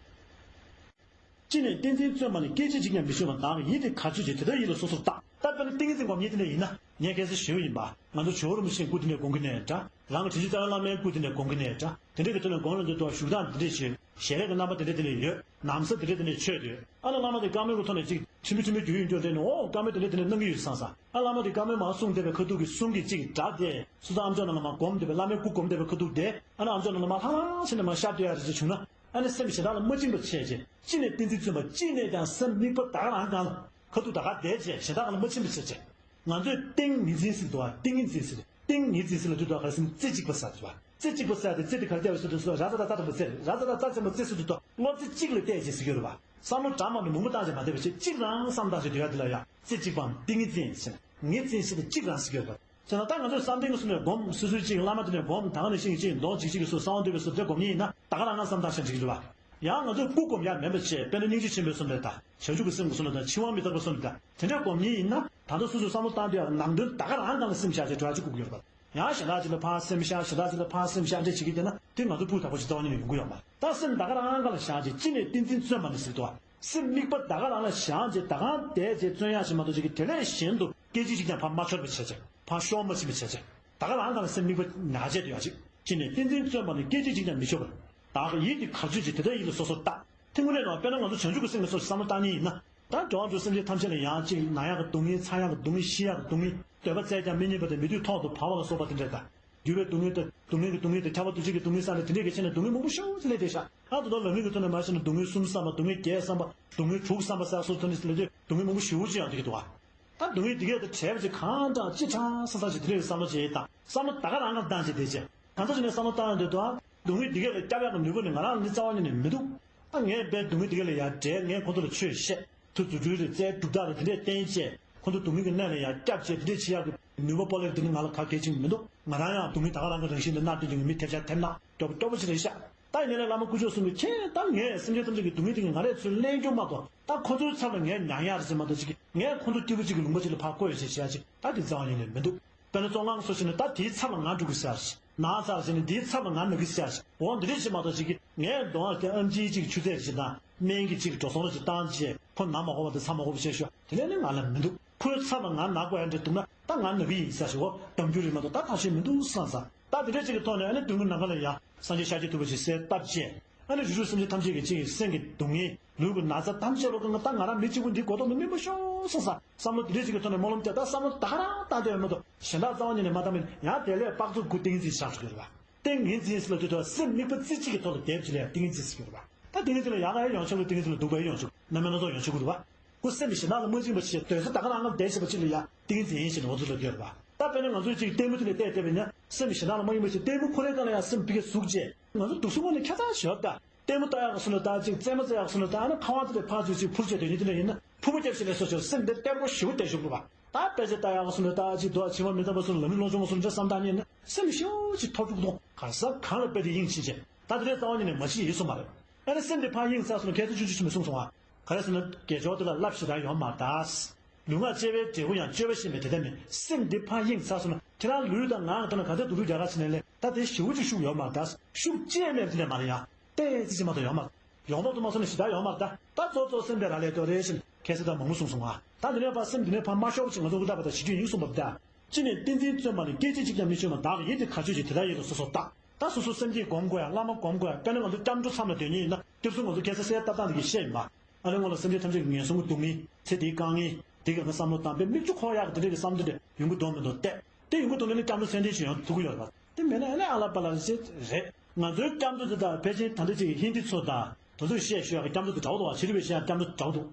ཅི་ནས་ཏིང་འཛིན་བརྩོན་པ་ནི་སྐད་ཅིག་གཅིག་ཀྱང་མི་ཤོར་བ་དང་ཡིད་དེ་གར་ཆུད་ཅིང་དེ་ལྟར་ཡིད་ལ་སོ་སོར་བརྟག་ད་དཔེར་ན་ཏིང་ངེ་འཛིན་སྒོམ་མཁན་དེ་འདྲ་ཡིན་ན་ངས་ཁ་སང་ཞུས་པ་ཡིན་པ་ང་ཚོ་ཇོ་བོ་རིན་པོ་ཆེའི་སྐུ་དེ་ནས་སྒོམ་གྱི་ནས་འདྲ་རང་གི་དྲིན་ཅན་རྩ་བའི་བླ་མའི་སྐུ་དེ་ནས་སྒོམ་གྱི་ནས་འདྲ་དེ་འདྲ་གི་དོན་ལ་སྒོམ་ལ་འདི་ལྟ་བ་བཞུགས་སྟངས་དེ་འདྲ་ཞིག་ཞལ་རས་ཀྱི་རྣམ་པ་དེ་འདྲ་དེ་ནས་ཡོད། ན་བཟའ་དེ་འདྲ་དེ་ནས་མཆོད་དེ། ཨ་ནི་བླ་མ་དེ་བཀའ་མོལ་གྱི་ཐོག་ནས་ཅིག་ཁྲིམས་ཁྲིམས་རྒྱུ་ཡིན་སྐྱོར་དེ་ནི་འོ་བཀའ་མོལ་དེ་འདྲ་དེ་འདྲ་གནང་གི་ཡོད་བསམ་ས། ཨ་བླ་མ་དེ་བཀའ་མོལ་མར་གསུངས་བསྡད་པའི་ཁ་ཐུག་གི་གསུང་གི་ཅིག་སྒྲ་དེ་སོ་སོ་ཨམ་ཅོག་ནང་ལ་མར་སྒོམ་བསྡད་པའི་བླ་མའི་སྐུ་སྒོམ་བསྡད་པའི་ཁ་ཐུག་དེ་ཨ་ནི་ཨམ་ཅོག་ནང་ལ་མར་ལྷང་ལྷང་བྱས་ནས་མར་ཤར་སྡོད་ཡ་རེ་ཅིག་བྱུང་ན་ཨ་ནི་སེམས་གཞན་དག་ལ་མ་བཅིངས་པ་བྱས་རྗེས་ཅི་ནས་ཏིང་འཛིན་བརྩོན་པ་ཅི་ནས་ཀྱང་སེམས་དམིགས་པ་ད་ག་རང་སྒང་ལ་ཁ་ཐུག་ད་ག་བསྡད་རྗེས་གཞན་དག་ལ་མ་བཅིངས་པ་བྱས་རྗེས། ང་ཚོས་ཏིང་ངེ་འཛིན་ཟེར་འདུག་བ། ཏིང་ངེ་འཛིན་ཟེར། ཏིང་ངེ་འཛིན་ཟེར་ལབ་དུས་ད་ག་རེ་ཟེར་ན་རྩེ་གཅིག་པ་ཟེར་འདུག་བ། རྩེ་གཅིག་པ་ཟེར་ཏེ་རྩེ་དེ་ག་རེ་བལྟས་པ་ཟེར་དུས་སུ་ར་ཙ་ད་རྩ་ཚན་པོ་རྩེ་རེད། ར་ཙ་ད་རྩ་ཚན་པོ་རྩེ་ཟེར་དུས་ད་སློབ་ཚན་གཅིག་ལ་བལྟས་རྗེས་ཟེར་གྱི་ཡོད་རེད་བ། བསམ་བློ་གྲངས་མང་པོ་མང་པོ་བཏང་རྗེས་མ་བསྡད་པ་བྱས་གཅིག་རང་བསམ་བཏང་རྗེས་སྡོད་ཡ་དེ་ལ་ཡང་རྩེ་གཅིག་པའམ་ཏིང་ངེ་འཛིན་ཟེར་ན་ངེ་འཛིན་ཟེར་ཏེ་གཅིག་རང་ཟེར་གྱི་ཡོད་རེད་བ། བྱས་ན་ད་ང་ཚོས་བསམ་གཏན་གྱི་གསུང་ནས་སྒོམ། སོ་སོའི་ཅིག་བླ་མ་དེ་ནས་སྒོམ། ད་ག་ནང་བཞིན་གྱི་ཅིག་མདོ་ཅིག་ཅིག་གི་སོ་གསང་བ་འདུས་པའི་སོ་དེ་སྒོམ་ཉིད་ཡིན་ན་ད་ག་རང་གང་བསམ་བཏང་ཤར་ཅིག་འདུག་བ། ཡང་ང་ཚོས་སྐུ་སྒོམ་ཡ་མིན་པ་བྱས། དཔེར་ན་སྙིང་རྗེ་ཆེན་པོའི་གསུང་ནས་ད་བྱང་ཆུབ་ཀྱི་སེམས་ཀྱི་གསུང་ནས་ད་འཆི་བ་མི་རྟག་པའི་གསུང་ནས་ད་དེ་འདྲ་སྒོམ་ཉིད་ཡིན་ན། ད་ལྟ་སོ་སོས་བསམ་བློ་བཏང་དུས་ཡང་ནང་དོན་ད་ག་རང་སྒང་ལ་སེམས་བཞག་བྱས་འགྲོ་ཡ་ཅིག་དགོས་ཀྱི་ཡོད་རེད་པ། ཡང་གཞན་དག་ཅིག་ལ་ཕར་སེམས་བཞག་གཞན་དག་ཅིག་ལ་ཕར་སེམས་བཞག་འདྲ་བྱེད་ཀྱི་བསྡད་ན་དེ་ང་ཚོ་སྤུས་དག་པོ་ཅིག་རྩ་བ་ཉིད་ནས་ཡོང་གི་ཡོད་མ་རེད། ད་སེམས་ད་ག་རང་སྒང་ལ་བཞག་བྱས་གཅིག་ནས་ཏིང་འཛིན་བརྩོན་པ་ནི་ཟེར་གྱི་འདུག་བ། སེམས་དམིགས་པ་ད་ག་རང་ལ་བཞག་བྱས་ད་ག་རང་བསྡད་བྱས་བརྩོན་ཡག་ཅིག་མ་གཏོགས་ཅིག་གི་དེ་ལས་གཞན་དུ་སྐད་ཅིག་གཅིག་ཀྱང་ཕར་མ་འཆོར་བ་བྱས་བྱས། ཕར་ཤོར་མ་ཕྱིན་པ་བྱས་བྱས། ད་ག་རང་སྒང་ལ་སེམས་དམིགས་པ་ཉག་བྱས་སྡོད་ཡག་ཅིག་གཅིག་ནས་ཏིང་འཛིན་བརྩོན་པ་ནི་སྐད་ཅིག་གཅིག་ཀྱང་མི་འཆོར་བར། བདག་གི་ཡིད་ཀྱིས་གར་བྱེད་ཅིང་དེ་ལྟར་ཡིད་ལ་སོ་སོར་བལྟ། ཐེངས་དངོས་གནས་ནང་དཔེར་ན་ང་ཚོ་བྱང་ཆུབ་ཀྱི་སེམས་ཀྱི་སོ་སོ་བསམ་བློ་བཏང་ཉིད་ཡིན་ན། ད་འགྲོ་བ་རིགས་དྲུག་སེམས་ཅན་ཐམས་ཅད་ལ་ཡང་ཅིག་ན་ཡག་གི་སྡུག་བསྔལ། ཚ་ཡག་གི་སྡུག་བསྔལ། ཤི་ཡག་གི་སྡུག་བསྔལ། འདོད་པ་བཙལ་ཀྱང་མི་རྙེད་པ་དང་མི་འདོད་ཐོག་ཏུ་བབས་པ་ལ་སོགས་པ་དེ་འདྲ་དང་། འགྱུར་བའི་སྡུག་བསྔལ་དང་སྡུག་བསྔལ་གྱི་སྡུག་བསྔལ་དང་། ཁྱབ་པ་འདུ་བྱེད་ཀྱི་སྡུག་བསྔལ་བསམ་པ་དེ་འདྲའི་གི་ཆ་ནས་སྡུག་བསྔལ་མང་པོ་ཞེ་པོ་ཅིག་སླེབས་བསྡད་ཤག་ཨ་དེ་དག་ལམ་རིམ་གྱི་ཐོག་ནས་མར་བཤད་ན་སྡུག་བསྔལ་གསུམ་བསམ་པ། སྡུག་བསྔལ་བརྒྱད་བསམ་པ། སྡུག་བསྔལ་དྲུག་བསམ་པ་ཟེར་སོགས་ཐོག་ནས་སླེབས་དུས་སྡུག་བསྔལ་མང་པོ་ཞེ་པོ་ཅིག་ཡང་འདུག་གི་འདུག་བ། ད་སྡུག་བསྔལ་འདི་གས་དང་བྲལ་བ་ཅིག་གང་དྲག་ཅི་དྲག་ས་ས་ཅིག་དེ་འདྲའི་བསམ་བློ་བྱེད་དང་བསམ་བློ་ད་ག་རང་ག་བཏང་བྱས་བསྡད་བྱས། གང་ཚ་ཅིག་ནས་བསམ་བློ་བཏང་ཡོང་དུས་དང་སྡུག་བསྔལ་འདི་གས་ལ་སྐྱབས་ཡག་གི་ནུས་པ་ནི་ང་རང་ལ་ནི་རྩ་བ་ཉིད་ནས་མི་འདུག་ད་ངས་དཔེ་སྡུག་བསྔལ་འདི་གས་ལ་ཡར་བྲལ། ངས་ཁོ་ཚོ་ལ་ཆོས་བཤད། ཐུགས་རྫུ་འཕྲུལ་རེ་བཙལ། གྲུབ་རྟགས་རེ་དེ་འདྲས་བསྟན་བྱས། ཁོ་ཚོ་སྡུག་བསྔལ་གྱི་གནས་ལ་ཡར་སྐྱབས་བྱས་དེ་འདྲས་བྱེད་ཡག་གི་ནུས་པ་སྤོབས་ལེགས་དེ་ནི་ང་ལ་ག་གལ་ཆེན་མི་འདུག་ང་རང་ཡང་སྡུག་བསྔལ་ད་ག་རང་གི་རང་བཞིན་དུ་མནར་བསྡད་མྱོང་གི་མི་ཐེབས་ཆག་ཐེབས་ནག་སྐྱོ་པོ་སྐྱོ་པོ་ཅིག་རེད་ཤག་ད་ཡིན་ནའི་བླ་མ་དཀོན་མཆོག་གསུམ་གྱིས་ཁྱེད་ད་ངས་སེམས་ཅན་ཐམས་ཅད་ཀྱི་སྡུག་བསྔལ་དེ་ངས་ང་རས་ཚུར་ལེན་རྒྱུ་མ་གཏོགས། ད་ཁོ་ཚོའི་ཚབ་ལ་ངས་མྱངས་ཡག་རེད་ཟེར་མ་གཏོགས་ཅིག་གིས། ངས་ཁོ་ཚོ་སྐྱིད་པོ་ཅིག་གི་ལུང་པ་ཅིག་ལ་ཕར་བཀོད་ཡོད་ཟེར་བཤད་ཅིག་ད་དེ་རྩ་བ་ཉིད་ནས་མི་འདུག་དཔེར་ན་བཙོན་ཁང་སོགས་ཕྱིན་ན་ད་དེའི་ཚབ་ལ་ང་འགྲོ་གི་ཟེར་ཡག་ཅིག་ན་ཚར་ཟེར་ནས་འདིའི་ཚབ་ལ་ང་ན་གི་ཟེར་ཡག་ཅིག་འོ་འདི་འདྲས་ཅིག་མ་གཏོགས་ཅིག་གིས། ངས་གདོང་ལ་ཨམ་ཆིའི་ཅིག་ཆུ་ཚད་ཅིག་དང་སྨན་གྱི་ཅིག་འགྲོ་སོང་ལ་ཅིག་བཏང་བྱས། ཁོ་ན་མ་དགོས་པ་དང་ཚ་མ་དགོས་པ་བྱས་ཤོག་དེ་ལས་ནི་ང་ལ་མི་འདུག་ཁོའི་ཚབ་ལ་ང་ན་དགོས་ཡག་འདྲ་འདུག་ན་ད་ང་ན་གི་ཡིན་ཟེར་ཞིག་འོ་གདམ་རྒྱུ་རེད་མ་གཏོགས་ད་ཐབས་ཤེས་མི་འདུག་བསམ་ས། ད་དེ་འདྲས་ཅིག་གི་ཐོག་ནས་ཨ་ནི་དོན་གྱི་ནམ་མཁའ་ལ་ཡ་སངས་རྒྱས་ཤཱཀྱ་ཐུབ་པ་ཅིག་གསལ་བཏབ་བྱས། ཨ་ནི་རིགས་དྲུག་སེམས་ཅན་ཐམས་ཅད་ཀྱི་ཅིག་སེམས་ཀྱི་སྡུག་བསྔལ། ལུས་ཀྱི་ན་ཚ་ཐམས་ཅད་ལོ་གི་ང་ད་ང་རང་མི་གཅིག་པུ་འདིའི་མགོ་ཐོག་ཏུ་སྨིན་པ་ཤོག་བསམ་ས། བསམ་བློ་འདི་འདྲས་ཅིག་གི་ཐོག་ནས་སྨོན་ལམ་བརྒྱབ། ད་བསམ་བློ་ད་ག་རང་བཏང་བསྡད་ཡོད་མ་གཏོགས་གཞན་དག་རྩ་བ་ཉིད་ནས་མ་བཏང་མིན་ཡང་དེ་ལས་དཔག་ཚོད་དགུ་ཏིང་འཛིན་ཆགས་འགྲོ་གི་རེད་པ། ཏིང་ངེ་འཛིན་ཟེར་ལབ་དུས་ད་སེམས་དམིགས་པ་རྩེ་གཅིག་གི་ཐོག་ལ་བསྡད་པ་ཅིག་ལ་ཡང་ཏིང་ངེ་འཛིན་ཟེར་གྱི་རེད་པ། ད་ཏིང་ངེ་འཛིན་ལ་ཡག་ག་ཡང་ཡོང་ཆོག་གི། སྡུག་པ་ཡང་ཡོང་ཆོག་གི་རེད་པ། ཁོ་སེམས་གཞན་དག་ལ་མ་བཅིངས་པ་བྱས་སྡོད་ས་ད་ག་རང་ལ་བསྡད་བྱས་པ་ཅིག་ལ་ཡང་ཏིང་ངེ་འཛིན་ཡིན་ཞེས་ནས་འོ་ཚོད་ལབ་ཀྱི་ཡོད་རེད་པ། ད་དཔེར་ན་ང་ཚོས་ཅིག་ལྟད་མོ་དེ་ལ་བལྟས་བལྟས་པ་ཡིན་ན་སེམས་གཞན་དག་ལ་མ་ཡེངས་པ་བྱས་ལྟད་མོ་ཁོ་རའི་སྒང་ལ་ཡང་སེམས་ཕ་གིར་ཟུག་བྱས། ང་ཚོ་འདུག་སེ་དངོས་གནས་ཁྱད་མཚར་ཞེ་པོ་ད། ལྟད་མོ་ལྟ་ཡག་གི་སོ་ནས་ད་ཅིག་རྩེད་མོ་རྩེ་ཡག་གི་སོ་ནས་ད་ཨ་ནི་ཁང་བ་དེ་ལས་ཕར་ཚུར་ཅིག་འཕུར་བྱས་སྡོད་མཁན་དེ་འདྲ་ཡིན་ན་ཕུ་བོ་སྐྱབས་ཤིག་ལས་སོ་ཅིག་སེམས་འདི་གཏེར་པོ་ཞེ་པོ་བསྡད་ཤོག་ལོ་བ། ད་དཔེ་ཆ་ལྟ་ཡག་གི་སོ་ནས་ད་ཅིག་རྡོ་ཕྱི་མ་མི་འདང་པ་སོ་ནས་ལམ་རིམ་ལོངས་སྤྱོད་པ་སོ་ནས་འདྲ་བསམ་བཏང་ཉིན་ན་སེམས་ཤེའུ་ཅིག་ཐོར་ཅུག་དང་ག་ས་གང་ལ་དཔེ་དེ་དབྱིངས་ཕྱིན་བྱས་ད་དེ་འདྲའི་རྩ་བ་ཉིད་ནས་མ་ཤེས་ཡིན་གསུངས་པ་རེད། ཨ་ནི་སེམས་འདི་ཕར་དབྱིངས་ཚར་སོང་ན་མཁས་བཙུན་ཆུང་ཆུང་ཞིག་མ་གསུངས་སོང་ཨ། ག་རེ་ཟེར་ན་དགེ་སྦྱོར་དེ་ལ་བསླབ་ཞེ་དྲག་ཡོད་མ་རེད་ད། ལུས་ངག་བཅས་པའི་འབྲས་བུ་ཡང་། སྤྱོད་པ་ཤེས་མེད་དེ་ལྟར་མིན། སེམས་འདི་ཕར་དབྱིངས་ཚར་སོང་ན་ཁྱེད་རང་ལུས་དང་ངག་གི་ཐོག་ན་ག་ཚོད་སྡུག་རུས་རྒྱག་ག་ཕྱིན་ནའི་ལས་ད་དེ་ཞེ་པོ་ཅིག་ཤུགས་ཡོད་མ་རེད་ད། ཤུགས་ཅི་མེད་པ་དེ་འདྲ་མ་རེད་ཡ། ཏོག་ཙམ་ཅིག་མ་གཏོགས་ཡོད་མ་རེད། ཡོང་ཐབས་དུ་མ་སོང་ན་ཞེ་དྲག་ཡོད་མ་རེད་ད། ད་གཙོ་གཙོ་སེམས་དེ་རང་ལས་ལྡོག་རེད་ཟེར་ནས་མཁས་སེ་ད་མང་པོ་གསུངས་སོང་ང་། ད་འདི་ནས་ཕར་སེམས་འདི་ནས་ཕར་མ་ཤོར་བ་ཅིག་ང་ཚོ་ཀུན་ད་པ་ད་བྱེད་རྒྱུ་ཡིན་གསུངས་པ་རེད་ད། གཅིག་ནས་ཏིང་འཛིན་བརྩོན་པ་ནི། སྐད་ཅིག་གཅིག་ཀྱང་མི་འཆོར་བར། བདག་གི་ཡིད་དེ་གར་བྱེད་ཅིང་། དེ་ལྟར་ཡིད་ལ་སོ་སོར་བལྟ། ད་སོ་སོ་སེམས་བསྐྱེད་སྒོམ་དགོས་ཡ། བླ་མ་སྒོམ་དགོས་ཡ། དཔེར་ན་ང་ཚོ་སྐྱབས་འགྲོ་མཚམས་ལ་སྡོད་མཁན་ཡིན་ན་སྐྱབས་གསུམ་ང་ཚོ་ཁ་སང་གསལ་བཏབ་སྟངས་དེ་གི་བཤད་ཡིན་པ། ཨ་ནི་སྔོན་ལ་སེམས་ཅན་ཐམས་ཅད་ཀྱི་ངན་སོང་གི་སྡུག་བསྔལ། ཚེ་འདིའི་དཀའ་ངལ། དེ་གི་བསམ་བློ་བཏང་བས་མིག་ཆུ་འཁོར་ཡག་གི་དེ་འདྲ་གི་བསམ་བློ་དེ་འདྲ་ཡོང་གི་འདུག་མི་འདུག་བལྟས། དེ་ཡོང་གི་འདུག་ན་ནི་སྐྱབས་འགྲོ་མཚན་ལྡན་ཞིག་ཡོང་ཐུབ་ཀྱི་ཡོད་རེད་པ། དེ་མེད་ན་ཨ་ནི་ཨ་ལ་པ་ལ་རེད་ཟེར་རེད། ང་ཚོའི་སྐྱབས་འགྲོ་དེ་དག་ཕལ་ཆེར་ད་ལྟ་ཅིག་གི་ཧིན་དི་ཚོ་དང་དེ་ཚོས་བཤད་ཤོད་ཡག་གི་སྐྱབས་འགྲོ་དེ་འདྲ་བོ་འདུག་བ། ཕྱི་རིག་པས་བཤད་ཡག་སྐྱབས་འགྲོ་དེ་འདྲ་བོ་འདུག་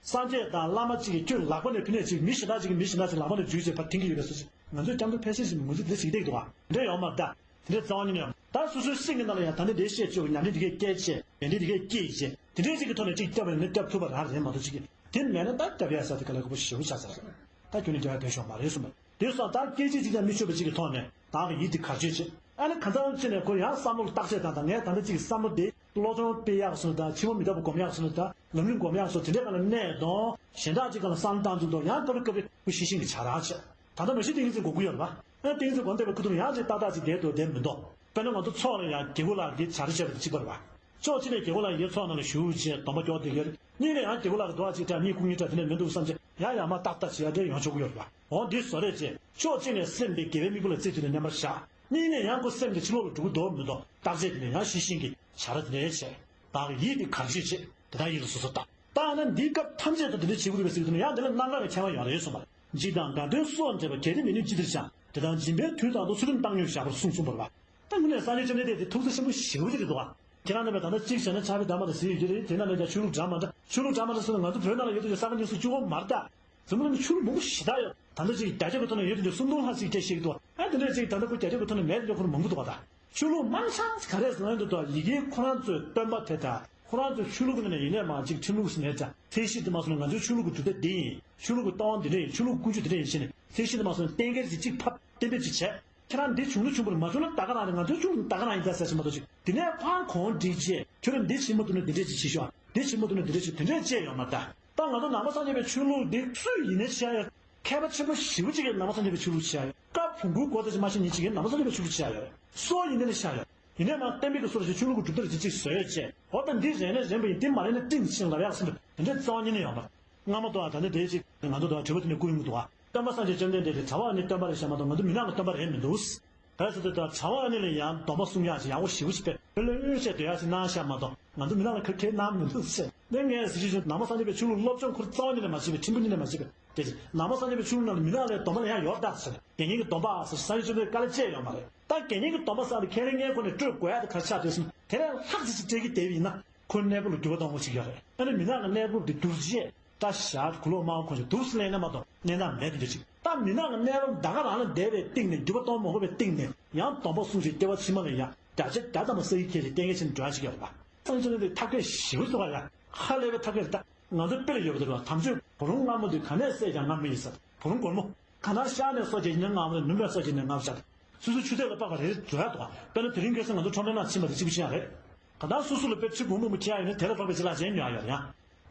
སངས་རྒྱས་དང་བླ་མ་གཅིག་གིས་ཁྱོད་ལག་པ་ནས་ཕི་ནས་གཅིག་མི་གཞན་དག་གཅིག་གིས་མི་གཞན་དག་གཅིག་ལག་པ་ནས་འཇུས་བྱས་ཕར་འཐེན་གྱི་ཡོད་པས་སོ་ཅིག་ང་ཚོའི་སྐྱབས་འགྲོ་ཕལ་ཆེར་ཞིག་ང་ཚོས་དེ་འདྲ་བྱེད་ཀྱི་བསྡད་ཀྱི་འདུག་བ། དེ་འདྲ་ཡོད་མ་རེད་ད། དེ་འདྲའི་རྩ་བ་ཉིད་ནས་ཡང་ད་སོ་སོའི་སེམས་ཀྱི་ནང་ལ་ཡང་ད་ནི་འདི་བཤད་ཆོག་གི། ཉམས་ལེན་འདི་གས་སྐྱེས་བྱས་དེ་འདྲའི་ཅིག་གི་ཐོག་ནས་ཅིག་སྐྱབས་ཡོང་ན་སྐྱབས་ཐུབ་པ་རང་རེད་མ་གཏོགས་ཅིག་གི་དེ་མེད་ན་ད་སྐྱབས་ཡ་ས་དེ་ག་ལ་དགོས་པ་ཞེ་པོ་ཆགས་ཚར་རེད། ད་ཁྱོད་ནི་སྐྱབས་ཡ་བེད་ཤོག་མ་རེད་གསུངས་པ་དེ་སོང་ད་སྐད་ཅིག་གཅིག་ཀྱང་མི་ཆོད་པ་ཅིག་གི་ཐོག་ནས་བདག་གི་ཡིད་དེ་གར་བྱེད་ཅིག་ཨ་ནི་གང་ལྟར་ཅིག་ནས་ཁོ་ཡང་བསམ་བློ་ལ་བརྟག་དཔྱད་བཏང་དང་ངས་ད་ལྟ་ཅིག་བསམ་བློ་དེ་བློ་སྦྱོང་སྤེལ་ཡག་སོང་ད་ཕྱི་མ་མི་རྟག་པ་སྒོམ་ཡག་སོང་ད་ལམ་རིམ་སྒོམ་ཡག་སོང་དེ་འདྲའི་སྒང་ལ་གནས་དང་གཞན་དག་ཅིག་སྒང་ལ་བསམ་བློ་བཏང་འདུག་དང་ཡང་སྐབས་རེ་སྐབས་རེ་ཁོ་ཤེས་བཞིན་གྱི་བྱ་ར་བྱེད། ད་ལྟ་མ་གཞི་ཏིང་ངེ་འཛིན་དགོས་ཀྱི་ཡོད་རེད་པ། ཨ་ཏིང་འཛིན་སྒོམ་བསྡད་པའི་ཁུ་ཐུར་ཡང་ཅིག་ཏག་ཏག་ཅིག་བསྡད་འདུག་བསྡད་མི་འདུག་དཔེར་ན་ང་ཚོ་ཚོགས་ལ་ཡང་རྒྱལ་པོ་ལགས་འདི་བྱ་ར་བྱས་པ་དང་གཅིག་པ་རེད་པ། ཕྱོགས་གཅིག་ནས་རྒྱལ་པོ་ལགས་ཡི་ཚོགས་ནང་ལ་བཞུགས་བྱས་སྡོམ་པ་སྐྱོར་བསྡད་ཀྱི་ཡོད་རེད། གཉིས་ནས་ཡང་རྒྱལ་པོ་ལགས་ཀྱི་འདུག་ཨ་ཅིག་དྲ་མི་ཁུག་གཉིས་དྲ་དེ་ནས་མི་འདུག་བསམ་བྱས་ཡང་ཡར་མར་ཏག་ཏག་བྱེད་ཡ་འདྲ་ཡོང་ཆོག་གི་ཡོད་རེད་པ། འོ་འདི་བཟོ་རེད་ཅེས་ཕྱོགས་གཅིག་ནས་སེམས་དེ་དགེ་བའི་དམིགས་པ་ལ་བརྩི་དུས་ནས་མཉམ་པར་བཞག་གཉིས་ནས་ཡང་ཁོ་སེམས་དེ་ཕྱི་ལོགས་ལ་འགྲོ་གི་འདུག་མི་འདུག་བརྟག་དཔྱད་དེ་ནས་ཡང་ཤེས་བཞིན་གྱི་བྱ་ར་དེ་འདྲ་བྱས། བདག་གི་ཡིད་དེ་གར་བྱེད་ཅེས་དེ་ལྟར་ཡིད་ལ་སོ་སོར་བལྟ། བརྟགས་ན་འདིའི་སྐབས་ཐམས་ཅད་དུ་དེ་འདྲ་བྱེད་དགོས་རེད་པས་ཟེར་གྱི་འདུག་ན་ཡང་དེ་ལ་རྣམ་གྲངས་ཀྱི་ཁྱད་པར་ཡོད་རེད་གསུངས་པ། འཇིགས་དང་དགའ་སྟོན་སོགས་འདྲེས་པ་གལ་ཏེ་མི་ནུས་ཅི་ལྟར་ཀྱང་། དེ་དག་སྦྱིན་པའི་དུས་དང་པོ་ཚུལ་ཁྲིམས་བཏང་སྙོམས་བཞག་པར་གསུངས་གསུངས་པ་རེད་པ། ད་དངོས་གནས་སངས་རྒྱས་བཅོམ་ལྡན་འདས་དེ་ཐུགས་རྗེ་ཆེན་པོ་ཞེ་པོ་ཅིག་རེད་འདུག་ག་ཁྱེད་རང་རྣམ་པས་ད་ལྟ་གཅིག་བྱས་ན་ཆར་པའི་འདབ་མ་དང་ཟེར་ཡོད་ཀྱི་རེད། དེ་རྣམས་ལ་ཀྱང་ཆོས་ལུགས་འདྲ་མ་འདྲ། ཆོས་ལུགས་འདྲ་མ་འདྲ་ཟེར་ན་ང་ཚོ་བོད་ནང་ལ་ཡོད་དུས་ས་ག་ཉི་ཤུ་གཅིག་པོ་མ་རེད་ད། འཛམ་བུ་གླིང་ཆོས་ལུགས་མང་པོ་ཞེ་དྲག་ཡོད། ད་ལྟ་ཅིག་བརྒྱ་ཆ་གི་ཐོག་ནས་ཡོད་དུས་སུམ་སྟོང་ལྷག་ཅིག་སྐད་བཤད་ཀྱི་འདུག་ཨ་དེ་འདྲ་ཅིག་ད་ལྟ་ཁོ་བརྒྱ་ཆ་གི་ཐོག་ནས་མེད་དུས་ཁོ་རང་མང་པོ་འདུག་ག་ད་ཆོས་ལུགས་མང་ཆེ་ག་རེ་ཟེར་ན་ཡོད་འདུག་ད་ཡི་གེ་ཁོ་རང་ཚོའི་སྟོན་པ་དེ་དང་ཁོ་རང་ཚོའི་ཆོས་ལུགས་ཀྱི་ནང་ནས་ཡིན་ནའི་མ་ཅིག་ཁྲིམས་ལུགས་ཟེར་ནའི་འདྲ་ཚད་གཞི་དུ་མ་སོང་ན་ང་ཚོའི་ཆོས་ལུགས་ཀྱི་གྲུབ་མཐའ་འདི་ཡིན། ཆོས་ལུགས་ཀྱི་ལྟ་བ་འདི་འདྲ་ཡིན། ཆོས་ལུགས་ཀྱི་ཀུན་སྤྱོད་འདི་འདྲ་ཡིན་ཞེས་ནས་ ཚད་གཞི་དུ་མ་སོང་ནས་གཏན་འཁེལ་ཅིག་གཅིག་ཕབ་གཏན་འབེབས་ཅིག་བྱས། ཁྱེད་རང་འདི་བྱུང་ན་བྱུང་བ་རེད། མ་བྱུང་ན་ད་ག་རང་རེད། ང་ཚོའི་ཆོས་ལུགས་ད་ག་རང་ཡིན་ད་ཟེར་ཞིག་མ་གཏོགས་ཅིག་དེ་ནས་ཕར་གོང་འདྲིས་བྱས། ཁྱོད་རང་འདི་བྱེད་མ་ཐུབ་ན་འདི་འདྲས་ཅིག་བྱེད་ཤོག་འདི་བྱེད་མ་ཐུབ་ན་འདི་འདྲས་ཅིག་དེ་འདྲས་བྱས་ཡོད་མ་རེད། ད་ང་ཚོ་ནང་པ་སངས་རྒྱས་པའི་ཆོས་ལུགས་འདི་སུ་ཡིན་ནའི་བྱས་ཡོད། མཁས་པ་ཆེན་པོ་ཞེ་པོ་ཅིག་གིས་ནང་པ་སངས་རྒྱས་པའི་ཆོས་ལུགས་བྱས་ཡོད། བཀའ་བོན་སྐུའི་སྐོར་དེ་ཅིག་མ་ཤེས་མཁན་ཅིག་གིས་ནང་པ་སངས་རྒྱས་པའི་ཆོས་ལུགས་བྱས་ཡོད། སུ་ཡིན་ནའི་བྱས་ཡོད། ཡིན་ནའི་མ་གཏན་འབེབས་ཀྱི་སོ་རེ་ཞིག་ཆོས་ལུགས་ཀྱི་གྲུབ་མཐའ་རེ་ཅིག་ཅིག་བཟོས་ཡོད་ཅེས། འོ་ད་འདི་རེད་ནས་རན་པ་ཡིན། འདི་མ་རེད་ན་བཀྲིན་ཆེན་ལབ་ཡག་སེམས་པ་དེ་འདྲས་རྩ་བ་ཉིད་ནས་ཡོད་མ་རེད། སྔ་མ་དང་ད་ནི་དེའི་ཅིག་ང་ཚོ་དང་དྲི་བ་དེ་ནས་བསྐུར་ཡོང་གི་འདུག་ཨ། སྟོན་པ་སངས་རྒྱས་བཅོམ་ལྡན་འདས་ཀྱིས་གྲྭ་པ་ཨ་ནི་སྟོན་པ་རེད་ཤག་མ་གཏོགས་ང་ཚོ་མི་ནག་གི་སྟོན་པ་རེད་མི་འདུག་དེ་ཟེར་དུས་ད་གྲྭ་པ་ཨ་ནི་ལ་ཡང་སྡོམ་པ་སྲུང་ཡག་ཅིག་ཡག་པོ་ཞེ་པོ་ཅིག་དཔེ་ལྷོད་ལྷོད་བྱས་སྡོད་ཡག་ཅིག་གནང་ཤག་མ་གཏོགས་ང་ཚོ་མི་ནག་ལ་ཁ་ཁྱེར་གནང་མི་འདུག་ཟེར། ནས་ངས་ཟེར་ཞུ་ཞུ་ནང་པ་སངས་རྒྱས་པའི་ཆོས་ལུགས་སློབ་སྦྱོང་ཁུར་རྩ་བ་ཉིད་ནས་མ་བྱས་པའི་ཕྲན་བུ་ཉིད་ནས་མ་བྱས་པའི་དེ་ནང་པ་སངས་རྒྱས་པའི་ཆོས་ལུགས་ནང་ལ་མི་ནག་ལ་སྡོམ་པ་ལ་ཡང་ཡོད་ད་ཟེར། དགེ་བསྙེན་གྱི་སྡོམ་པ་ཟེར་སངས་རྒྱས་བཅོམ་ལྡན་འདས་བཀའ་ལ་བཅས་ཡོད་མ་རེད། ད་དགེ་བསྙེན་གྱི་སྡོམ་པ་ཟེར་ནི་ཁས་ལེན་མཁན་ཁོ་ནས་སྤྲོད་དགོས་ཡག་དེ་ག་རེ་ཆགས་བསྡད་སོང་། དེ་ལས་ལྷག་ཅིག་ཅིག་སྤྲད་ཀྱི་བསྡད་པ་ཡིན་ན་ཁོའི་གནས་བབ་ལ་འགྱུར་བ་གཏོང་དགོས་ཅིག་ཡོད་རེད། ཨ་ནི་མི་ནག་གི་གནས་བབ་དེ་བསྒྱུར་བྱས། སྐྲ་བཞར་གུ་ལོག་དམར་པོ་གོན་ཞིག་འདུག་སེ་སླེབས་ན་མ་གཏོགས་གནས་སྟངས་མེད་དེ་འདྲ་ཅིག་ད་མི་ནག་གི་གནས་བབ་ད་ག་རང་ལ་བསྡད་པའི་སྟེང་ནས་འགྱུར་བ་གཏོང་མ་དགོས་པའི་སྟེང་ནས་ཡང་སྡོམ་པ་སྲུང་ཞིག་ལྟེ་བ་ཕྱི་མ་ལ་ཡང་བརྒྱ་ཆ་བརྒྱ་ཙམ་ས་ཡི་ཁྱེར་ཞིག་གཏན་འཁེལ་ཕྱིན་འགྲོ་ཡག་ཅིག་ཡོད་རེད་པ། སངས་རྒྱས་བཅོམ་ལྡན་འདས་ཐབས་མཁས་ཞེ་པོ་ཅིག་འདུག་ག་ཡ། ཧ་ལས་པའི་ཐབས་མཁས་རེད་ད། ང་ཚོའི་དཔེ་ལ་ཡོད་པ་དེ་རེད་པ། དམ་ཆོས་བུ་རམ་མངར་མོ་འདི་ག་ནས་བསད་ཀྱང་མངར་མོ་ཡིན་ཟེར། བུ་རམ་སྒོར་མོ། གང་ལྟར་ཤར་ནས་གསོ་བྱེད་ཡིན་ན་མངར་མོ་རེད། ནུབ་ནས་གསོ་བྱེད་ཡིན་ན་མངར་མོ་ཆགས། སོ་སོའི་ཆུ་ཚོད་ལ་དཔག་པ་རེ་རེ་འགྲོ་ཡག་འདུག་ག་དཔེར་ན་དེ་རིང་ཁ་སང་ང་ཚོ་ཁྲོམ་རའི་ནང་ཕྱིན་པ་དེ་གཅིག་པུ་ཤེས་ཡག་རེད། གང་ལྟར་སོ་སོ་ལ་དཔེ་ཁྲི་འབུམ་སྤུངས་པ་ཁྱེར་ཡག་ཡོད་ན་དེ་ལ་དཔག་པའི་ཅ་ལག་གཞན་ཉོ་ཡག་ཡོད་རེད་ཡ།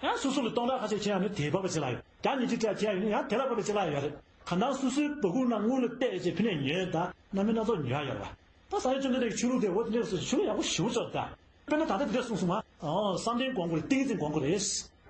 ཡང་སོ་སོ་ལ་སྟོང་ཕྲག་ཁ་ཤས་ཁྱེར་ཡག་ཡོད་ན་དེ་ལ་དཔག་པའི་ཅ་ལག་ཡོད་རེད། བརྒྱ་ཉིས་བརྒྱ་ཁྲི་ཁྱེར་ཡག་ཡོད་ན་ཡང་དེ་ལ་དཔག་པའི་ཅ་ལག་ཡོད་རེད། གང་ལྟར་སོ་སོའི་སྦ་ཁུག་ནང་དངུལ་ལ་གཏད་བྱས་ཕུལ་ནས་ཉོས་ཡོད་ད་སྣ་མིན་སྣ་ཚོགས་ཉོ་ཡག་ཡོད་རེད་པ། ད་སངས་རྒྱས་བཅོམ་ལྡན་འདས་ཀྱི་ཆོས་ལུགས་དེ་འོ་དེ་འདྲས་སུ་ཆོས་ལུགས་ཡག་པོ་ཞེ་པོ་ཅིག་ད། དཔེར་ན་ད་ལྟ་དེ་འདྲས་གསུངས་སོང་ང་། ཨོ་བསམ་གཏན་སྒོམ་དགོས་རེད། ཏིང་འཛིན་སྒོམ་དགོས་རེད།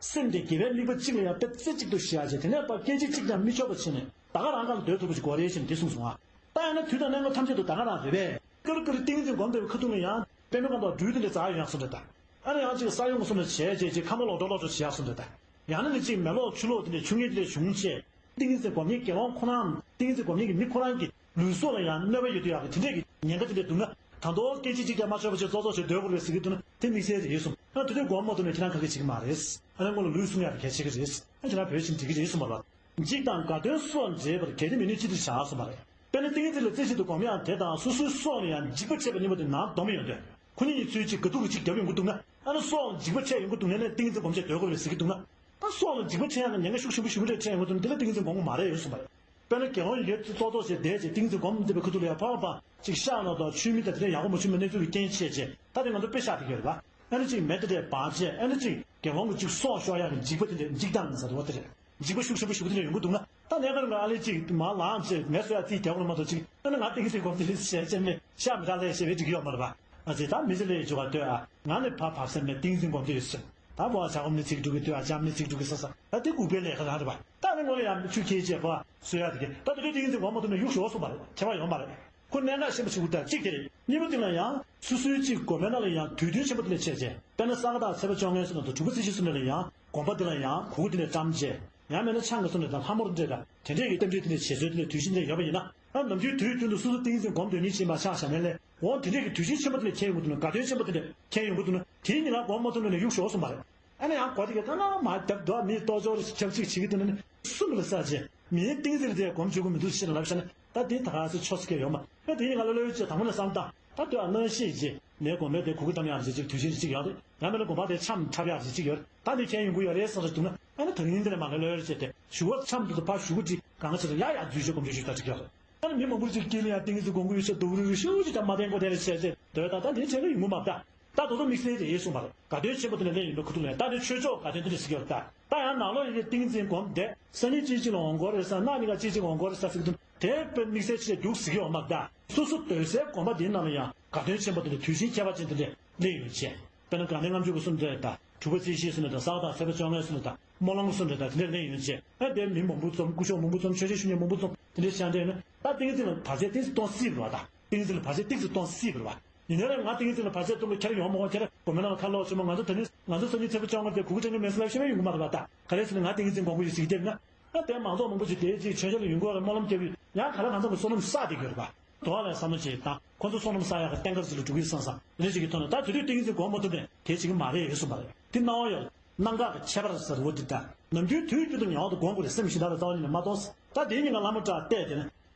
སེམས་དེ་དགེ་བའི་དམིགས་པ་གཅིག་ལ་ཡང་དཔེ་རྩེ་གཅིག་ཏུ་བཞག་བྱས་དེ་ནས་ཕར་སྐད་ཅིག་གཅིག་ཀྱང་མི་འཕྱོག་པ་བྱས་ནས་ད་ག་རང་ག་ལ་སྡོད་ཐུབ་པ་ཞིག་དགོས་རེད་ཞེས་ནས་དེ་གསུངས་སོང་ང་། ད་ཡང་ན་དུས་དང་གནས་སྐབས་ཐམས་ཅད་དུ་ད་ག་རང་རེད་པས། ཀིར་ཀིར་ཏིང་འཛིན་སྒོམ་བསྡད་པའི་ཁ་ཐུག་ལ་ཡང་པད་མའི་སྒང་དུ་སྦྲུལ་དེ་འདྲས་འཛེགས་ཡོང་ཡག་སོང་རེད་ད། ཨ་ནི་ཡང་ཅིག་ས་ཡོམ་སོང་ནས་བྱས་བྱས་ཅིག་ཁ་མ་ལོག་འགྲོ་ལོག་འགྲོ་བྱེད་ཡག་སོང་རེད་ད། ཡང་ན་ནི་ཅིག་མེ་གློག་ཆུ་ལོག་དེ་འདྲས་ཆུ་ངན་དེ་འདྲས་བྱུང་བྱས། ཏིང་འཛིན་སྒོམ་མཁན་དགེ་སློང་ཁོ་རང་ཏིང་འཛིན་སྒོམ་མཁན་གྱི་མི་ཁོ་རང་གི་ལུས་སྲོག་ལ་ཡང་གནོད་པ་ཡོད་དུ་ཡག་གི་དེ་འདྲས་ཀྱི་ཉེན་ཁ་དེ་འདྲས་འདུག་ན་ད་དུང་སྐད་ཅིག་གཅིག་ཀྱང་མ་ཆོད་པ་ཅིག་ཙོག་ཙོག་བྱས་སྡོད་དགོས་རེད་ཟེར་གྱི་འདུག་ན་དེ་དམིགས་བསལ་རེད་གསུངས། ཡང་དེ་དུས་སྒོམ་མ་ཐུབ་ན་ཁྱེད་རང་ག་གེ་བྱེད་ཀྱི་མ་རེད། ཨ་ནི་སྔོན་ལ་ལུས་སྲུང་ཡག་གི་གལ་ཆེ་གི་རེད། ཨ་ཁྱེད་རང་བོད་ཕྱིན་འགྲིག་གི་རེད་གསུངས་པ་རེད། འཇིགས་དང་དགའ་སྟོན་སོགས་འདྲེས་པར་གལ་ཏེ་མི་ནུས་ཅི་སྟེ་བྱ་གསུངས་པ་རེད། དཔེར་ན་ཏིང་འཛིན་ལ་རྩེ་གཅིག་ཏུ་སྒོམ་ཡག་དེ་དང་སོ་སོའི་སྲོག་ལ་ཡང་འཇིགས་པ་འཕྲད་པ་གཉིས་པོ་དེ་ནང་སྡོམ་ཡོང་དུས། ཁོ་གཉིས་ཀྱི་ཚུལ་གཅིག་དགའ་སྡུག་གི་གཅིག་རྒྱབ་ཡོང་གི་འདུག་ན། ཨ་ནི་སྲོག་ལ་འཇིགས་པ་འཕྲད་ཡོང་གི་འདུག་ན་ནས་ཏིང་འཛིན་སྒོམ་བྱས་སྡོད་དགོས་རེད་ཟེར་གྱི་འདུག་ན། ད་སྲོག་ལ་འཇིགས་པ་འཕྲད་ཡག་གི་ཉེན་ཁ་ཤུགས་ཆེན་པོ་ཤུགས་ཆེན་པོ་འཕྲད་ཡོང་གི་འདུག་ན་དེ་ལ་ཏིང་འཛིན་སྒོམ་གྱི་མ་རེད་ཡོད་གསུངས་པ་རེད། དཔེར་ན་དགེ་སློང་ཡི་གེ་ཙོག་ཙོག་བྱས་བསྡད་བྱས་ཏིང་འཛིན་སྒོམ་བསྡད་པའི་ཁ་ཐུག་ལ་ཡང་ཕར་ཕར་ཅིག་ཤག་ནང་དུ་ཆུ་མིག་དང་དེ་འདྲ་ཡག་པོ་མ་བྱུང་བའི་གནས་ཚུལ་གྱི་རྐྱེན་བྱས་བྱས་ད་དེ་ང་ཚོ་དཔེ་ཤག་བསྡད་ཀྱི་ཡོད་རེད་པ། ཨ་ནི་ཅིག་མེ་དེ་འདྲས་འབར་བྱས་ཨ་ནི་ཅིག་དགེ་སློང་གི་ཅིག་སྲོག་ཤོར་ཡག་གི་འཇིགས་པ་དེ་འདྲས་འཇིགས་སྟངས་ཟེར་བ་དེ་རེད། འཇིགས་པ་ཤུགས་ཆེན་པོ་ཞེ་པོ་དེ་འདྲ་ཡོང་གི་འདུག་ན། ད་གནས་སྐབས་ལ་ཨ་ལས་ཅིག་མར་ལངས་བྱས་མེ་གསོད་ཡག་རྩིས་རྒྱག་དགོས་མ་གཏོགས་ཅིག་ཨ་ནི་ང་ཏིང་འཛིན་སྒོམ་དེ་འདྲས་བྱས་བྱས་ནས་ཤག་མི་དྲག་ལས་ཞེས་པའི་འགྲིག་གི་ཡོད་མ་རེད་པ། ཨ་ཙི་ད་མི་ཚེ་ལས་འཇུག་པ་ལྟོས་ཨ། ང་ནི་ཕར་བབས་ས་མེད་ཏིང་འཛིན་སྒོམ་དུས་སུ། ད་བོ་ཨ་ཇ་སྒོམ་ནི་ཚིག་འགྲོ་གི་ལྟོས་ཨ་ཇམ་ནི་ཚིག་འགྲོ་གི་ས་ས་ད་དེ་ལྐུགས་པའི་ལས་ཀ་རང་རེད་པ། ད་ནི་ངོ་ལ་ཡང་ཆུ་ཁྱེར་བྱས་བོ་ཨ་གསོད་ཡག་དེ་གི་ད་དེ་དུས་ཏིང་འཛིན་སྒོམ་མ་ཐུབ་ན་གཡུག་ཞོག་གསུངས་པ་རེད། ཁྱད་པར་ཡོད་མ་རེད། ཁོ་གནད་འགག་ཤེས་པ་ཞིག་འདུག་ད་གཅིག་དེ་རེད། གཉིས་པ་དེ་ལ་ཡང་སོ་སོའི་གཅིག་སྒོམ་པའི་ནང་ལ་ཡང་དུས་སྟོན་ཆེན་པོ་དེ་ལ་བྱས་བྱས་དཔེར་ན་ས་ག་ཟླ་ཚེས་པ་བཅོ་ལྔའི་ཚེ་ན་དང་དྲུག་པ་ཚེས་བཞི་ཚེས་ནས་ལ་ཡང་སྒོམ་པ་དེ་ལ་ཡང་གུ་གུ་དེ་ལས་བཀྲམ་བྱས་ཡང་མིན་ན་ཆང་གི་ཚོ་ནས་དང་ལྷ་མོར་འདྲེས་དང་དེ་འདྲས་ཀྱི་རྟེན་འབྲེལ་དེ་ནས་བྱེད་སྲོལ་དེ་ལས་དུས་ཆེན་དེ་ཡོད་པ་ཡིན་ན། ཨ་ནམ་རྒྱུན་དུས་རྒྱུན་དུ་སོ་སོ་ཏིང་འཛིན་སྒོམ་སྡོད་མཁན་ཅིག་མ་ཆགས་བཞག་ན་ལས་འོང་དེ་འདྲས་ཀྱི་དུས་ཆེན་ཆེན་པོ་དེ་ལས་ཁྱེར་ཡོང་གི་འདུག་ན་དགའ་སྟོན་ཆེན་པོ་དེ་ལས་ཁྱེར་ཡོང་གི་འདུག་ན་དེའི་ཉིན་ལ་སྒོམ་མ་ཐུབ་ན་ནས་གཡུག་ཞོག་གསུངས་པ་རེད། ཨ་ནི་ཡང་གོ་དེ་གས་ད་ལ་མ་རྒྱབ་འདུག་མིའི་ལྟོ་ཅོག་རེ་ཁྱབ་ཅིག་བྱེད་ཀྱི་འདུག་ན་ནི་སུ་མི་ལ་ས་ཅེ་མིའི་ཏིང་འཛིན་དེ་སྒོམ་བྱེད་དགོས་མི་འདུག་ཞེས་ལབ་བྱས་ན་ད་དེ་ད་ག་སེ་ཆོ་སི་ཀེ་ཡོད་མ་ཨ་དེ་ཡིན་ང་ལ་ལོས་ཅེ་དང་པོ་ནས་བསམ་སྟངས་ད་ལྟོས་ཨ་གནང་ཤེས་ཅེ་ངའི་དགོན་པའི་དེ་གུ་གུ་བཀྲམ་ཡག་རེ་ཅིག་དུས་ཆེན་ཅིག་ཡོད་རེད། ཡང་མིན་ན་དགོན་པ་དེ་འཆམ་འཁྲབ་ཡག་རེ་ཅིག་ཡོད་རེད། ད་དེ་ཁྱེད་ཡོང་གི་ཡོད་རེད་བསམ་རེ་འདུག་ན་ཨ་ནི་ད་ཡིན་དེ་ལས་མ་ལོས་ལོས་ཅེ་དེ་ཞུ་བ་འཆམ་དུ་དུ་ཕ་ཞུ་གུ་ཅིག་གང་ཅི་རེད་ཡ་ཡ་འཛུལ་ཆོས་སྒོམ་ཆོས་ཞུ་ད་ཅིག་ཡོད་རེད། ཨ་ནི་མི་མང་པོ་ཅིག་དཀྱིལ་ལ་ཡང་ཏིང་འཛིན་སྒོམ་གྱི་ཡོད་ཚད་སྡུག་རུ་རུ་ཤུགས་ཅིག་ཀྱང་མ་བསྟན་གོ་དེ་ལ་བྱས་ཏེ་སྡོད་ད་ད་དེ་བྱས་ན་ཡོང་གི་མ་ད། ད་དོ་དོ་དམིགས་བསལ་རེད་གསུངས་པ་རེད། དགའ་སྟོན་ཆེན་པོ་དེ་ལ་སླེབས་ཡིན་པའི་ཁུ་ཐུག་ལས་ད་དེ་ཆོས་ཕྱོགས་དགའ་སྟོན་དེ་འདྲ་ཟེར་གྱི་ཡོད་ད། ད་ཡང་ནང་ལོགས་ཡིན་གྱི་ཏིང་འཛིན་སྒོམ་བསྡད་སང་ཉིན་ཅིག་ཅིག་ལ་འོང་གོ་རེད་ས་གནངས་ཉིན་ག་ཅིག་ཅིག་འོང་གོ་རེད་ས་ཟེར་གྱི་འདུག་དེ་དཔེ་དམིགས་བསལ་ཆེ་རྒྱུགས་ཟེར་གྱི་ཡོད་མ་རེད་ད། སོ་སོ་སྡོད་སའི་དགོན་པ་དེའི་ནང་ལ་ཡང་དགའ་སྟོན་ཆེན་པོ་དེ་འདྲ་དུས་ཆེན་ཁྱད་པར་ཅན་དེ་འདྲ་སླེབས་ཡོད་ཅེས། དཔེར་ན་དགའ་ལྡན་ལྔ་མཆོད་ཀྱི་གསུམ་དེ་དང་དྲུག་པ་ཚེས་བཞི་གསུམ་དེ་དང་ས་ག་ཟླ་ཚེས་པ་བཅོ་ལྔའི་གསུམ་དེ་དང་སྨོན་ལམ་གསུམ་དེ་དང་དེ་འདྲ་སླེབས་ཡོད་ཅེས། ཨ་དེ་མི་མང་པོ་འཛོམས་སྐུ་ཞབས་མང་པོ་འཛོམས་ཆོས་ཆེན་ཞུ་མཁན་མང་པོ་འཛོམས་དེ་འདྲ་བྱས་འདྲ་ཡིན་ན་ད་ཏིང་འཛིན་ལ་བར་ཆད་ཏིག་ཙམ་གཏོང་སྲིད་པ་རེད་བ་ད། ཏིང་འཛིན་ལ་བར་ཆད་ཏིག་ཙམ་གཏོང་སྲིད་པ་རེད་བ། ཡིན་ནའི་ང་ཏིང་འཛིན་ལ་བར་ཆད་གཏོང་གི་ཁྱེར་ཡོང་མ་འོང་ཁྱེར་དགོན་པའི་ནང་ལ་ཁ་ལོག་ཆེན་མོ་ང་ཚོ་ད་ནི་ང་ཚོ་སང་ཉིན་ཚེས་པ་བཅོ་ལྔ་དེ་གུ་གུ་དྲན་གི་མེད་ཟེར་ལབ་ཤེས་མེད་ཡོང་གི་མ་རེད་བ་ད། ག་རེ་ཟེར་ན་ང་ཏིང་འཛིན་སྒོམ་གི་ཡོད་ཟེར་གི་བསྡད་ན། ཨ་དེ་མང་ཚོགས་མང་པོ་ཅིག་དེའི་ཅིག་མཆོད་མཇལ་ལ་ཡོང་གི་རེད་སྨོན་ལམ་རྒྱབ་ཡོད་ཡང་ག་ལ་གང་འཚམ་གི་བསོད་ནམས་བསགས་བསྡད་ཀྱི་ཡོད་རེད་པ། དོ་བ་ལ་བསམ་བློ་བྱེད་དང་ཁོ་ཚོ་བསོད་ནམས་བསགས་ཡག་གི་རྟེན་འབྲེལ་ཟེར་ལ་འགྲོ་གི་བསམ་བསམ་རེ་ཅིག་གི་ཐོག་ནས་ད་དེ་དུས་ཏིང་འཛིན་སྒོམ་མ་ཐུབ་ནས་དེ་བྱེད་ཀྱི་མ་རེད་གསུངས་པ་རེད། དེ་སྣང་བ་ཡོད། སྣང་ག་གི་ཁྱད་པར་ཟེར་བ་འདི་ལྟ། ནམ་རྒྱུན་དུས་རྒྱུན་དུ་ངེས་པར་དུ་སྒོམ་དགོས་རེད་སེམས་ཤིན་ཏུ་ལ་རྩ་བ་ཉིད་ནས་མ་གཏོང་། ད་དེའི་ཉིན་ལ་བླ་མ་བཀྲ་བལྟས་དེ་ནས།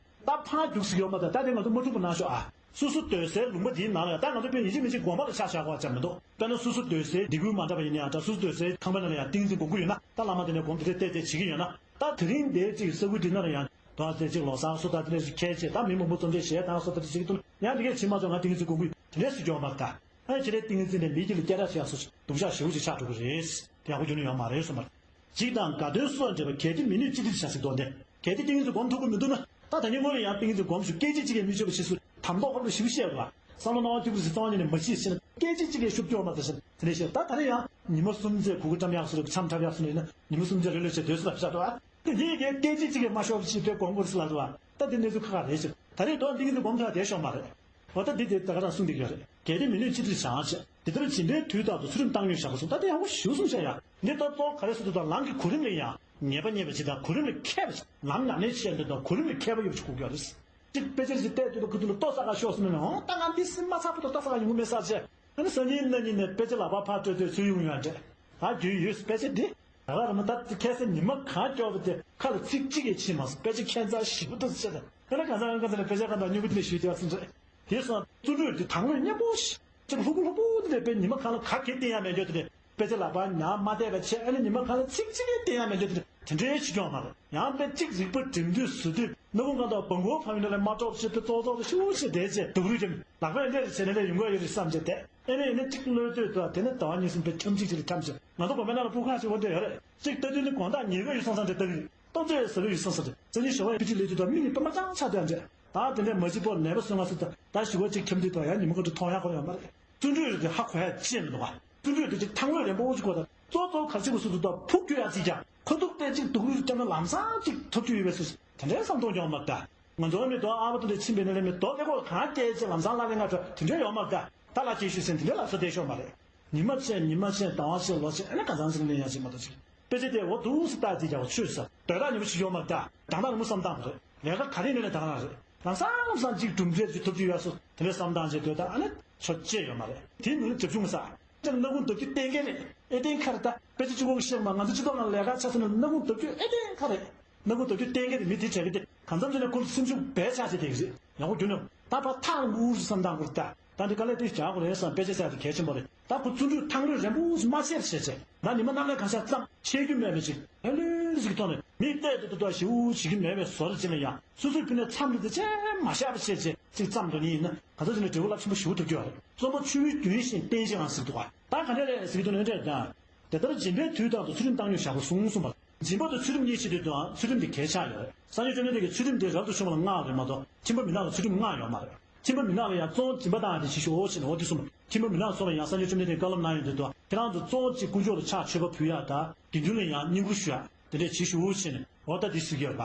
ད་ཕར་རྒྱུགས་སུ་ཡོད་མ་ད་ད་དེ་ང་ཚོ་མ་འཁྲུག་པ་གནང་ཤོག་ཨ། སོ་སོ་སྡོད་སའི་ལུང་པ་འདིའི་ནང་ལ་ཡང་ད་ང་ཚོ་དཔེ་ཡིན་གཅིག་མིན་གཅིག་དགོན་པ་ལ་ཆ་བཞག་དགོས་ཅང་མི་འདུག་དཔེར་ན་སོ་སོ་སྡོད་སའི་སྡེ་ཁུལ་མ་འདྲ་བ་ཡིན་ན་ཡང་ད་སོ་སོ་སྡོད་སའི་ཁང་པའི་ནང་ལ་ཡང་ཏིང་འཛིན་སྒོམ་གྱི་ཡོད་ན་ད་བླ་མ་དེ་ནས་སྒོམ་དེ་འདྲས་བལྟས་བལྟས་བྱེད་ཀྱི་ཡོད་ན་ད་དེ་རིང་འདིའི་གཅིག་ས་ཁུལ་འདི་ནང་ལ་ཡང་། དོ་ཚེ་གཅིག་ལོ་གསར་སོ་ད་དེ་འདྲས་ཤིག་ཁྱེད་ཅེས་ད་མི་མང་པོ་འཚམས་འདྲི་བྱས་དང་སོ་ད་དེ་ཞིག་ཏུ་ཡང་དེ་གས་ཕྱི་མ་ཚོ་ང་ཏིང་ཙི་དགོངས་ཀྱི་དེ་འདྲས་སུ་འཇོག་མ་ད། ཨ་ཁྱེད་རའི་ཏིང་ཙི་ནས་མི་གཅིག་ལ་སྐད་གྲགས་བྱས་སོ་སྡུག་ཅག་ཞེ་པོ་ཅིག་ཆགས་འགྲོ་གི་རེད། དེ་ཡག་པོ་རྒྱུ་ནི་ཡོད་མ་རེད་གསུངས་པ། གཅིག་དང་དགའ་སྟོན་སོགས་འབྲེལ་བ་གལ་ཏེ་མི་ནུས་ཅི་སྟེ་བྱ་ཟིག་དོན་ཏེ། གལ་ཏེ་ཏིང་ཙི་སྒོམ་ཐུབ་ཀྱི་མི་འདུག་ན། ད་ད་ནི་དངོས་ལ་ཡང་ཏིང་ཙི་སྒོམ་ཞུ་སྐད་ཅིག་གཅིག་གིས་མི་ཆོད་པ་ཕྱིས་སུ་དམ་ཐོག་ཁོ་ལ་ཞིབ་བཤད་པ། བསམ་བློ་སྣང་བ་སྐྱིད་པོ་ཞིག་རྩ་བ་ཉིད་ནས་མ་ཤེས་ཕྱིན་ན་སྐད་ཅིག་གཅིག་གིས་ཤུབ་སྐྱོར་མ་ད་ཕྱིན་དེ་ནས་བཤད་ད་ད་རེ་ཡང་ཉི་མ་གསུམ་ཚེ་གུ་གུ་བཀྲམ་ཡག་སུ་རེད་འཆམ་འཁྲབ་ཡག་སུ་རེད་ན་ཉི་མ་གསུམ་ཚེ་རེ་ལོས་བྱས་སྡོད་སུ་ལ་བཞག་འགྲོ་ཨ། དེ་ཡིན་གྱི་སྐད་ཅིག་གཅིག་གིས་མ་ཤོར་བ་ཕྱིན་དེ་སྒོམ་དགོས་སུ་ལ་འགྲོ་ཨ། ད་དེ་གནས་ཚུལ་ཁག་ཁག་རེད་ཕྱིན་ད་རེས་དོན་ཏིང་ཙི་སྒོམ་ཐུབ་ཡག་དེ་ཤོར་མ་རེད། འོ་ད་འདི་དེ་ད་ག་རང་གསུངས་བསྡད་ཀྱི་ཡོད་རེད། གལ་ཏེ་མི་ནུས་ཅི་སྟེ་བྱ་ཞེས། དེ་ལྟར་སྦྱིན་པའི་དུས་རྟག་ཏུ་ཚུལ་ཁྲིམས་བཏང་སྙོམས་བཞག་པ་སོགས་ད་དེ་ཡག་པོ་ཞེ་པོ་གསུངས་བཞག་ཡ། འདི་ལྟར་གཙོ་བོ་ག་རེ་ཟེར་དུས་ད་ལམ་གྱི་གོ་རིམ་ལ་ཡང་ངེས་པ་རྙེད་པ་ཅིག་དང་གོ་རིམ་ལ་མཁས་པ་ཅིག་ལམ་ནང་ནས་བཤད་འདོད་དང་གོ་རིམ་ལ་མཁས་པ་ཡོད་པ་ཅིག་དགོས་ཀྱི་ཡོད་རེད། གཅིག་དཔེ་ཆ་ཞིག་བལྟས་དུས་ད་ཁུ་ཐུ་ལ་ལྟོ་ཟ་ག་ཤོག་ཟེར་ན་ནི་འོང་ད་ང་འདི་སེམས་མ་ཚ་པོ་ད་ལྟོ་ཟ་ག་ཡོང་གི་མེད་ས་ཆེ། ཨ་ནི་སང་ཉིན་གནངས་ཉིན་ནས་དཔེ་ཆ་ལག་པ་ཕར་སྤྲོད་དུས་ཚུར་ཡོང་ཡོད་འདྲ། ད་རྒྱུས་ཡོད་དཔེ་ཆ་འདི། ད་ག་རང་ད་ཁ་སང་ཉི་མ་གང་སྐྱོ་བ་དེ་ཁ་ལ་ཚིག་གཅིག་ཡང་ཕྱིན་མ་སོང་དཔེ་ཆ་ཁྱད་མཚར་ཞེ་པོ་འདུག་ཟེར་ད། ཁྱེད་རང་གང་ཟག་གང་ཟག་ལ་དཔེ་ཆ་གང་དང་སྨྱུ་གུ་དེ་ཞུས་དེ་བ་ཚིག་འདྲ། དེ་སོང་བརྩོན་འགྲུས་དེ་དང་པོར་སྙན་པོ་ཞིག་ཅིག་ལྷུག་པོ་ལྷུག་པོ་དེ་ནས་དཔེ་ཉི་མ་གང་ལ་ག་གེ་བསྟན་ཡ་མེད་འགྱོ་དེ་ནས་དཔེ་ཆ་ལག་པ་ཉར་མ་བལྟས་པ་བྱས་ཨ་ནི་ཉི་མ་གང་ལ་ཚིག་གཅིག་ཡང་བསྟན་ཡ་མེད་འགྱོ་དེ་ནས་དེ་འདྲའི་ཕྱི་སྐྱོང་མ་རེད། ཡང་དཔེ་གཅིག་རིག་པ་འགྲིམ་དུས་ཟུར་དུས་སྣ་ཁུང་གང་དང་བང་གོ་ཕམ་ཡིན་ན་ལས་མ་གྲོགས་ཞེས་དཔེ་ཙོག་ཙོག་ཏུ་ཤུ་ཞེས་བསྡད་བྱས་སྡུག་རུས་ཀྱིས་ལག་པས་ལེར་བྱས་ན་ལས་ཡོང་གི་ཡོད་རེད་བསམ་བྱས་བསྡད། ཨེ་ནས་ཨེ་ནས་གཅིག་གློད་དུས་དང་དེ་ནས་ཟླ་བ་གཉིས་གསུམ་དེ་འཁྱམ་གཅིག་ཅིག་ལ་འཁྱམ་ཞིང་ང་ཚོ་དགོན་པའི་ནང་ལ་སྤུ་ཁ་ཞིག་འོ་འདྲ་ཡོད་རེད། གཅིག་ལྟ་དུས་ནི་དགོང་དག་ཉལ་ག་ཡུལ་སོང་ས་འདྲ་ལྟ་གི་རེད། ལྟོ་ཚོད་ཟ་གི་ཡུལ་སོང་ས་རེད། རྩེ་ཉིན་ཞོ་བའི་ཕི་ཁྲི་ལས་དུས་དང་མི་ནི་པད་མ་ཅང་ཆགས་དེ་འདྲ། ད་དེ་འདྲའི་མ་བྱིས་པོ་ནད་པ་སོང་ང་སུ་ད་ད་ཞི་བ་གཅིག་འཁྱམ་དུས་དང་ཡང་ཉི་མ་ཁ་དྲུག་མཐོང་ཡག་ཁོ་ཡོད་མ་རེད། བརྩོན་འགྲུས་དེ་ཧ་གོ་ཡག་ཅི་ཡང་མི་འདུག་བ། བརྩོན་འགྲུས་དེ་ཅིག་ཐང་ལྷོད་རན་པོ་ཅིག་དགོས་ད། གཙོ་གཙོ་ག་ཅིག་གོ་སུ་དུ་ད་ཕུགས་རྒྱུ་ཡག་ཅིག་ཀྱང་ཁོ་ཐུག་སྟེ་ཅིག་སྡུག་རུས་སྐྱབས་ན་ལམ་སང་ཅིག་ཐོབ་རྒྱུ་ཡོད་པའི་སུ་དེ་འདྲའི་བསམ་གཏོང་ཀྱང་མ་ད། ང་ཚོ་མི་དོ་ཨ་བ་དེ་འདྲ་ཕྱིན་པའི་ནང་ལས་མི་དོ་ཀླད་ཀོར་གང་སྐྱེས་ཅེས་ལམ་སང་ལ་ལས་ང་ཚོ་དེ་འདྲ་ཡོད་མ་ད། ད་ལ་སྐྱེས་ཤུལ་ཟིན་དེ་འདྲ་ལ་སོ་བསྡད་ཤོག་མ་རེད། ཉི་མ་ཕྱེད་ཉི་མ་ཕྱེད་ཟླ་བ་ཕྱེད་ལོ་ཕྱེད་ཨ་ནི་ག་ཚང་ཟིག་ལེན་ཡ་ཞིག་མ་གཏོགས་ཅིག་དཔེ་ཆ་དེ་འོ་འདུག་སེ་ལྟ་ཅིག་ཀྱང་ཆོས་ས་དོས་དག་ཉི་མ་ཞིག་ཡོད་མ་རེད་ད། དང་ཐག་རིང་པོ་བསམ་སྟངས་རེད། ལས་ཀ་ག་རེ་ནས་ལས་དང་རང་རེད། ལམ་སང་ལམ་སང་ཅིག་གྲུབ་འབྲས་ཅིག་ཐོབ་ཀྱི་ཡོད་སོ་དེ་འདྲའི་བསམ་སྟངས་ཅིག་དོས་དག་ཨ་ནི་ཆོ་ཅེས་ཡོད་མ་རེད། དེ་ནི་རྒྱབ་ཆུང་ས། ཅང་སྣ་ཁུང་ལྡབ་རྒྱུ་གཏན་འཁེལ་རེད། ཨེ་གཏན་ཁ་རེད་ད། དཔེ་ཆ་གཅིག་པོ་གི་བཤད་མ་ང་ཚོ་སྤྱི་ཚོགས་ནང་ལས་ཀ་ཆ་ཚང་ནས་སྣ་ཁུང་ལྡབ་རྒྱུ་ཨེ་གཏན་ཁ་རེད། སྣ་ཁུང་ལྡབ་རྒྱུ་གཏན་འཁེལ་རེད། མི་དེ་བྱས་གི་དེ་གང་འཚམ་ཅིག་ནས་ཁོ་ཚོ་སེམས་ཤུགས་རྦད་ཆག་ཅིག་དེ་གི་རེད། ཡག་པོ་རྒྱུ་ནོ། ད་ཕར་ཐག་འུར་བསམ་སྟངས་འུར་ད། ད་འདི་དཀའ་ལས་དེ་བྱ་དགོས་རེད་བསམ་དཔེ་ཆ་བཙལ་དེ་གལ་ཆེན་པོ་རེད། ད་ཁོ་བརྩོན་འགྲུས་ཐང་ལྷོད་རན་པོ་ཞིག་མ་བྱས་བྱས་བྱས་ད་ཉི་མ་གནམ་ལ་གང་ཤར་ཙམ་ཆད་རྒྱུ་མེད་པ་ཅིག་ལྷོད་ལྷོད་ཅིག་གི་ཐོག་ནས་མི་བལྟས་དུ་དུ་དུ་ཞེ་པོ་བྱེད་ཀྱི་མེད་པའི་བཟོ་འདྲ་ཅིག་ལ་ཡང་སོ་སོའི་ཕུ་ནས་མཚམས་རེ་དེ་ཆད་མ་བཞག་པ་བྱས་བྱས་ཅིག་བརྩམས་འགྲོ་ནི་ཡིན་ན་ག་ཚོད་ཅིག་ནས་འབྲས་བུ་རླབས་ཆེན་པོ་ཞེ་པོ་ཐོབ་ཀྱི་ཡོད་རེད། རྩོམ་པ་ཆུ་བོའི་རྒྱུན་བཞིན་བརྟན་ཅིང་ཟེར་འདུག་ག་ད་ག་འདྲ་རེད་ཟེར་གྱི་འདུག་ན་འདྲ་དང་། དེ་ལྟར་སྦྱིན་པའི་དུས་དང་དུ་ཚུལ་ཁྲིམས་བཏང་སྙོམས་བཞག་པར་གསུངས་གསུངས་པ། སྦྱིན་པ་དང་ཚུལ་ཁྲིམས་གཉིས་ཕྱེ་དུས་དུའང་ཚུལ་ཁྲིམས་དེ་གལ་ཆགས་ཡོད། སངས་རྒྱས་བཅོམ་ལྡན་འདས་ཀྱིས་ཚུལ་ཁྲིམས་དེ་རབ་ཏུ་བྱུང་བ་ལ་མངའ་བ་རེད་མ་གཏོགས་ཁྱིམ་པ་མི་ནག་ལ་ཚུལ་ཁྲིམས་མངའ་ཡོད་མ་རེད། ཁྱིམ་པ་མི་ནག་ལ་ཡང་བཙོང་སྦྱིན་པ་བཏང་ཡག་དེ་བྱེད་ཤོག་ཟེར་ནས་འོ་དེ་གསུངས་པ། ཁྱིམ་པ་མི་ནག་ཚོ་ལ་ཡང་སངས་རྒྱས་བཅོམ་ལྡན་འདས་ཀྱིས་བཀའ་སློབ་གནང་ཡོད་དུས་དུའང་ཁྱེད་རང་ཚོ་བཙོང་སྦྱིན་དཀོན་མཆོག་ལ་ཕྱག་མཆོད་པ་ཕུལ་ཡག་དང་དགེ་འདུན་ལ་ཡང་བསྙེན་བཀུར་ཞུ་ཡག་དེ་འདྲས་བྱེད་ཤོག་ཟེར་ནས་འོ་ད་དེ་ཟེར་གྱི་ཡོད་པ།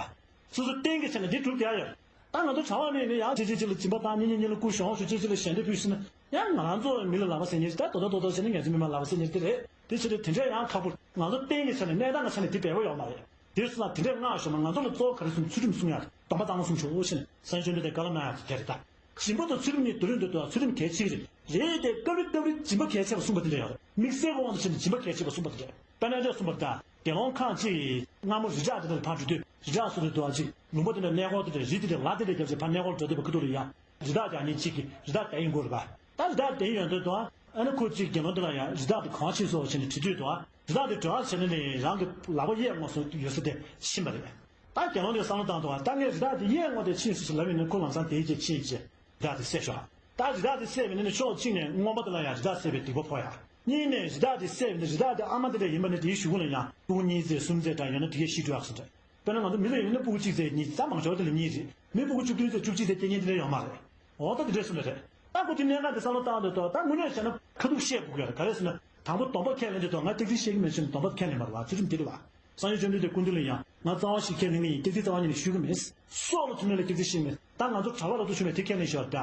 སོ་སོ་གཏན་གྱི་ཆ་ནས་འདི་སྒྲུབ་བསྡད་ཡོད། ད་ང་ཚོ་གྲྭ་པ་ནས་ནི་ཡང་གཅིག་གཅིག་གཅིག་ལ་སྦྱིན་པ་བཏང་གཉིས་གཉིས་གཉིས་ལ་སྐུ་གཞོགས་ཞུ་གཅིག་གཅིག་ལ་ཞལ་འདེབས་ཕུལ་ཟེར་ན་ཡང་ང་རང་ཚོ་མི་ལ་ལབ་པ་ཟེར་མཁན་ཞིག་ད་དོ་དོ་དོ་དོ་ཟེར་ནས་ངལ་རྩོལ་མི་མང་ལབ་པ་ཟེར་མཁན་ཞིག་དེ་རེད། དེ་ཕྱིར་དེ་འདྲ་ཡང་ཁག་པོ་ང་ཚོ་གཏན་གྱི་ཆ་ནས་གནས་སྟངས་ཀྱི་ཆ་ནས་དེ་འབད་པ་ཡོད་མ་རེད། དེ་སོང་ཙང་དེ་འདྲས་མངགས་ཞོག་མ་ང་ཚོ་ལ་གཙོ་བོ་ག་རེ་གསུངས་ཚུལ་ཁྲིམས་སྲུང་ཡག་སྡོམ་པ་བཏང་སྲུང་ཆོག་ཞེས་ནས་སངས་རྒྱས་བཅོམ་ལྡན་འདས་བཀའ་སློབ་གནང་ཡག་དེ་རེད་ད། སྦྱིན་པ་དང་ཚུལ་ཁྲིམས་གཉིས་སྡུད་རིང་དུ་འདུག་ཚུལ་ཁྲིམས་གལ་ཆེ་གི་རེད། རེད་དེ་སྐབས་རེ་སྐབས་རེ་སྦྱིན་པ་གལ་ཆེ་བ་གསུངས་པ་དེ་འདྲ་ཡོད་རེད། དམིགས་བསལ་གྱི་དབང་དུ་བྱས་ནས་སྦྱིན་པ་གལ་ཆེ་བ་གསུངས་པ་དེ་འདྲ། དཔེར་ན་འདྲ་གསུངས་པ་རེད་ད། དགེ་སློང་ཁག་ཅིག་སྔ་མོ་རི་བྲག་དེ་འདྲ་ལ་ཕར་འགྲོ་དུས་རི་བྲག་སོ་དེ་འདུག་ཅིག་ལུང་པ་དེ་འདྲ་གནས་སྐོར་དེ་འདྲ་རི་དེ་འདྲ་ལ་དེ་འདྲ་བརྒྱབ་བྱས་ཕར་གནས་སྐོར་འགྲོ་དུས་པ་ཁ་ཐུག་ལ་ཡ་རི་དྭགས་རྒྱག་མཁན་གཅིག་གིས་རི་དྭགས་རྒྱག་ཡིན་དགོས་རེད་པ། ད་རི་དྭགས་རྒྱག་ཡིན་ཡོང་དུས་དུ་ཨ་ནི་ཁོ་གཅིག་དགེ་སློང་དེ་ལ་ཡ་རི་དྭགས་དེ་གང་ཕྱིན་སོང་ཟེར་ནས་དྲི་དུས་དུ་ཨ་རི་དྭགས་དེ་བྲོས་བྱས་ནས་ནི་རང་གི་ལག་པ་གཡས་ངོ་སོ་ཡོད་ས་དེ་ཕྱིན་པ་རེད། ད་དགེ་སློང་དེས་བསམ་བློ་བཏང་དུ་ཨ་ད་ངས་རི་དྭགས་དེ་གཡས་ངོ་དེ་ཕྱིན་སོང་ཟེར་ལབ་ཡིན་ན་ཁོ་ལམ་སང་དེའི་རྗེས་ཕྱིན་བྱས། རི་དྭགས་དེ་བསད་ཤོག་ད་རི་དྭགས་དེ་བསད་པ་ཡིན་ན་ནི་ཕྱོགས་གཅིག་ནས་རྔོན་པ་དེ་ལ་ཡང་རི་དྭགས་བསད་པའི་སྡིག་པ་ཕོག་ཡ། གཉིས་ནས་རི་དྭགས་དེ་བསད་པ་ཡིན་ན་རི་དྭགས་དེ་ཨ་མ་དེ་འདྲ་ཡིན་པ་ནི་དེའི་གཞུག་གུ་ལ་ཡང་ཕྲུ་གུ་གཉིས་བཙས་གསུམ་བཙས་འདྲ་ཡོད་ན་དེ་གས་ཤི་འགྲོ་ཡག་སོང་འདྲ། དཔེར་ན་ང་ཚོ་མི་ལ་ཡིན་ན་ཕྲུ་གུ་གཅིག་བཙས་གཉིས་བཙས་མང་ཆེ་བ་དེ་ལ་གཉིས་རེད། མི་ཕྲུ་གུ་བཅུ་བདུན་བཙས་བཅུ་གཅིག་བཙས་སྐྱེ་མཁན་དེ་འདྲ་ཡོད་མ་རེད། འོ་ད་དེ་འདྲ་སོང་འདྲ་རེད། ད་ཁོ་དེ་གནད་འགག་དེ་བསམ་བློ་བཏང་དུས་ད་ད་དངོས་གནས་བྱས་ན་ཁ་ཐུག་བཤད་དགོས་ཀྱི་རེད། ག་རེ་ཟེར་ན་དང་པོ་སྡོམ་པ་ཁས་ལེན་དུས་ད་ང་ཏིག་ཏིག་བཤད་ཀྱི་མེད་ཟེར་ནས་སྡོམ་པ་ཁས་ལེན་པ་རེད་བ། ཚུལ་ཁྲིམས་དེ་རེད་བ། སངས་རྒྱས་བཅོམ་ལྡན་འདས་སྐུ་མདུན་ལ་ཡང་ང་རྩ་བ་ཞིག་ཁས་ལེན་གྱི་ཡིན། ཏིག་ཏིག་རྩ་བ་ཉིད་ནས་ཞུ་གི་མེད། སྲོག་ལ་ཐུག་ནས་ལ་ཏིག་ཏིག་ཞིག་མེད། ད་ང་ཚོ་གྲྭ་པ་ལ་ཐུག་ཆུ་མེད་དེ་ཁས་ལེན་ཤོག་ད།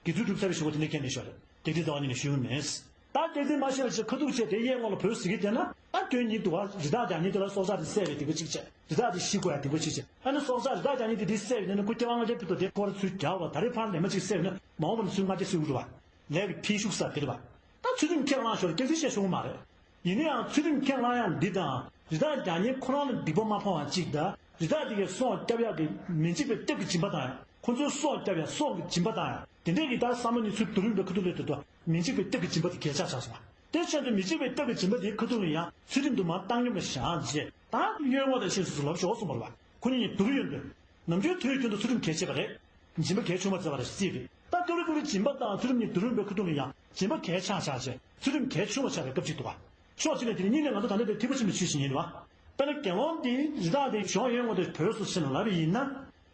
དགེ་ཚུལ་སྒྲུབ་ཚར་བའི་ཞུ་བ་དེ་འདྲ་ཁས་ལེན་ཤོག་རེད། ཏིག་ཏིག་རྩ་བ་ཉིད་ནས་ཞུ་གི་མེད། ད་ཏིག་ཏིག་མ་ཤེས་ལ་ཅིག་ཁ་ཐུག་བྱས་དེ་གཡས་ངོ་ལ་བོད་ཟེར་གི་བསྡད་ན་ད་སྐྱོན་གཉིས་འདུག་བ། རི་དྭགས་རྒྱག་མཁན་དེ་ལ་སྲོག་ཆགས་དེ་བསད་པའི་སྡིག་པ་གཅིག་བྱས། རི་དྭགས་དེ་ཤི་དགོས་ཡ་སྡིག་པ་གཅིག་བྱས། ཨ་ནི་སྲོག་ཆགས་རི་དྭགས་རྒྱག་མཁན་དེ་དེ་བསད་པ་ཡིན་ན་ཁོ་སྐྱེ་བ་ལྔ་བརྒྱ་ཕུད་དོ་དེ་ཁོ་ར་ཚུར་རྒྱག་བ། ད་རེས་ཕར་ལས་མ་གཅིག་བསད་པ་ཡིན་ན་མ་འོངས་པ་ན་ཚུར་ལྔ་བརྒྱ་བསད་དགོས་རེད་བ། ལས་ཀྱི་འཕེན་ཤུགས་ཟེར་དེ་རེད་བ། ད་ཚུལ་ཁྲིམས་ཁས་བླངས་ཤོར་སྐད་ཆ་བཤད་ཆོག་གི་མ་རེད། ཡིན་ན་ཡང་ཚུལ་ཁྲིམས་ཁས་བླངས་ཡག་འདི་དང་རི་དྭགས་རྒྱག་མཁན་ཁོ་རང་ལ་སྡིག་པ་མ་ཕོག་པ་གཅིག་དང་རི་དྭགས་དེ་གའི་སྲོག་བསྐྱབ་ཡག་གི་མི་འཇིགས་པའི་སྐྱབས་ཀྱི་སྦྱིན་པ་བཏང་ཡག་ཁོ་ཚོའི་སྲོག་བསྐྱབ་ཡག་སྲོག་གི་སྦྱིན་པ་བཏང་ཡག་དེ་འདྲས་ཀྱི་ད་བསམ་བློ་ནི་ཚུར་བསྡུ་རུང་པའི་ཁ་ཐུག་ལས་དུ་དོ་མི་འཇིགས་པའི་སྐྱབས་ཀྱི་སྦྱིན་པ་དེ་གལ་ཆགས་ཆགས་སོང་བ། དེ་ཕྱིར་དུ་མི་འཇིགས་པའི་སྐྱབས་ཀྱི་སྦྱིན་པ་དེའི་ཁ་ཐུག་ལ་ཡང་ཚུལ་ཁྲིམས་དུ་མར་བཏང་སྙོམས་ལ་བཞག་རྗེས་ད་གཡོན་ངོ་དང་ཕྱིན་སོ་སོ་ལབ་ཆོག་གསུངས་པ་རེད་བ། ཁོ་གཉིས་བསྡུར་ཡོང་དུས། ནམ་རྒྱུན་དུས་རྒྱུན་དུ་ཚུལ་ཁྲིམས་གལ་ཆེ་བ་རེད། སྦྱིན་པ་གལ་ཆུང་བ་བརྩི་བ་རེད་ཟེར་གྱི་རེད། ད་ཏོག་རེ་ཏོག་རེ་སྦྱིན་པ་དང་ཚུལ་ཁྲིམས་གཉིས་བསྡུར་ཡོང་བའི་ཁ་ཐུག་ལ་ཡང་སྦྱིན་པ་གལ་ཆགས་ཆགས་བྱས། ཚུལ་ཁྲིམས་གལ་ཆུང་བ་ཆགས་པའི་སྐབས་ཅིག་འདུག་ག་ཕྱོགས་གཅིག་ནས་དེ་ནི་གཉིས་ནས་ང་ཚོ་ད་ལྟ་དེ་ཐེག་པ་ཆེན་པོའི་ཆོས་བཞིན་ཡིན་རེད་བ། དཔེར་ན་དགེ་སློང་དེ་རི་དྭགས་དེ་གཞོགས་གཡས་ངོས་དེ་བོས་སོ་ཟེར་ནས་ལབ་པ་ཡིན་ན།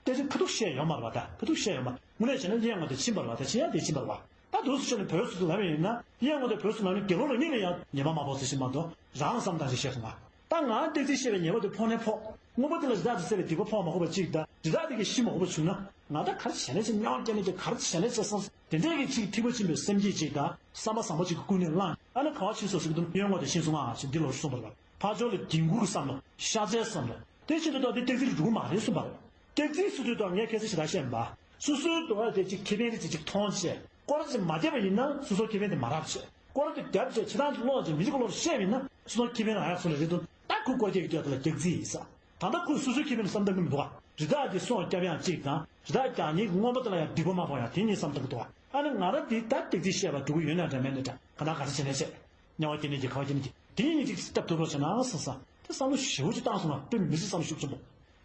སྐད་ཆ་ཁ་ཐུག་བཤད་ཡོད་མ་རེད་བ། ད་ཁ་ཐུག་བཤད་ཡོད་མ་རེད། དངོས་གནས་བྱས་ན་གཡས་ངོས་དེ་ཕྱིན་པ་རེད་བ། ད་བྱས་ན་གཡས་དེ་ཕྱིན་པ་རེད་བ། ད་འདུག་སེ་བྱས་ནས་བོས་སོ་ལབ་པ་ཡིན་ན། གཡས་ངོས་དེ་བོས་སོ་ལབ་ནས་དགེ་སློང་རང་ཉིད་ལ་ཡང་ཉེས་པ་མ་ཕོག་ཟེར་བཞིན་མ་གཏོགས་རང་བསམ་བཏང་ཞིག་བཤད་སོང་ང་། ད་ང་སྟེགས་གཅིག་བཤད་པའི་ཉེས་པ་དེ་ཕོག་ནས་ཕོག་སྔོན་པོ་དེ་ལ་རི་དྭགས་དེ་བསད་པའི་སྡིག་པ་ཕོག་མ་ཕོག་པ་གཅིག་དང་། རི་དྭགས་དེ་གིས་ཤི་མ་དགོས་པ་བྱུང་ན། ང་ད་ག་རེ་བྱས་ནས་ཅིག་དམྱལ་བ་སྐྱེ་ནས་ཅིག་ག་རེ་བྱས་ནས་ཅིག་བསམ། དེ་འདྲས་ཀྱི་ཅིག་ཐེག་པ་ཆེན་པོའི་སེམས་བསྐྱེད་ཅིག་དང་བསམ་པ་བཟང་པོ་ཅིག་གི་ཀུན་ནས་བསླངས། ཨ་ནི་ག་བ་ཕྱིན་སོང་ཟེར་གྱི་འདུག་གཡོན་ངོས་དེ་ཕྱིན་སོང་ང་ཞེས་འདི་ལོར་གསུངས་པ་རེད། ཕར་ཕྱོགས་ལ་འགན་འཁུར་གྱི་བསམ་བློ། ཤ་ཚའི་བསམ་བློ། དེ་བཞིན་དུ་ད་དེ་སྟེགས་གཅིག་ལ་འགྲོ་གི་མ་རེད་གསུངས་པ་རེད། སྟེགས་གཅིག་ཟེར་དུས་ད་ངས་ཁ་སང་ཞེ་དྲག་བཤད་མ། སོ་སོའི་འདུག་ག་དེ་ཅིག་ཁེ་ཕན་རེ་ཅིག་ཅིག་མཐོང་བྱས། སྐོར་ར་ཅིག་མ་བརྒྱབ་པ་ཡིན་ན་སོ་སོའི་ཁེ་ཕན་དེ་མ་རག་བྱས། སྐོར་ར་དེ་བརྒྱབ་བྱས་ཕྱི་ནང་གི་བློ་ཅིག་མི་གཅིག་གི་བློར་བཤད་པ་ཡིན་ན་སོ་སོའི་ཁེ་ཕན་རག་ཡག་བཟོ་ལ་རེད་དོ། ད་ཁོས་སྐོར་ར་རྒྱག་གི་དུས་ད་ལ་སྟེགས་གཅིག་ཡིན་ས། ད་ལྟ་ཁོས་སོ་སོའི་ཁེ་ཕན་བསམ་བཏང་གི་མི་འདུག་ག་རི་དྭགས་དེ་སྲོག་བསྐྱབ་ཡག་གཅིག་དང་། རི་དྭགས་རྒྱག་མཁན་གྱི་རྔོན་པ་དེ་ལ་ཡང་སྡིག་པ་མ་ཕོག་ཡག་དེ་གཉིས་བསམ་བཏང་གི་འདུག་ག་ཨ་ནི་ང་རང་དེ་ད་སྟེགས་གཅིག་བཤད་པ་འགྲོ་གི་ཡོད་ན་འདྲ་མེད་ན་འདྲ། ག་ན་ག་རེ་བྱས་ནས་བྱས། དམྱལ་བ་སྐྱེ་ནས་ཀྱི་ཁ་བ་སྐྱེ་ནས་ཀྱི་དེ་གཉིས་གཅིག་སྟབས་བདེ་པོ་བྱས་ན་བསམ་བསམ། དེ་བསམ་བློ་ཞེ་པོ་ཅིག་བཏང་སོང་ང་། དཔེ་མི་སྲིད་བསམ་བློ་ཤུགས་ཆེན་པོ།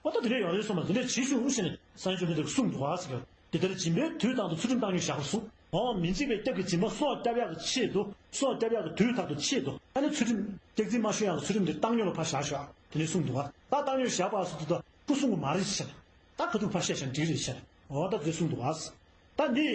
ཨོ་ད་དེ་འདྲ་ཡོད་རེད་གསུངས་པ། དེ་འདྲ་བྱེད་ཤོག་ཟེར་ནས་སངས་རྒྱས་བཅོམ་ལྡན་འདས་ཀྱིས་གསུངས་འདུག་ག་ཟེར་གྱི། དེ་ལྟར་སྦྱིན་པའི་དུས་དང་དུ་ཚུལ་ཁྲིམས་བཏང་ནས་བཞག་པར་གསུངས། འོ་མི་འཇིགས་པའི་སྟོབས་ཀྱིས་སྦྱིན་པ་སྲོག་བསྐྱབ་ཡག་གི་ཆེད་དུ། སྲོག་བསྐྱབ་ཡག་གི་དུས་དག་ཏུ་ཆེད་དུ། ཨ་ནི་ཚུལ་ཁྲིམས་སྟེགས་གཅིག་མ་ཞུ་ཡག་གི་ཚུལ་ཁྲིམས་དེ་བཏང་སྙོམས་ལ་ཕར་བཞག་ཤོག་དེ་ནས་གསུངས་འདུག་ག་ད་བཏང་སྙོམས་བཞག་པ་སོ་དུ་ད་ཁུ་གསུང་གི་མ་རེད་ཟེར། ད་ཁ་ཐུག་ཕར་བཤད་བཞག་འགྲིག་རེད་ཟེར། འོ་ད་དེ་གསུངས་འདུག་ག་ད་འདི་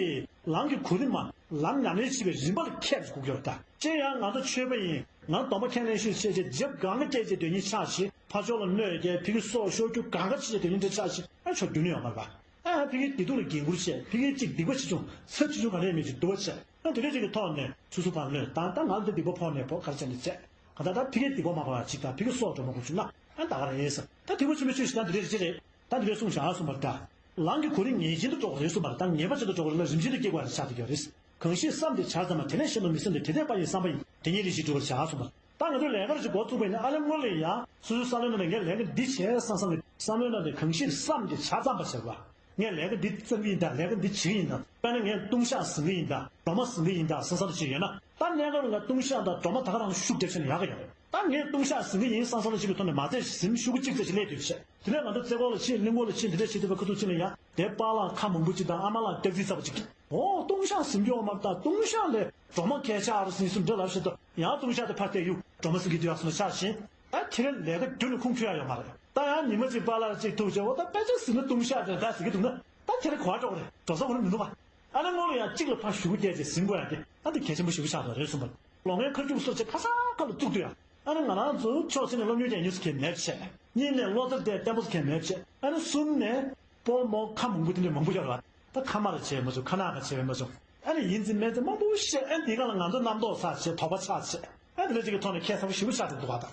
ལམ་གྱི་གོ་རིམ་མ། ལམ་ཉམས་ལེན་བྱེད་པའི་རིམ་པ་ལ་མཁས་པ་ཞིག་དགོས་ཀྱི་ཡོད་རེད་ད། སྤྱིར་ཡང་ང་ཚོ་ཆོས་པ་ཡིན། ང་སྡོམ་པ་ཁས་ལེན་ཤོད་བྱས་བྱས་རྗེ་གང་ག་སྐྱེས་བྱས་དོན་སྙིང་ཆགས་ཤིང་ཕར་ཕྱོགས་ལ་གནོད་བྱས་ཕ་གི་སྲོག་ཤོར་རྒྱུ་གང་ག་བྱས་བྱས་དོན་སྙིང་འདྲ་ཆགས་ཤིང་ཨ་ཆོག་རྒྱུ་ནི་ཡོད་མ་རེད་པ། ཨ་ཕ་གིའི་བདེ་སྡུག་ལ་འགན་འཁུར་བྱས་ཕ་གིའི་གཅིག་སྡིག་པ་ཆེ་ཆུང་ཚབས་ཆེ་ཆུང་ག་ནས་མེད་ཅིག་འདུག་པ་བྱས། ཨ་དེ་འདྲ་ཅིག་གི་ཐོག་ནས་སོ་སོ་ཕར་གནོད་བཏང་། ད་ང་ལ་འདི་སྡིག་པ་ཕོག་ནས་ཕོག་ག་རེ་བྱས་ནས་བྱས། གང་ལྟར་ད་ཕ་གིའི་སྡིག་པ་མ་ཕོག་ཡག་གཅིག་དང་ཕ་གི་སྲོག་འཕྲོག་མ་དགོས་བྱུང་ན་ཨ་ད་ག་རང་ཡིན་ས། ད་ཐེག་པ་ཆེན་པོའི་ཆོས་ཞེ་དྲག་འདི་འདྲ་ཅིག་རེད། ད་འདི་འདྲ་གསུངས་བཞག་གསུངས་པ་རེད་ད། ལམ་གྱི་གོ་རིམ་ངེས་ཅན་དུ་འགྲོ་དགོས་རེད་གསུངས་པ་རེད་ད། ངེས་པ་ཅན་དུ་འགྲོ་དགོས་རེད་ལ་རིམ་བཞིན་དུ་སྐྱེ་དགོས་ཡག་ཆགས་བསྡད་ཀྱི་ཡོད་རེད། གང་ཞིག་བསམ་དེ་བྱར་བརྩམ་པ། དེ་ནས་གཞན་དུ་མི་སེམས་ཏེ། དེ་ལྟས་པ་ཡི་བསམ་པ་ཡིས། དེ་ཉིད་ལས་གཞན་གྲོལ་བར་བྱ་གསུངས་པ། ད་ང་ཚོས་ལས་ཀ་རེ་ཅིག་འགོ་བཙུགས་པ་ཡིན་ན་ཨ་ལས་སྔོན་ལ་ཡང་སོ་སོའི་བསམ་བློའི་ནང་ནས་ངས་ལས་ཀ་འདི་བྱས་བསམ་བསམ་གི་བསམ་བློའི་ནང་ནས་གང་ཞིག་བསམ་དེ་བྱར་བརྩམ་པ་བྱེད་པ། ངས་ལས་ཀ་འདི་བརྩམ་གི་ཡིན་ད། ལས་ཀ་འདི་བྱེད་ཀྱི་ཡིན་ད། དཔེར་ན་ངས་ལྟུང་བཤགས་ཟིན་གྱི་ཡིན་ད། སྒྲོལ་མ་ཟིན་གྱི་ཡིན་ད་བསམ་བསམ་བྱེད་ཡོད་ན། ད་གནས་སྐབས་ལ་ལྟུང་བཤགས་དང་སྒྲོལ་མ་ད་ག་རང་ཤུགས་རྒྱབ་བྱས་ན་ཡག་གི་ཡོད་རེད། ད་ངས་ལྟུང་བཤགས་ཟིན་གྱི་ཡིན་བསམ་བསམ་བློ་ཞིག་གི་ཐོག་ནས་མ་ཚད་ཟིན་ཤུགས་གཅིག་ཙམ་ཞིག་སླེབས་དུས་བྱས། དེ་ནས་ང་ཚོ་རྩེ་སྐོར་ལ་ཕྱིན། གླིང་སྐོར་ལ་ཕྱིན། དེ་འདྲ་བྱེད་དུས་པ་ཁ་ཐུག་ཕྱིན་ལ་ཡང་དེ་པཱ་ལགས་ཁ་མང་པོ་ཅིག་དང་ཨ་མ་ལགས་སྟག་རྩེ་ཚ་པོ་ཅིག་གིས་ཨོ་ལྟུང་བཤགས་ཟིན་རྒྱུ་ཡོད་མ་རེད་ད། ལྟུང་བཤགས་ལས་སྒྲོལ་མ་གལ་ཆེ་ཨ་རུ་ཟིན་སུ་འདྲ་ལབ་བྱེད་དུ་ཡང་ལྟུང་བཤགས་དེ་ཕར་བལྟས་ཡུ་སྒྲོལ་མ་ཟིན་གྱི་དུས་ཡག་སོང་ན་ཆགས་ཤིང་། ད་ཁྱེད་རང་ལས་ཀ་རྒྱུན་ནས་ཁུངས་འཁྱོལ་ཡག་ཡོད་མ་རེད། ད་ཡང་ཉི་མ་གཅིག་པཱ་ལགས་གཅིག་ཐུག་བྱས་ཨོ་ད་དཔེ་ཆ་ཟིན་ན་ལྟུང་བཤགས་དེ་ད་ཟིན་གྱི་འདུག་ན་ད་ཁྱེད་རང་གོ་བ་འགྲོ་གི་རེད། འགྲོ་ས་གོ་ར་མི་འདུག་ག་ཨ་ནི་སྔོན་ལ་ཡང་གཅིག་ལ་ཕར་ཞུ་སྒོ་བརྒྱབ་བྱས་ཟིན་དགོས་ཡ་དེ་ཨ་འདི་གལ་ཆེན་པོ་ཞེ་པོ་ཆགས་འདུག་རེད་གསུངས་པ། ལོ་ངན་ཁ་རྒྱུག་སོགས་བྱས་ཁ་སང་ཁ་ལ་བཙུགས་དུས་ཡ། ཨ་ནི་ང་རང་ཚོ་ཕྱོགས་གཅིག་ནས་སློབ་གཉེར་རྒྱག་མཁན་སུ་གལ་མེད་བྱས། གཉིས་ནས་བློ་རྩེ་བསྡད་བརྟན་པོ་སུ་གལ་མེད་བྱས། ཨ་ནི་གསུམ་ནས་སྤོ་རྨོ་ཁ་མང་པོ་དེ་འདྲ་མང་པོ་ཡོད་རེད་བ། ད་ཁ་དམར་བྱས་མ་བྱུང་། ཁ་ནག་བྱས་མ་བྱུང་། ཨ་ནི་ཡིན་ཚེ་མིན་ཚེ་མང་པོ་བཤད། ཨ་ནི་འདི་ག་ལ་ང་ཚོ་རྣམ་རྟོག་ཚ་བྱས། དོགས་པ་ཆགས་བྱས། ཨ་ནི་དེ་འདྲ་ཅིག་གི་ཐོག་ནས་ཁྱད་མཚར་པོ་ཞེ་པོ་ཆགས་བསྡད་འདུག་བ་ད།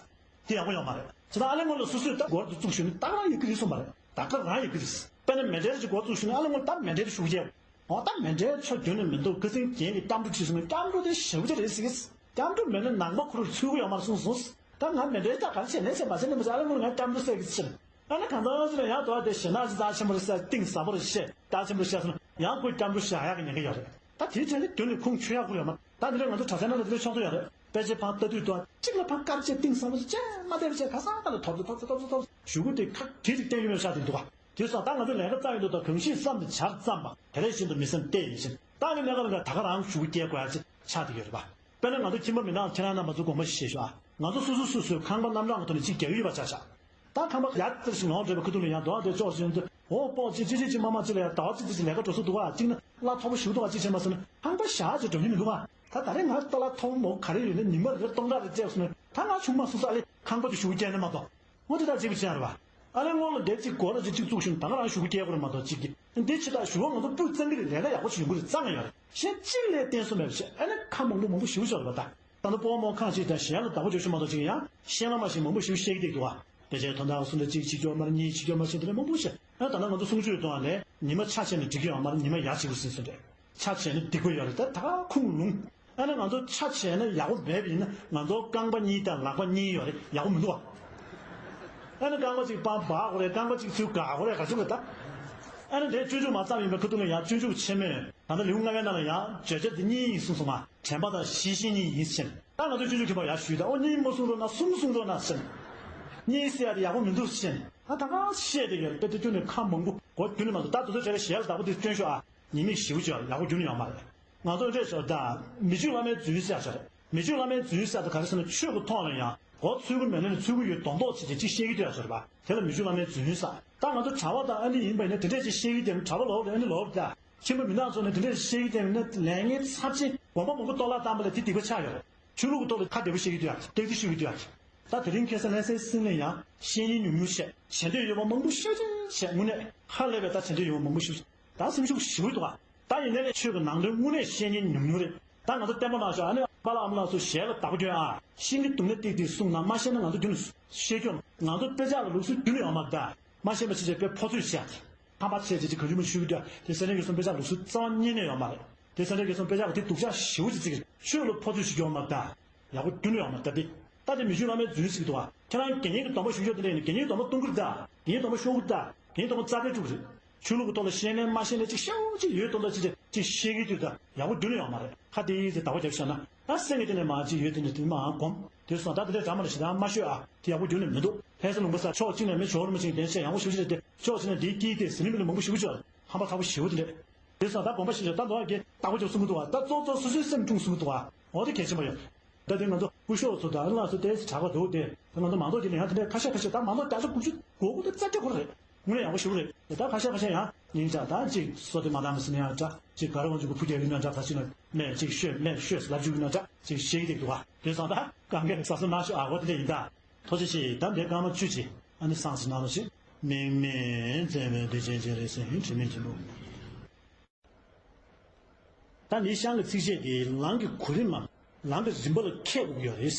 དེ་ཡག་པོ་ཡོད་མ་རེད། བྱས་ཙང་ཨ་ལས་སྔོན་ལ་སོ་སོས་ད་སྒོར་དུ་བཙུགས་ཞུས་ནས་ད་ག་རང་ཡག་གི་རེད་གསུངས་པ་རེད། ད་ག་རང་ཡག་གི་རེད། དཔེར་ན་མེ་འདྲེན་ཅིག་སྒོར་བཙུགས་ཞུས་ནས་ཨ་ལས་སྔོན་ད་མེ་འདྲེན་ཞུ་རྒྱུ། འོ་ད་མེ་འདྲེན་ཆོ་རྒྱུན་ནས་མི་འདུག་ཁ་སང་རྒན་གྱིས་སྐྱབས་འགྲོ་ཁྲིད་སོང་ནས་སྐྱབས་འགྲོ་དེ་ཞེ་པོ་ཅིག་རེད་ཟེར་གི། སྐྱབས་འགྲོ་མེད་ན་ནང་པ་ཁོ་རང་ཚུད་ཀྱི་ཡོད་མ་རེད་གསུངས་སོང་། ད་ང་མེ་འདྲེན་ད་ག་རེ་བྱས་ནས་བྱས་མ་བྱས་ནས་མ་བྱས་ཨ་ལས་སྔོན་ང་སྐྱབས་འགྲོ་སད་གི་ཕྱིན། ཨ་ནི་གང་ལྟར་ཅི་ལ་ཡང་དོ་དེ་ཞེ་ན་ཅི་རྩ་ཆེན་པོ་རེད་ཟེར་གཏིང་ཟབ་པོ་རེད་བཤད། རྩ་ཆེན་པོ་རེད་བཤད་སོང་ན་ཡང་ཁོས་སྐྱབས་འགྲོ་བཞག་ཡག་གི་ཉེན་ཁ་ཡོད་རེད། ད་དེའི་གྲས་ལ་རྒྱུན་ནས་ཁུངས་འཁྱོལ་ཡག་ཁུར་ཡོད་མ། ད་འདི་འདྲ་ང་ཚོ་གྲྭ་ཚང་ནང་ལ་འདི་འདྲ་ཕྱོགས་མཐོང་ཡོད་རེད། དཔེ་ཆའི་ཕར་ལྟ་དུས་དང་གཅིག་ལ་ཕར་དཀར་ཆས་གཏིང་ཟབ་པོ་ཅིག་ཅེས་མ་བལྟས་པ་བྱས་ག་ས་ག་ལ་ཐོབ་ཐོབ་ཐོབ་ཐོབ་ཐོབ་ཞུ་སྒོ་དེ་ཁ་གྲིས་ཅིག་བསྟན་གྱི་མེད་ཤག་དེ་འདུག་ག་དེ་སོང་ད་ང་ཚོ་ལས་ཀ་རྩ་ཡོད་འདུག་ད་གང་ཞིག་བསམ་དེ་བྱར་བརྩམས་པ། དེ་ལས་གཞན་དུ་མི་སེམས་གཏད་ཡིན་ཕྱིན། ད་ནི་ལས་ཀ་ལ་ད་ག་རང་ཞུ་སྒོ་སྐྱེལ་དགོས་ཡ་ཅིག་ཆགས་བསྡད་ཡོད་རེད་པ། དཔེར་ན་ང་ཚོ་ཁྱིམ་པ་མི་ནག་ཁྱེད་རང་རྣམ་པ་ཚོ་དགོངས་པ་ཞིག་བཞེས་ཤོག་ཨ། ང་ཚོ་སོ་སོ་སོ་སོའི་ཁང་པ་རྣམ་གྲངས་ཀྱི་ཐོག་ནས་གཅིག་རྒྱག་གི་ཡོད་པ་ཆ་བཞག་ད་ཁང་པ་ཡར་ཙམ་ཞིག་ལོངས་འགྲོ་བའི་ཁ་ཐུག་ལ་ཡང་དོ་དེ་ཅོག་བཞིན་དུ་འོ་སྤོག་ཅིག་ཅི་ཅི་ཅི་མ་མ་ཅི་ལ་ཡང་ཟླ་བ་གཅིག་ཙམ་ཞིག་ལས་ཀ་འགྲོ་ས་འདུག་ག་གཅིག་ན་གླ་མཐོ་པོ་ཞིག་འདུག་ག་གཅིག་བྱས་མ་སོང་ན་ཁང་པ་བཞག་ཅིག་འགྲོ་མྱོང་མི་འདུག་ག་ད་ད་རེས་ང་ལྟ་གླ་མཐོ་པོ་མོ་ག་རེ་ཡོད་ན་ཉི་མ་རེ་རེ་སྟོང་ཕྲག་རེ་སྤྲད་སོང་ན་ད་ང་ཆུང་མ་སོང་ས་ཨ་ལེ་ཁང་པ་དེ་ཞུ་གི་བསྐྱལ་ན་མ་གཏོགས། འོ་དེ་དག་ཅིག་བྱས་རེད་བ། ཨ་ལས་སྔོན་ལ་དེབ་ཅིག་སྒོར་ཅིག་གཅིག་བཙུགས་ཤིང་ད་ག་རང་ཞུ་སྒོ་སྐྱེལ་དགོས་རེད་མ་གཏོགས་གཅིག་གིས་འདི་ཕྱི་ཐག་ཞུ་བ་ང་ཚོ་སྤུས་གཙང་གི་རེད། ལས་ཀ་ཡག་པོ་ཞིག་ཡོང་གི་རེད་རྩ་ནས་ཡོད་རེད། གཞན་གཅིག་ལས་བརྟེན་སུ་མེད་པ་བྱས་ཨ་ནི་ཁ་མང་པོ་མང་པོ་ཞུ་ཤོར་བ་ད། ད་ལྟ་སྤོ་བོ་མོ་ཁང་ཞིག་དང་གཞན་ལ་བདག་པོ་བྱོས་ཤོག་མ་གཏོགས་གཅིག་ཡང་ཤེས་ལ་མ་ཤེས་མང་པོ་ཞིག་བཤད་ཀྱི་བསྡད་འདུག་བ། དེ་བྱས་དོན་དག་སུ་འདྲ་གཅིག་བྱེད་རྒྱུ་མ་རེད། གཉིས་བྱེད་རྒྱུ་མ་བྱེད་དེ་འདྲ་མང་པོ་བཤད། ཨ་ད་ལྟ་ང་ཚོ་གསུང་ཆོས་གཏོང་བ་ལས་ཉི་མ་ཆ་བྱས་ནས་འགྲིག་གི་ཡོད་མ་རེད། ཉི་མ་ཡག་བྱེད་དགོས་ཟིན་སོང་རེད། ཆ་བྱས་ན་སྡིག་པ་ཡོད་རེད། ད་ད་ཁུངས་ལུང་། ཨ་ནི་ང་ཚོ་ཆ་བྱས་ན་ཡག་པོ་མེད་པ་ཡིན་ན་ང་ཚོ་རྐང་པ་གཉིས་དང་ལག་པ་གཉིས་ཡོད་རེད། ཡག་པོ་མི་འདུག་ཨ། ཨ་ནི་རྐང་པ་གཅིག་སྤར་འབག་དགོས་རེད། རྐང་པ་གཅིག་ཚུར་བཀག་དགོས་རེད། ག་ཚོད་རེད་ད། ཨ་ནི་དེ་སྤྱོད་འཇུག་མ་བརྩམས་ཡིན་པའི་ཁ་ཐུག་ལ་ཡང་སྤྱོད་འཇུག་ཆེན་མོས་ད་ལྟ་ལེའུ་ལྔ་པའི་ནང་ལ་ཡང་བརྗོད་བྱ་དེ་གཉིས་ཡིན་གསུངས་སོང་ང་། དྲན་པ་དང་ཤེས་བཞིན་གཉིས་ཡིན་ཕྱིན། ད་ང་ཚོ་སྤྱོད་འཇུག་མཁན་པ་ཡར་ཞུས་ད་ཨོ་གཉིས་མ་གསུང་རོགས་གནང་། གསུམ་གསུང་རོགས་གནང་ཕྱིན། གཉིས་ཟེར་ཡ་དེ་ཡག་པོ་མི་འདུག་ཕྱིན། ད་ད་ག་བཤད་དེ་ཡོད་རེད། དཔེ་དེ་ཁྱོན་ནས་ཁ་མང་པོ་གོ་རྒྱུ་ནི་མ་གཏོགས། ད་དེ་ཚོ་བྱས་ན་ཞལ་ལ་བདག་པོ་དེ་སྐྱོན་ཤོག་ཨ། ཉེས་དམིགས་ཞེ་པོ་ཅིག་ཡག་པོ་རྒྱུ་ནི་ཡོད་མ་རེད། ང་ཚོ་འདྲས་ཤོག་ད་མི་ཆོས་བླ་མའི་རྫུན་ཟེར་ཡག་ཅིག་རེད། མི་ཆོས་བླ་མའི་རྫུན་ཟེར་ཡག་དེ་ག་རེ་ཟེར་ན། ཆོས་ཀྱི་ཐོག་ལ་ཡང་གོ་ཚུལ་གྱི་མེད་ན་ནི་ཚུལ་གྱི་ཡོད་མདོག་མདོག་བྱེད་ཅིག་ཅིག་བཤད་ཀྱི་འདུག་ཡག་ཅིག་རེད་པ། དེ་ལ་མི་ཆོས་བླ་མའི་རྫུན་ཟེར། ད་ང་ཚོ་གྲྭ་པ་དང་ཨ་ནི་ཡིན་པ་ཡིན་ན་དེ་འདྲས་ཅིག་བཤད་ཀྱི་དེ་གྲྭ་པ་ལོག་རེད། ཨ་ནི་ལོག་རེད། ད་ཁྱིམ་པ་མི་ནག་ཚོ་ནི་དེ་འདྲས་བཤད་ཀྱི་དེ་ཡིན་ན་ལས་ངན་ཚབས་ཆེ། དགོན་པ་མང་པོ་གཏོར་བརླག་བཏང་པ་ལ་དེ་སྡིག་པ་ཆགས་ཡོད་རེད། ཆོས་ལུགས་ཀྱི་ཐོག་ལ་ཁ་བདེ་པོ་བཤད་ཀྱི་འདུག་ཡག་ཅིག་སྟེགས་བདེ་ཤོད་ཀྱི་འདུག་ཡག་ཅིག་ད་དེ་རིང་ཁ་སང་ལྷ་སའི་སྲིད་བློན་ཡང་བཤེས་གཉེན་ཉུང་ཉུང་བཤད། བྱེད་འདོད་ཡོད་པ་མང་པོ་ཤོད་ཅིག་བཤད། དངོས་གནས་ཧ་ལས་པའི་ད་བྱེད་འདོད་ཡོད་པ་མང་པོ་ཤོད། ད་སེམས་ཤུགས་ཞེ་པོ་འདུག་ག་ད་ཡིན་ནའི་ཆོས་ཀྱི་ནང་དོན་དངོས་གནས་བཤེས་གཉེན་ཉུང་ཉུང་རེད། ད་ང་ཚོ་བསྟན་པ་ནང་ཤོག་ཨ་ནི་པཱ་ལགས་ཨ་མ་ལགས་ཚོ་ཞལ་ལ་བདག་པོ་སྐྱོན་ཨ། ཤེས་ཀྱི་འདུག་ན་ཏིག་ཏིག་གསུངས་ན། མ་ཤེས་ན་ང་ཚོ་རྒྱུན་ནས་ཤེས་སྐྱོན། ང་ཚོ་དཔེ་ཆ་ལ་ལུགས་སྲོལ་རྒྱུན་ནས་ཡོད་མ་རེད། ད་མ་ཤེས་པ་ཅི་བྱས་དཔེ་ཕོ་ཚོད་བཤད། ཧམ་པ་བྱས་བྱས་ཅིག་གང་བྱུང་མ་ཞུ་གི་འདུག་དེ་སེ་ར་བྱེས་སོང་དཔེ་ཆ་ལུགས་སྲོལ་རྩ་བ་ཉིད་ནས་ཡོད་མ་རེད། དེ་སེ་ར་བྱེས་སོང་དཔེ་ཆ་གི་དེ་སྡུག་ཅག་ཞེ་པོ་ཅིག་བརྩི་གི་རེད། ཆོས་ལ་ཕོ་ཚོད་ཞིག་ཡོད་མ་རེད་ད། ཡག་པོ་རྒྱུན་ནས་ཡོད་མ་རེད་ད། དེ་ད་དེ་མི་ཆོས་བླ་མའི་རྫུན་ཟེར་གི་འདུག་ག་ཁྱེད་རང་དགེ་བསྙེན་གྱི་སྡོམ་པ་ཞུ་ཆོག་དེ་འདྲ་ཡིན་ན་དགེ་བསྙེན་སྡོམ་པ་གཏོང་གི་རེད་ད། དགེ་བསྙེན་སྡོམ་པ་ཤོར་གི་རེད་ད། དགེ་བསྙེན་སྡོམ་པ་རྩ་བྲལ་འགྲོ་གི་རེད། ཆོས་ལུགས་ཀྱི་ཐོག་ལ་ཤེས་ནས་མ་ཤེས་ནས་ཅིག་ཤོད་ཅིག་ཡོད་དོན་དག་ཅིག་ཅིག་བཤད་ཀྱི་འདུག་ད། ཡག་པོ་རྒྱུན་ནས་ཡོད་མ་རེད། ཁ་དེ་ཡིན་ཟེར་བདག་པོ་རྒྱབ་བཞག་ན། ད་སེམས་ཀྱི་སྟེང་ནས་མ་ཅིག་ཡོད་དེ་འདྲ་དེ་མ་སྒོམ། དེ་སོང་ད་དེ་འདྲ་འདྲ་མ་རེད་ཞེ་དྲག་མ་ཤོད་ཨ། དེ་ཡག་པོ་རྒྱུན་ནས་མི་འདུག་ལྷ་ས་ལུང་པ་ས་ཕྱོགས་གཅིག་ནས་མི་ཇོ་བོ་རིན་པོ་ཆེ་གདན་ས་ཡག་པོ་ཞེ་པོ་ཅིག་རེད་དེ། ཕྱོགས་གཅིག་ནས་འདིའི་དཀྱིལ་དེ་ཟི་ལིང་པ་ལ་མང་པོ་ཞེ་པོ་ཅིག་ཧམ་པ་ཚ་པོ་ཞེ་པོ་དེ་འདྲ། དེ་སོང་ད་དགོངས་པ་ཞིག་ལ་ད་འདུག་ག་གི་བདག་པོ་རྒྱབ་གསུང་གི་འདུག་ག་ད་གཙོ་གཙོ་སོ་སོའི་སེམས་ཀྲུང་གསུང་གི་འདུག་ག་འོ་དེ་གལ་ཆེན་པོ་ཡོད། ད་དེ་ང་ཚོ་སྐུ་ཞབས་ཚོ་དང་ལ་སོ་དེ་གྲགས་པ་འདུག་དེ་ད་ང་ཚོ་མང་ཚོགས་དེ་ལ་ཡང་དེ་འདྲའི་ཁ་ཤས་ཁ་ཤས་ད་མང་ཚོགས་བརྒྱ་ཆ་དགུ་བཅུ་གོ་དགུ་དང་རྩ་བརྒྱད་སྐོར་རེད། དངོས་གནས་ཡག་པོ་ཞེ་པོ་རེད། དེ་ད་ཁ་ཤས་ཁ་ཤས་ཡང་ཉིན་ཆགས་ད་ཅིག་སོ་དེ་མ་དང་མི་སྲིད་ན་ཡང་འདྲ་ཅིག་ག་རེ་འོང་ཅིག་གི་ཕུ་རྒྱག་གི་ན་འདྲ་ད་ཅིག་ན་མེད་ཅིག་ཤོད་མེད་ཤོད་ལབ་རྒྱུ་གི་ན་འདྲ་ཅིག་ཤེས་ཀྱི་འདུག་ག་དེ་སོང་ད་གང་གས་ཟ་སོ་ན་ཤོད་ཨ་གོ་དེ་འདྲ་ཡིན་ད། ཐུགས་རྗེ་ཆེ། ད་འདི་སྐར་མ་བཅུ་ཅིག་ཨ་ནི་སང་ཟིན་གནང་རོགས་ཞེས། དམིགས་མེད་བརྩེ་བའི་བདེ་ཆེན་སྤྱན་རས་གཟིགས་དྲི་མེད་ཆེན་པོ། ད་ནི་ཤང་གི་ཚིགས་བཅད་དེ་ལམ་གྱི་གོ་རིམ་མམ་ལམ་གྱི་རིམ་པ་ལ་ཁྱད་དགོས་ཀྱི་ཡོད་རེད།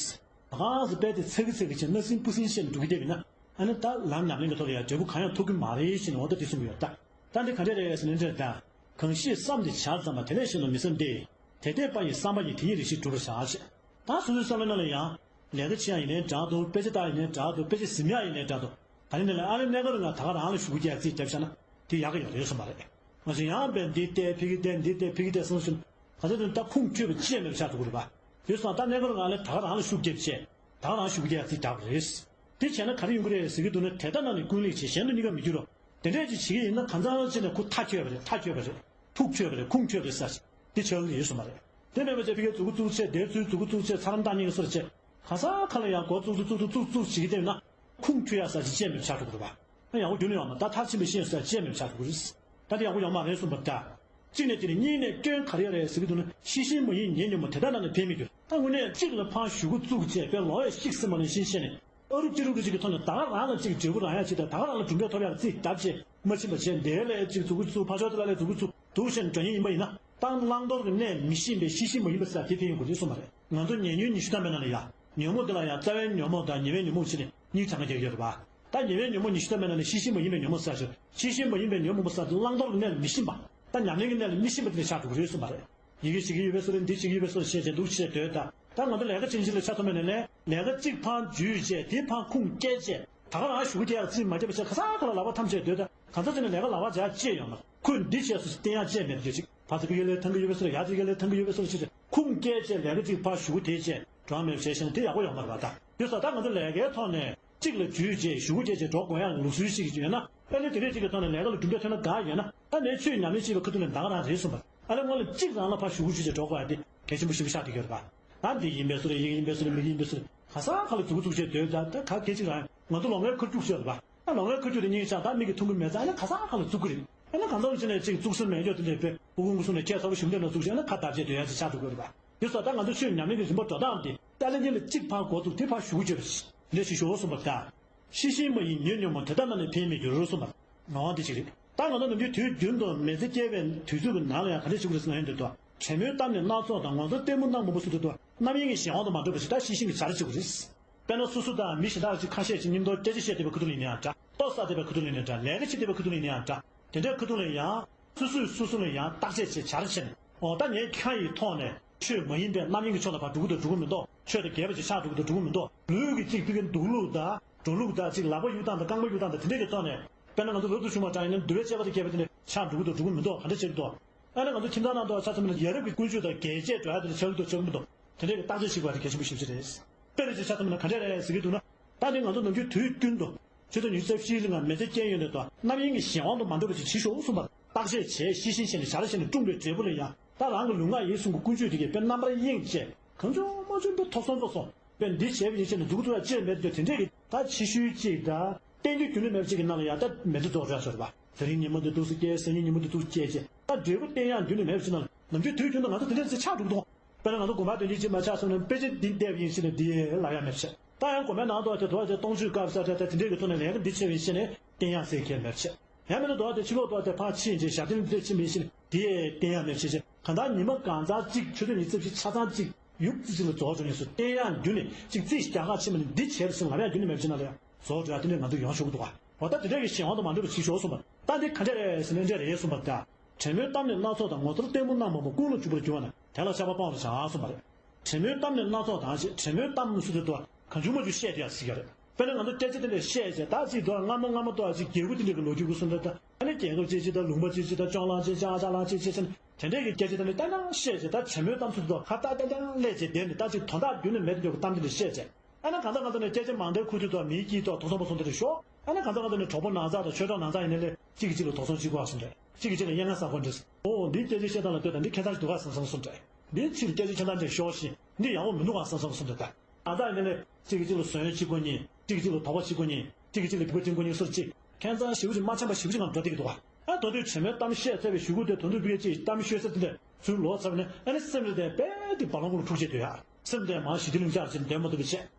གང་ཟེར་དཔེ་དེ་ཚ་གི་ཚ་གི་བྱས་སྣ་སྲིན་སྤུ་སྲིན་བཤད་ནས་འགྲོ་གི་བསྡད་པ་ཡིན་ན། ཨ་ནི་ད་ལམ་ཉམས་ལེན་གྱི་ཐོག་ལ་ཡང་འབྲས་བུ་གང་ཡང་ཐོབ་ཀྱི་མ་རེད་ཞེས་ནས་འོ་ད་དེ་གསུང་གི་ཡོད་ད། ད་འདི་ག་འདྲས་རེད་ཟེར་ན་འདྲ་ད། གང་ཞིག་བསམ་དེ་བྱར་ཙམ་པ་དེ་ལས་གཞན་དུ་མི་བསམ་སྟེ། དེ་ལྟས་པ་ཡི་བསམ་པ་ཡིས་དེ་ཉིད་རེ་ཞིག་འགྲུབ་པར་བྱ་ཞེས། ད་སོ་སོའི་བསམ་བློའི་ནང་ལ་ཡང་། ལས་ཀ་བྱེད་ཡག་ཡིན་ནའི་འདྲ་འདུག་དཔེ་ཆ་ལྟ་ཡག་ཡིན་ནའི་འདྲ་འདུག་དཔེ་ཆ་གཟིམ་ཡག་ཡིན་ནའི་འདྲ་འདུག་ག་རེ་ཡིན་ནའི་ཨ་ནི་གནས་སྐབས་ལ་ང་ད་ག་རང་ལ་ཞུ་སྐུལ་རྒྱག་རྩིས་བརྒྱབ་བཞག་ན་དེ་ཡག་གི་ཡོད་རེད་གསུངས་པ་རེད། ང་ཚོ་ཡང་བས་འདི་བལྟས་ཕ་གི་བལྟས་འདི་བལྟས་ཕ་གི་བལྟས་གསུངས་ཤིང་། ག་ཚོད་དུ་ད་ཁུངས་འཁྱོལ་བ་ཅི་ཡང་མེད་པ་ཆགས་འགྲོ་གི་རེད་པ། དེ་སོང་ད་གནས་སྐབས་ལ་ང་ལ་ད་ག་རང་ལ་ཤུགས་རྒྱབ་བྱས་ད་ག་རང་ཞུ་སྐུལ་རྒྱག་རྩིས་བརྒྱབ་པ་རེད། དེ་བྱས་ན་ག་རེ་ཡོང་གི་རེད་ཟེར་གྱི་འདུག་ན་དེ་ལྟ་ན་ནི་ཀུན་ལེགས་བྱེད་གཞན་དུ་གཉིས་ཀ་མི་འགྱུར་རོ། དེ་འདྲས་ཅིག་བྱེད་ཀྱི་ཡིན་ན་གང་ཚང་ཅིག་ནས་ཁུ་ཐག་ཆོད་པ་རེད། ཐག་ཆོད་པ་རེད། ཐུག་ཆོད་པ་རེད། ཁུངས་ཆོད་པ་རེད་ཟེར་ཅིག་དེ་ཆགས་ཀྱི་ཡོད་གསུངས་པ་རེད། དེ་མེད་པ་བྱས་ཕ་གིའི་མཛུ་གུ་བཙུགས་བྱས་དེའི་ཚུལ་མཛུ་གུ་བཙུགས་བྱས་ཚ་རམ་བཏང་ཉེན་གྱི་སོ་རེ་བྱས། ག་ས་ག་ལ་ཡང་མགོ་བཙུགས་བཙུགས་བཙུགས་བཙུགས་བཙུགས་བྱེད་ཀྱི་བསྡད་ན་ཁུངས་འཁྱོལ་ཡག་ཟེར་ཅིག་ཅེས་མེད་པ་ཆགས་འགྲོ་གི་རེད་པ། ཡག་པོ་རྒྱུ་ནི་ཡོད་མ་ད་མཐར་ཕྱིན་པའི་ཤེས་ཡོན་ཟེར་ཅེས་མེད་པ་ཆགས་འགྲོ་གི་རེད། ད་དེ་ཡག་པོ་ཡོད་མ་རེད་གསུངས་པ་འདྲ། གཅིག་ནས་དེ་ནས་གཉིས་ནས་སྐྱོན་ག་རེ་ཡོད་རེད་ཟེར་གྱི་འདུག་ན་ཤེས་བཞིན་མ་ཡིན་ཉོན་མོངས་མུ་དེ་ལྟ་ན་ནི་ཕན་མི་འགྱུར། ད་དངོས་གནས་གཅིག་ལ་ཕར་ཞུ་གུ་བཙུགས་བྱས་དཔེ་ལོག་ཡ་ཤིག་སེམས་མ་ལེན་ཤིང་བཤད་ནས། ཨ་རུ་ཅི་རུ་གི་ཅིག་གི་ཐོག་ནས་ད་ག་རང་ལ་ཅིག་འབྲས་བུ་རག་ཡ་ཅིག་དང་ད་ག་རང་ལ་གྲུབ་འབྲས་ཐོབ་ཡ་རྩིས་བརྒྱབ་བྱས་མ་ཕྱིན་པ་བྱས་འདས་ལས་ཅིག་མཛུ་གུ་བཙུགས་ཕར་ཕྱོགས་དེ་ལ་ལས་མཛུ་གུ་བཙུགས་འདུག་བྱས་ནས་འགྲོ་ཉེན་ཡིན་པ་ཡིན་ན་ད་བླང་དོར་གྱི་གནས་མི་ཤེས་པའི་ཤེས་བཞིན་མ་ཡིན་པ་ཟེར་དེ་ཕན་ཡོན་གོ་དེ་གསུངས་པ་རེད། ང་ཚོ་ཉེ་ཉོན་ཉི་ཤུ་ཐམ་པའི་ནང་ལ་ཡ། ཉོན་མོངས་འདི་ལ་ཡང་རྩ་བའི་ཉོན་མོངས་དང་ཉེ་བའི་ཉོན་མོངས་བྱས་ནས་གཉིས་གྲངས་ཀ་རྒྱག་གི་ཡོད་རེད་པ། ད་ཉེ་བའི་ཉོན་མོངས་ཉི་ཤུ་ཐམ་པའི་ནང་ནས་ཤེས་བཞིན་མ་ཡིན་པའི་ཉོན་མོངས་ཟེར་ཞིང་ཤེས་བཞིན་མ་ཡིན་པའི་ཉོན་མོངས་པ་ཟེར་དེ་བླང་དོར་གྱི་གནས་ལ་མི་ཤེས་པ། ད་ཉམས་ལེན་གྱི་གནས་ལ་མི་ཤེས་པ་དེ་ལས་ཆགས་འགྲོ་གི་རེད་གསུངས་པ་རེད། ཡི་གེ་བྱེད་ཀྱི་ཡོད་པའི་བཟོ་རེད། འདི་བྱེད་ཀྱི་ཡོད་པའི་བཟོ་རེད་བཤད་བྱས་འདུག་བྱས་སྡོད་ད། ད་ང་ཚོ་ལས་ཀ་ཅན་ཅིག་ལ་ཆ་མཚོན་པ་ཡིན་ན་ལས་ལས་ཀ་གཅིག་ཕར་འཇུས་བྱས་དེ་ཕར་ཁུངས་སྐྱེལ་བྱས་ད་ག་རང་ཞུ་གི་དེ་ཡག་རྩིས་མ་བརྒྱབ་པ་བྱས་ག་ས་ག་ལ་ལག་པ་འཐམ་བྱས་སྡོད་ད། གང་ཚ་ཚེ་ནས་ལས་ཀ་ལག་པ་བྱ་ཅེས་ཡོང་ན་ཁོས་འདི་བྱས་སུ་བསྟན་ཡག་ཅེས་མེད་དུ་ཅིག་ཕ་ཚ་གི་ཡོད་ལས་ཐང་གི་ཡོད་པའི་སོ་ལ་ཡ་ཚ་གི་ལས་ཐང་གི་ཡོད་པའི་སོ་ལ་ཅི་ཅི་ཁུངས་སྐྱེལ་བྱས་ལས་ཀ་ཅིག་ཕར་ཞུ་དེ་བྱས་འགྲོ་མེད་བྱས་ཤེས་ན་དེ་ཡག་པོ་ཡོང་མ་རེད་པ། ད་དེ་སོ་ད་ང་ཚོ་ལས་ཀའི་ཐོག་ནས་གཅིག་ལ་འཇུས་བྱས་ཞུ་སྐྱེལ་བྱས་འགྲོ་དགོས་ཡག་ལུགས་སྲོལ་ཞིག་ཡོད་ན་ཨ་ནི་དེ་རིགས་ཅིག་གི་ཐོག་ནས་ལས་ཀ་ལ་གྲུབ་འབྲས་ཐོན་ན་དགའ་ཡོད་ན་ད་ནས་ཆོས་ཉམས་ལེན་བྱེད་པའི་ཁ་ཐུག་ལས་འདང་རང་རེད་གསུངས་པ། ཨ་ལས་སྔོན་ལ་གཅིག་རང་ལ་ཕར་ཞུ་འཇུས་བྱས་འགྲོ་དགོས་ཡག་དེ་གལ་ཆེན་པོ་ཞིག་ཆགས་བསྡད་ཡོད་རེད་པ། ད་འདི་ཡིན་པའི་སོ་རེད། ཡིན་པའི་སོ་རེད། མི་ཡིན་པའི་སོ་རེད། ག་ས་ག་ལ་མཛུ་གུ་བཙུགས་བྱས་སྡོད་ད་ད་ག་གེ་ཅིག་རང་ང་ཚོ་ལོ་ལྔའི་ཁ་རྒྱུག་ཤོར་བ། ད་ལོ་ལྔའི་ཁ་རྒྱུག་དེ་སྙིང་ཆགས་ད་མིག་གིས་མཐོང་གི་མེད་ཙང་ཨ་ནི་ག་ས་ག་ལ་བཙུགས་ཀྱི་རེད། ཨ་ནི་གང་འཚམ་བྱས་ནས་ཅིག་བཙུགས་ས་མེད་ཀྱོག་དེ་འདྲས་དཔེ་ཕུ་གུང་གི་གསུང་ནས་ཁྱད་མཚར་པོ་ཞུམ་བསྡད་ན་བཙུགས་བྱས་ཨ་ནི་ཁ་བརྡབ་བྱས་སྡོད་ཡ་ཅིག་ཆགས་འགྲོ་གི་རེད་པ། དེ་སོགས་ད་ང་ཚོ་ཆོས་ཉམས་ལེན་གྱི་རིམ་པ་འགྲོ་སྟངས་དེ་ད་ལན་གྱི་ལ་གཅིག་ཕར་འགོ་བཙུགས་དེ་ཕར་ཞུ་གི་བརྗོད་པ་ཞིག་འདྲ་ཞིག་ཞུ་བ་གསུངས་པ་ད། ཤེས་བཞིན་མ་ཡིན་ཉོན་མོངས་མུ་དེ་ལྟ་ན་ནི་ཕན་མི་འགྱུར་གསུངས་པ། ངོ་བོ་འདི་ཞིག་རེད། ད་ང་ཚོ་ནམ་རྒྱུན་དུས་རྒྱུན་དུ་མི་ཚེ་སྐྱེལ་བའི་དུས་ཚོད་ཀྱི་ནང་ལ་ཡང་ག་འདྲ་ཞིག་རེད་ཟེར་ན་ཡོན་དུ་དོ། བྲེ་མོའི་གཏམ་ནི་སྣ་ཚོགས་དང་། ངོ་མཚར་ལྟད་མོ་སྣ་མང་པོ་སུ་དུ་དོ། རྣམ་གཡེང་གི་གཞན་དབང་དུ་མ་འགྲོ་བ་ཞིག་ད་ཤེས་བཞིན་གྱི་བྱ་ར་ཞིག་རེད། དཔེར་ན་སོ་སོ་དང་མི་གཞན་དག་ཅིག་ཁ་ཤས་ཅིག་མཉམ་དུ་སྐད་ཆ་བཤད་བསྡད་པའི་ཁ་ཐུག་ལ་ཡིན་ན་ཡང་འདྲ། ལྟོ་ཟ་བསྡད་པའི་ཁ་ཐུག་ལ་ཡིན་ན་འདྲ། ལས་ཀ་བྱེད་བསྡད་པའི་ཁ་ཐུག་ལ་ཡིན་ན་ཡང་འདྲ། དེ་འདྲའི་ཁ་ཐུག་ལ་ཡང་། སོ་སོས་སོ་སོ་ལ་ཡང་བརྟག་དཔྱད་བྱས་བྱ་ར་བྱས་ནས། འོ་ད་ངའི་ཁ་ཡི་ཐོག་ནས་ཆོས་མ་ཡིན་པའི་རྣམ་གཡེང་གི་ཕྱོགས་ལ་ཕར་འགྲོ་གི་འདུག་འགྲོ་གི་མི་འདུག་ཆོས་དང་འགལ་བ་ཅིག་ཆགས་འགྲོ་གི་འདུག་འགྲོ་གི་མི་འདུག་ལུས་ཀྱི་ཅིག་ཕ་གིའི་འདུག་ལུགས་དང་འགྲོ་ལུགས་དང་ཅིག་ལག་པ་གཡུག་སྟངས་དང་རྐང་པ་གཡུག་སྟངས་དང་དེ་འདྲའི་གི་ཐོག་ནས། དཔེར་ན་ང་ཚོ་ལོ་དུ་ཆུང་བ་འདྲ་ཡིན་ན་འདུལ་བའི་དཔྱད་པ་དང་བཅས་པ་དེ་འདྲ་ཆགས་འགྲོ་གི་འདུག་འགྲོ་གི་མི་འདུག་ག་འདྲ་བྱེད་ཀྱི་འདུག་ཨ་ནི་ང་ཚོ་ཁྱིམ་ཚང་ནང་དུ་ཆ་མཚོན་ན་ཡ་རབས་ཀྱི་ཀུན་སྤྱོད་དང་འགལ་བྱེད་འགྲོ་ཡ་དེ་འདྲ་ཆགས་ཀྱི་འདུག་ཆགས་ཀྱི་མི་འདུག་དེ་འདྲའི་གི་བརྟག་དཔྱད་བྱེད་དགོས་པ་དེ་གལ་ཆེན་པོ་ཞེ་པོ་ཅིག་རེད། དཔེ་རེ་ཅིག་ཆ་མཚོན་ན་ག་འདྲ་རེད་ཟེར་གྱི་འདུག་ན། ད་ནི་ང་ཚོ་ནམ་རྒྱུན་དུས་རྒྱུན་དུ། ཆུ་ཚོད་ཉི་ཤུ་རྩ་བཞིའི་ལྔ་མེ་ཚེ་སྐྱེལ་ཡོང་དུས་དང་རྣམ་གཡེང་གི་གཞན་དབང་དུ་མ་འགྲོ་བ་ཅིག་བྱེད་ཤོག་གསུངས་པ། བརྟག་དཔྱད་བྱས་ཤེས་བཞིན་བྱས་ནས་བྱ་ར་བྱས་ནས་བཀྲུངས་པའི་འབྲས་བུ་ལ་ཡང་ད་རང་གི་ལུས་ངག་ཡིད་གསུམ་གྱི་ཀུན་སྤྱོད་དེ་གས་དཔེ་རྣམ་པར་གཡེང་བྱས་གང་བྱུང་མ་བྱུང་དཔེ་ཐོབ་སོང་ཐོབ་སོང་དཔེ་འདི་བྱས་པ་ཡིན་ཞེས་ནས་སྡུག་ཚོ་ཡང་ཅེར་མེད་དུ་དེ་འདྲས་ཀྱི་ད་ཕྱི་ཤུལ་གཅིག་དང་བསྟན་རྒྱུ་རྒྱུན་ལས་མེད་པ་གཅིག་གི་ནང་ལ་ཡང་ད་མེ་ཚེ་རྫོགས་འགྲོ་ཡ་ཚོར་བ། དེ་རིང་ཉིན་མོ་འདི་འདུག་སེ་སྐྱེལ་སང་ཉིན་ཉིན་མོ་འདི་འདུག་སྐྱེལ་བྱས་ད་འབྲས་བུ་བསྟན་ཡ་རྒྱུན་ལས་མེད་པ་ཅིག་ནང་ལ་ནམ་རྒྱུན་དུས་རྒྱུན་དུ་ང་ཚོ་དེ་འདྲས་ཚེ་ཆགས་འགྲོ་གི་འདུག་དཔེར་ན་ང་ཚོ་དགོན་པ་དོན་ཆེན་གཅིག་མ་ཆགས་སོང་ན་དཔེ་ཆ་འདི་བལྟས་པ་ཡིན་ཞེས་ནས་འདི་ལབ་ཡ་མེད་པ་བྱས། ད་ཡང་དགོན་པའི་ནང་དུ་དེ་དོ་དེ་སྟོང་མཆོད་སྐབས་ས་དེ་དེ་འདྲས་ཀྱི་ཐོག་ནས་ལས་ཀ་འདི་བྱས་པ་ཡིན་ཞེས་ནས་བསྟན་ཡ་ཟེར་མཁན་མེད་པ་བྱས། ཡང་མིན་ན་དོ་དེ་ཕྱི་ལོགས་དོ་དེ་ཕར་ཕྱིན་རྗེས་ཞབས་བརྟན་འདི་ཕྱིན་པ་ཡིན་ཞེས་ནས་འདི་བསྟན་ཡ་མེད་པ་བྱས་བྱས། གང་ལྟར་ཉི་མ་གང་ཚང་གཅིག་ཆུ་ཚོད་ཉི་ཤུ་རྩ་བཞི་ཆ་ཚང་གཅིག་ཡུག་ཙི་ཙི་ལ་རྫོགས་འགྲོ་ནས་སུ་བསྟན་ཡ་རྒྱུན་ནས་གཅིག་རྩིས་རྒྱག་ཁ་ཕྱིན་པ་ནི་འདི་བྱས་པ་ཟིན་ལབ་ཡ་རྒྱུན་ནས་མེད་པ་ཅིག་ན་ལ་ཡ་རྫོགས་འགྲོ་ཡ་དེ་འདྲས་ང་ཚོ་ཡོང་ཆོག་གི་འདུག་ག་འོ་ད་དེ་འདྲས་ཀྱི་གཞན་དབང་དུ་མ་འགྲོ་བ་ཞིག་ཤོག་གསུངས་པ། ད་འདི་ག་འདྲས་རེད་ཟེར་ན་འདྲས་རེད་གསུངས་པ། ད་དྲན་མོའི་གཏམ་ནི་སྣ་ཚོགས་དང་། ངོ་མཚར་ལྟད་མོ་སྣ་མང་པོ། ཀུན་ལ་འཇུག་པར་འགྱུར་བ་ན། དེ་ལ་ཆགས་པ་སྤང་བར་བྱ་གསུངས་པ་རེད། དྲན་མོའི་གཏམ་ནི་སྣ་ཚོགས་དང་ཞེས་དྲན་མོའི་གཏམ་སུ་དེ་དུ་གང་བྱུང་མ་བྱུང་བཤད་དེ་ཡང་སྲིད་ཀྱི་རེད། དཔེར་ན་ང་ཚོ་སྐད་ཆ་དེ་འདྲ་བཤད་བྱས་ད་ཅིག་དུ་སྔ་མོ་སྔ་མོ་ཏོག་ཅིག་རྒྱལ་པོ་དེ་འདྲ་གི་ལོ་རྒྱུས་ཀྱི་སུ་འདྲ་ད་ཨ་ནི་རྒྱལ་ཁབ་ཅིག་ཅིག་ད་ལུང་པ་ཅིག་ཅིག་ད་ཅོང་ལང་ཅིག་ཅང་ཅ་ལང་ཅིག་ཅིག་ཟེར་ནས་དེ་འདྲས་ཀྱི་སྐད་ཆ་དེ་འདྲ་ཏན་ཏན་བཤད་བྱས་ད་དྲན་མོའི་གཏམ་སུ་དུ་ཁ་ཏག་ཏན་ཏན་སླེབས་བྱས་བསྡད་ནས་ད་ཅིག་དོན་དག་རྒྱུན་ནས་མེད་དེ་འདྲ་གི་གཏམ་དེ་འདྲ་བཤད་བྱས། ཨ་ན་གང་ཟག་གང་ཟག་ནས་སྐད་ཆ་མང་དྲགས་ཁུ་དུས་དང་མིའི་སྐྱིད་ཐོག་དོགས་ཟོན་པ་སོང་དེ་རེད་ཤོག་ཨ་ན་གང་ཟག་གང་ཟག་ནས་གྲོགས་པོ་ནང་ཚགས་དང་ཆོས་གྲོགས་ནང་ཚགས་ཡིན་ནའི་ལས་གཅིག་གིས་གཅིག་ལ་དོགས་ཟོན་བྱེད་དགོས་པ་སོང་རེད། གཅིག་གིས་གཅིག་ལ་སྙན་ངག་ཟ་དགོས་འདྲ། ཨོ་འདིའི་སྐད་ཆ་བཤད་སྟངས་ལ་ལྟོས་དང་འདི་ཁྱད་མཚར་ཞིག་འདུག་ག་བསམ་བསམ་སོང་རེད། འདིའི་ཕྱིར་སྐད་ཆ་ཁྱད་མཚར་འདྲ་ཤོག་ཤིག་འདི་ཡག་པོ་མི་འདུག་ག་བསམ་བསམ་སོང་རེད་ད། ནང་ཚགས་ཡིན་ནའི་ལས་གཅིག་གིས་གཅིག་ལ་ཟོན་བྱེད་དགོས་ཉེན་གཅིག་གིས་གཅིག་ལ་དོགས་པ་བྱེད་དགོས་ཉེན་གཅིག་གིས་གཅིག་ལ་སྡིག་པ་སྦྱིན་དགོས་ཉེན་སོགས་ཅིག་ཁྱད་མཚར་ཞེ་པོ་ཅིག་མ་འཆམ་པ་ཞེ་པོ་ཅིག་ངང་འགྲོ་བསྡད་ཀྱི་འདུག་ག་ཨ་ད་དུང་དྲན་མོའི་གཏམ་བཤད་ཚར་བའི་གཞུག་གུ་དེ་ད་དུང་ཕ་གིར་ཅིག་གཏམ་ཤོད་ས་དེ་འདྲ་ཚུར་ལོག་ཚར་བ་ནས་ཨ་ནི་སེམས་རེ་དེ་རྦད་དེ་རྦ་ཀློང་ཀློང་འཁྲུག་བྱས་སྡོད་ཡ། སེམས་དེ་མར་ཞི་བདེ་ལྷིང་འཇགས་ཅིག་བསྡད་མ་ཐུབ་པ་བྱས། བྱས་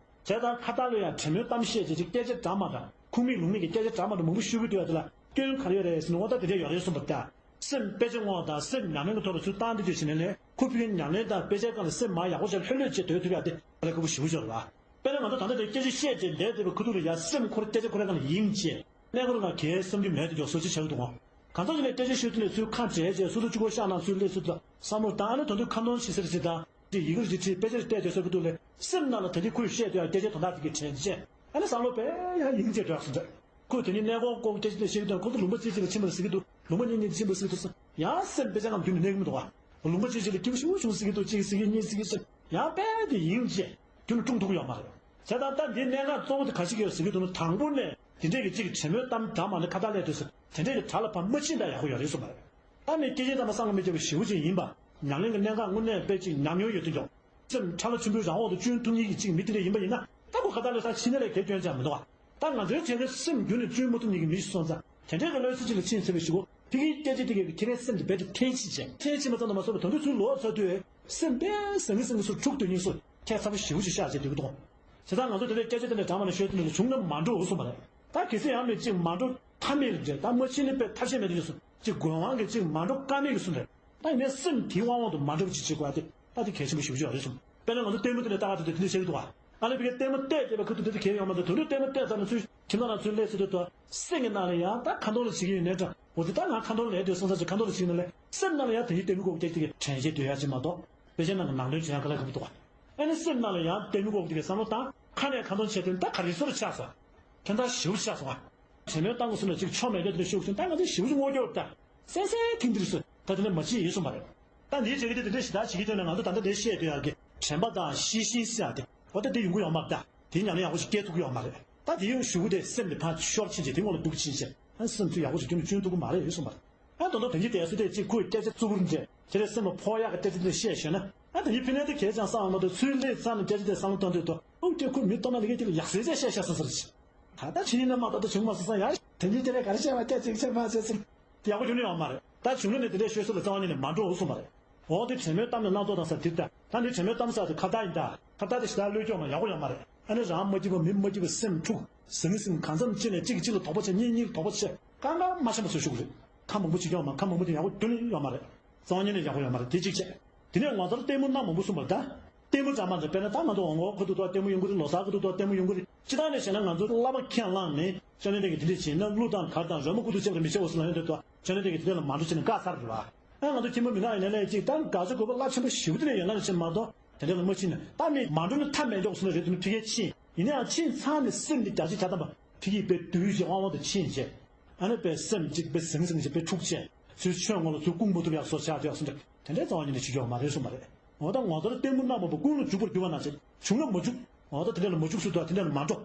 ཙང་ཁ་བརྡ་ལ་ཡང་དྲན་མོའི་གཏམ་བཤད་བྱས་ཅིག་སྐད་ཆ་འདྲ་མ་འདྲ་ཁུངས་མེད་ལུང་མེད་ཀྱི་སྐད་ཆ་འདྲ་མ་འདྲ་མང་པོ་ཤོད་ཀྱི་འདུག་ཡ་དེ་ལ་སྐྱོན་ག་རེ་ཡོད་རེད་ཟེར་ན་འོ་ད་དེ་འདྲ་ཡོད་རེད་གསུངས་པ་ལྟ། སེམས་དཔེ་ཆ་སྔོག་དང་སེམས་ཉམས་ལེན་གྱི་ཐོག་ལ་ཚུར་བཏང་སྟེ་བྱས་ནས་ལས་ཁོ་ཕ་གིའི་ཉམས་ལེན་དང་དཔེ་ཆའི་སྒང་ལ་སེམས་མར་ཡག་པོ་བྱས་ལྷོད་ལྷོད་བྱས་སྡོད་ཐུབ་ཡ་དེ་ལས་ཁག་པོ་ཞེ་པོ་ཅིག་རེད་བ། དཔེར་ན་ང་ཚོ་ད་ལྟ་དེ་སྐད་ཆ་བཤད་བྱས་བསྡད་བསྡད་པའི་ཁུ་ཐུག་ལ་ཡ་སེམས་ཁོ་ར་སྐད་ཆ་ཁོ་རའི་སྒང་ལ་ཡིན་བྱས་གནས་སྐབས་ལ་གལ་བསམ་རྒྱུ་མེད་དེ་འཇོག་བཟོ་ཅིག་བྱ་གི་འདུག་གོ་གང་ཚོ་ཡིན་ནའི་སྐད་ཆ་ཤོད་དུས་ནས་ཚུར་ཁ་བྲལ་བྱས་སོ་སོ་གཅིག་པོ་ཤག་ན་ཚུར་སླེབས་སུ་དང་བསམ་བློ་བཏང་ཨ་ནི་ད་དུང་ཁ་འདོན་བྱེད་ཟེར་ཟེར་དང་དེ་ཡི་གེ་རེ་བྲིས་དཔེ་ཆ་རེ་བལྟས་སྡོད་ས་ཁུ་ཐུག་ལས་སེམས་ནང་ལ་ད་གིན་ཁོས་བཤད་སྡོད་ཡ་སྐད་ཆའི་དོན་དག་དེ་གི་དྲན་བྱས་ཨ་ནི་བསམ་བློ་དཔེ་ཡང་ཡིན་བྱས་འགྲོ་ཡག་སུ་འདྲ། ཁོས་དེ་ནི་གནས་སྐོར་སྐོར་སྐད་ཆ་དེ་བཤད་ཀྱི་འདུག་ཁོ་ཚོ་ལུང་པ་ཅིག་ཅིག་ལ་ཕྱིན་པ་ལ་ཟེར་གྱི་འདུག་ལུང་པ་གཉིས་གཉིས་ཕྱིན་པ་ཟེར་གྱི་འདུག་ཟེར། ཡང་སེམས་དཔེ་ཆ་ནང་མདུན་ནས་གནས་ཀྱི་མི་འདུག་ག་ལུང་པ་ཅིག་ཅིག་ལ་སྐྱིད་པོ་ཞེ་པོ་བྱུང་ཟེར་གྱི་འདུག་གཅིག་ཟེར་གྱི་གཉིས་ཟེར་གྱི་ཟེར། ཡང་དཔེ་དེ་ཡིན་བྱས་རྒྱུན་ལ་སྲུང་ཐུབ་ཀྱི་ཡོད་མ་རེད། བྱས་ཙང་ད་འདིའི་གནད་འགག་གཙོ་བོ་དེ་ག་ཞིག་ཡོད་ཟེར་གྱི་འདུག་ན་དང་པོ་ནས་དེ་འདྲས་ཀྱི་གཅིག་གི་དྲན་མོའི་གཏམ་འདྲ་མ་ནི་ཁ་བརྡ་སླེབས་དུས་སུ་དེ་འདྲས་ཀྱི་གྲ་ལ་ཕར་མ་ཕྱིན་ན་ཡག་པོ་ཡོད་རེད་གསུངས་པ་རེད། ད་ནི་སྐད་ཆའི་གཏམ་བསམ་བློ་མི་བརྒྱབ་པ་ཞེ་པོ་ཅིག་ཡིན་པ། ཉམས་ལེན་གྱི་གནད་འགག་དངོས་གནས་དཔེ་ཅིག་ཉམས་མྱོང་ཡོད་དུས་ཀྱང་། སེམས་ཁྲ་ལ་ཆུན་པོའི་རང་འོག་ཏུ་གཅུན་ཐུབ་མཁན་གྱི་ཅིག་མི་དེ་འདྲ་ཡིན་པ་ཡིན་ན་ད་ཁོ་ཁ་བརྡ་ལ་ས་ཕྱིན་ན་ལས་གལ་སྐྱོན་ཅང་མི་འདུག་ག་ད་ང་ཚོའི་བྱས་ན་སེམས་རྒྱུན་ནས་གཅུན་མ་ཐུབ་མཁན་གྱི་མི་ཞིག་སོང་ཙང་དེ་འདྲའི་གི་གནས་ཚུལ་ཅིག་ལ་ཕྱིན་ཚར་བའི་གཞུག་གུ་ཕ་གིའི་སྐད་ཆ་དེ་གས་ཁྱེད་རའི་སེམས་དེ་རྦད་དེ་འཐེན་ཕྱིན་བྱས། འཐེན་ཕྱིན་པ་ཙམ་དུ་མ་ཟད་པར་ད་དུང་ཚུར་ལོག་ཚར་དུས་སེམས་དཔེ་ཟང་ངེ་ཟིང་ངེ་སུ་འཁྲུག་སྡོད་མཁན་སུ་ཁྱད་མཚར་པོ་ཞེ་པོ་ཅིག་ཤར་བྱས་སྡོད་ཀྱི་འདུག་བྱས་ཙང་ང་ཚོ་དེ་འདྲའི་སྐད་ཆ་དེ་འདྲ་འདྲ་མ་ནས་ཤོད་དུས་ནས་བྱུང་ན་མ་འགྲོ་གསུངས་པ་རེད། ད་གལ་སྲིད་ཡང་མེད་ཅིག་མ་འགྲོ་ཐབས་མེད་རེད་འདྲ་ད་མ་ཕྱིན་ནས་དཔེ་ཐབས་ཤེས་མེད་དུ་ཡོད་སོང་ཅིག་དགོས་དབང་གིས་ཅིག་མ་འགྲོ་ཀ་མེད་ཀྱི་སུ་འདྲ། ད་ཡིན་ནའི་སེམས་དེའི་དབང་དབང་དུ་མ་འགྲོ་བ་ཅིག་བྱེད་དགོས་ཡ་དེ་ད་དེ་གལ་ཆེན་པོ་ཞེ་པོ་ཅིག་ཡོད་རེད་གསུངས། དཔེར་ན་ང་ཚོ་ལྟད་མོ་དེ་འདྲ་ལྟ་ག་དུས་དེ་འདྲ་བཤད་ཀྱི་འདུག་ག་ཨ་ལེ་བི་ཀའི་ལྟད་མོ་བལྟས་བསྡད་པའི་ཁུ་ཐུག་དེ་དེ་གལ་ཡོད་མ་འདུག་དེ་འདྲའི་ལྟད་མོ་བལྟས་ཚར་ནས་ཚུར་ཁྱིམ་ཚང་ནང་ཚུར་སླེབས་ཚར་དུས་དང་སེམས་ཀྱི་ནང་ལ་ཡང་ད་ཁ་འདོན་ལ་བྱེད་ཀྱི་ཡོད་ནའི་འདྲ་འོ་དེ་ད་ང་ཁ་འདོན་ལ་ཡོད་དུས་སོང་ཙང་ཅིག་ཁ་འདོན་ལ་བྱེད་ཀྱི་ནའི་སེམས་ནང་ལ་ཡང་དེ་ཡི་ལྟད་མོ་ཀོ་ཀྱེ་ཀྱེ་དྲན་བྱེད་སྡོད་ཡ་ཅིག་མ་གཏོགས་དཔེ་ཆའི་ནང་གི་ནང་དོན་བྱེད་ཡ་ག་ལ་ག་བུ་འདུག་ག་ཨ་ནི་སེམས་ནང་ལ་ཡང་ལྟད་མོ་ཀོ་ཀྱེ་ཀྱེ་བསམ་བློ་བཏང་ཁ་ནས་ཁ་འདོན་བྱེད་དོན་ད་ག་རེ་བཟོ་རུ་ཆགས་སོང་། ཁྱད་མཚར་ཞེ་པོ་ཆགས་སོང་ང་། དྲན་མེད་བཏང་དགོས་སོང་ན་ཅིག་ཆོ་མེད་རྒྱུ་དེ་ཤུགས་ཆེན་ད་ང་ཚོ་ཞེ་པོ་ཅིག་སྔོ་སྐྱོར་ད། སེ་སེ་ཐིང་ཐིང་སུ་ད་དེ་ནས་མ་ཅི་ཡིན་སོང་བ་རེད། ད་འདིའི་བྱེད་ཀྱི་དེ་དེ་འདྲ་ཞིག་ད་བྱེད་ཀྱི་དོན་ནི་ང་ཚོ་ད་ལྟ་འདིར་བཤད་སྡོད་ཡག་གི་དྲན་པ་དང་ཤེས་བཞིན་ཟེར་ཡག་དེ་འོ་ད་དེ་ཡོང་གི་ཡོད་མ་རེད་ད། དེའི་ཉམས་ལེན་ཡག་པོ་ཞིག་སྐྱེལ་ཐུབ་ཀྱི་ཡོད་མ་རེད། ད་དེའི་གཞུག་གུ་དེ་སེམས་དེ་ཕར་ཤོར་ཕྱིན་ཆད་དེ་སྔོན་ལ་འདུག་ཕྱིན་ཆད་ཨ་སེམས་ཚོ་ཡག་པོ་ཞིག་རྒྱུན་ནས་གཅུན་ཐུབ་ཀྱི་མ་རེད་ཡོད་སོང་བ་རེད། ཨ་ད་དུང་དོན་གྱི་དེ་སུ་དེ་གཅིག་ཁོས་སྐད་ཆ་རྩུབ་པོར་འདྲ་ཁྱེད་རའི་སེམས་ལ་ཕོག་ཡག་གི་སྐད་ཆ་དེ་བཤད་ཤེས་ན་ཨ་ད་ཡིན་ཕི་ནས་དེ་གལ་ཅང་བསམ་མ་གཏོགས་ཚུར་སླེབས་ཚར་ནས་སྐད་ཆ་དེ་བསམ་བློ་གཏོང་དུས་དོ་ཨོ་ཀྱེ་ཁོས་མི་སྟོང་ན་ལས་ཀ་དེ་ལ་ཡག་ཟེར་ཟེར་བཤད་ཤག་བསམ་ས་རེད། ད་ལྟ་ཕྱི་ཉིན་ནས་མ་གཏོགས་ད་བྱུང་མ་སོང་ས་ཡ། དེ་ཉིན་དེ་ལས་ག་རེ་བཤད་པ་སྐད་ཅིག་བཤད་མ་བྱས་ཟིན། དེ་ཡག་པོ་བྱུང་ནི་ཡོད་མ་རེད། ད་བྱུང་ན་ནི་དེ་འདྲའི་ཤོད་སྲོལ་ལ་རྩ་བ་ཉིད་ནས་མ་འགྲོ་གསུངས་པ་རེད། འོ་དེ་དྲན་མེད་གཏམ་ནི་སྣ་ཚོགས་དང་ས་དེ་ལྟ་ད་འདི་དྲན་མེད་གཏམ་ས་དེ་ཁ་བརྡ་ཡིན་ད། ཁ་བརྡ་དེ་ཞེ་དྲག་བློས་འཁྱོག་ན་ཡག་པོ་ཡོད་མ་རེད། ཨ་ནི་རང་མ་སྐྱིད་པ་མི་མ་སྐྱིད་པ་སེམས་འཁྲུག་ཟང་ཟིང་གང་འཚམ་ཅི་ནས་གཅིག་གིས་གཅིག་ལ་དོགས་པ་བྱས་གཉིས་གཉིས་ལ་དོགས་པ་བྱས་ཀ་ཀ་མ་ཤེས་པ་བཟོ་ཤུགས་རེད། ཁ་མང་པོ་བྱེད་ཀྱང་མ་ཁ་མང་པོ་དེ་ཡག་པོ་དོན་ཡོད་མ་རེད། རྩ་བ་ཉིད་ནས་ཡག་པོ་ཡོད་མ་རེད་དེ་གཅིག་བྱས། དེ་ནས་ང་ཚོར་ལྟད་མོ་སྣ་མང་པོ་གསུངས་པ་རེད་ད། ལྟད་མོ་འདྲ་མ་འདྲ་དཔེར་ན་ད་ང་ཚོ་འོང་འོག་ཁུ་ཐུག་ཐོག་ལྟད་མོ་ཡོང་གི་རེད། ལོ་གསར་ཁུ་ཐུག་ཐོག་ལྟད་མོ་ཡོང་གི་རེད། སྤྱིར་བཏང་ནས་བྱས་ན་ང་ཚོ་བསླབ་པ་ཁས་བླངས་ནས་ཅོ་ནེ་ཏེ་གི་དེ་འདྲས་བྱས་ན་གླུ་དང་གར་དང་རོལ་མོ་ཁུ་ཐུག་ཅན་ལ་མི་བྱེད་འོ་སི་ལ་ཡོང་དུས་ཐོག་ཅོ་ནེ་ཏེ་གི་དེ་འདྲས་ལ་མ་འགྲོ་བྱས་ནས་དགའ་ཚར་རེད་བ། ཨ་ང་ཚོ་ཁྱིམ་པ་མི་ནག་ཡིན་ན་ལས་ཅིག་ད་དགའ་ཚོར་དགོས་པ་རླབས་ཆེན་པོ་ཞེ་པོ་དེ་འདྲས་ཡོད་ན་ལ་ཕྱིན་མ་གཏོགས་དེ་འདྲས་ལ་མ་ཕྱིན་ན་ད་མི་མ་འགྲོ་ན་ཐབས་མེད་འཇོག་སོང་ན་རེད་དུ་ནི་ཕི་གའི་ཕྱིན་ཡིན་ན་ཡང་ཕྱིན་ཚར་ནས་སེམས་འདི་རྒྱ་ཆེ་བྱ་དམ་པ་ཕི་གིས་དཔེ་དུས་ཀྱི་དབང་དབང་དུ་ཕྱིན་བྱས། ཨ་ནི་དཔེ་སེམས་གཅིག་དཔེ་ཟང་ཟིང་ཞིག་དཔེ་འཁྲུག་བྱས་ཚུར་ཆོས་ངོ་ལ་ཚུར་སྐུང་མ་ཐུབ་ཡག་སོ་ཆགས་ཡག་སོ་འདྲ་དེ་འདྲའི་རྩ་བ་ཉིད་ནས་བྱེད་ཀྱི་ཡོད་མ་རེད་གསུངས་པ་རེད། འོ་ད་ང་ཚོར་ལྟད་མོ་སྣ་མང་པོ་ཀུན་ལ་འཇུག་པར་འགྱུར་བ་ན་ཆེ་བྱུང་ན་མ་འཇུག་འོ་ད་དེ་འདྲ་ལ་མ་འཇུག་ཟེར་དུས་དེ་འདྲ་ལ་མ་འགྲོ།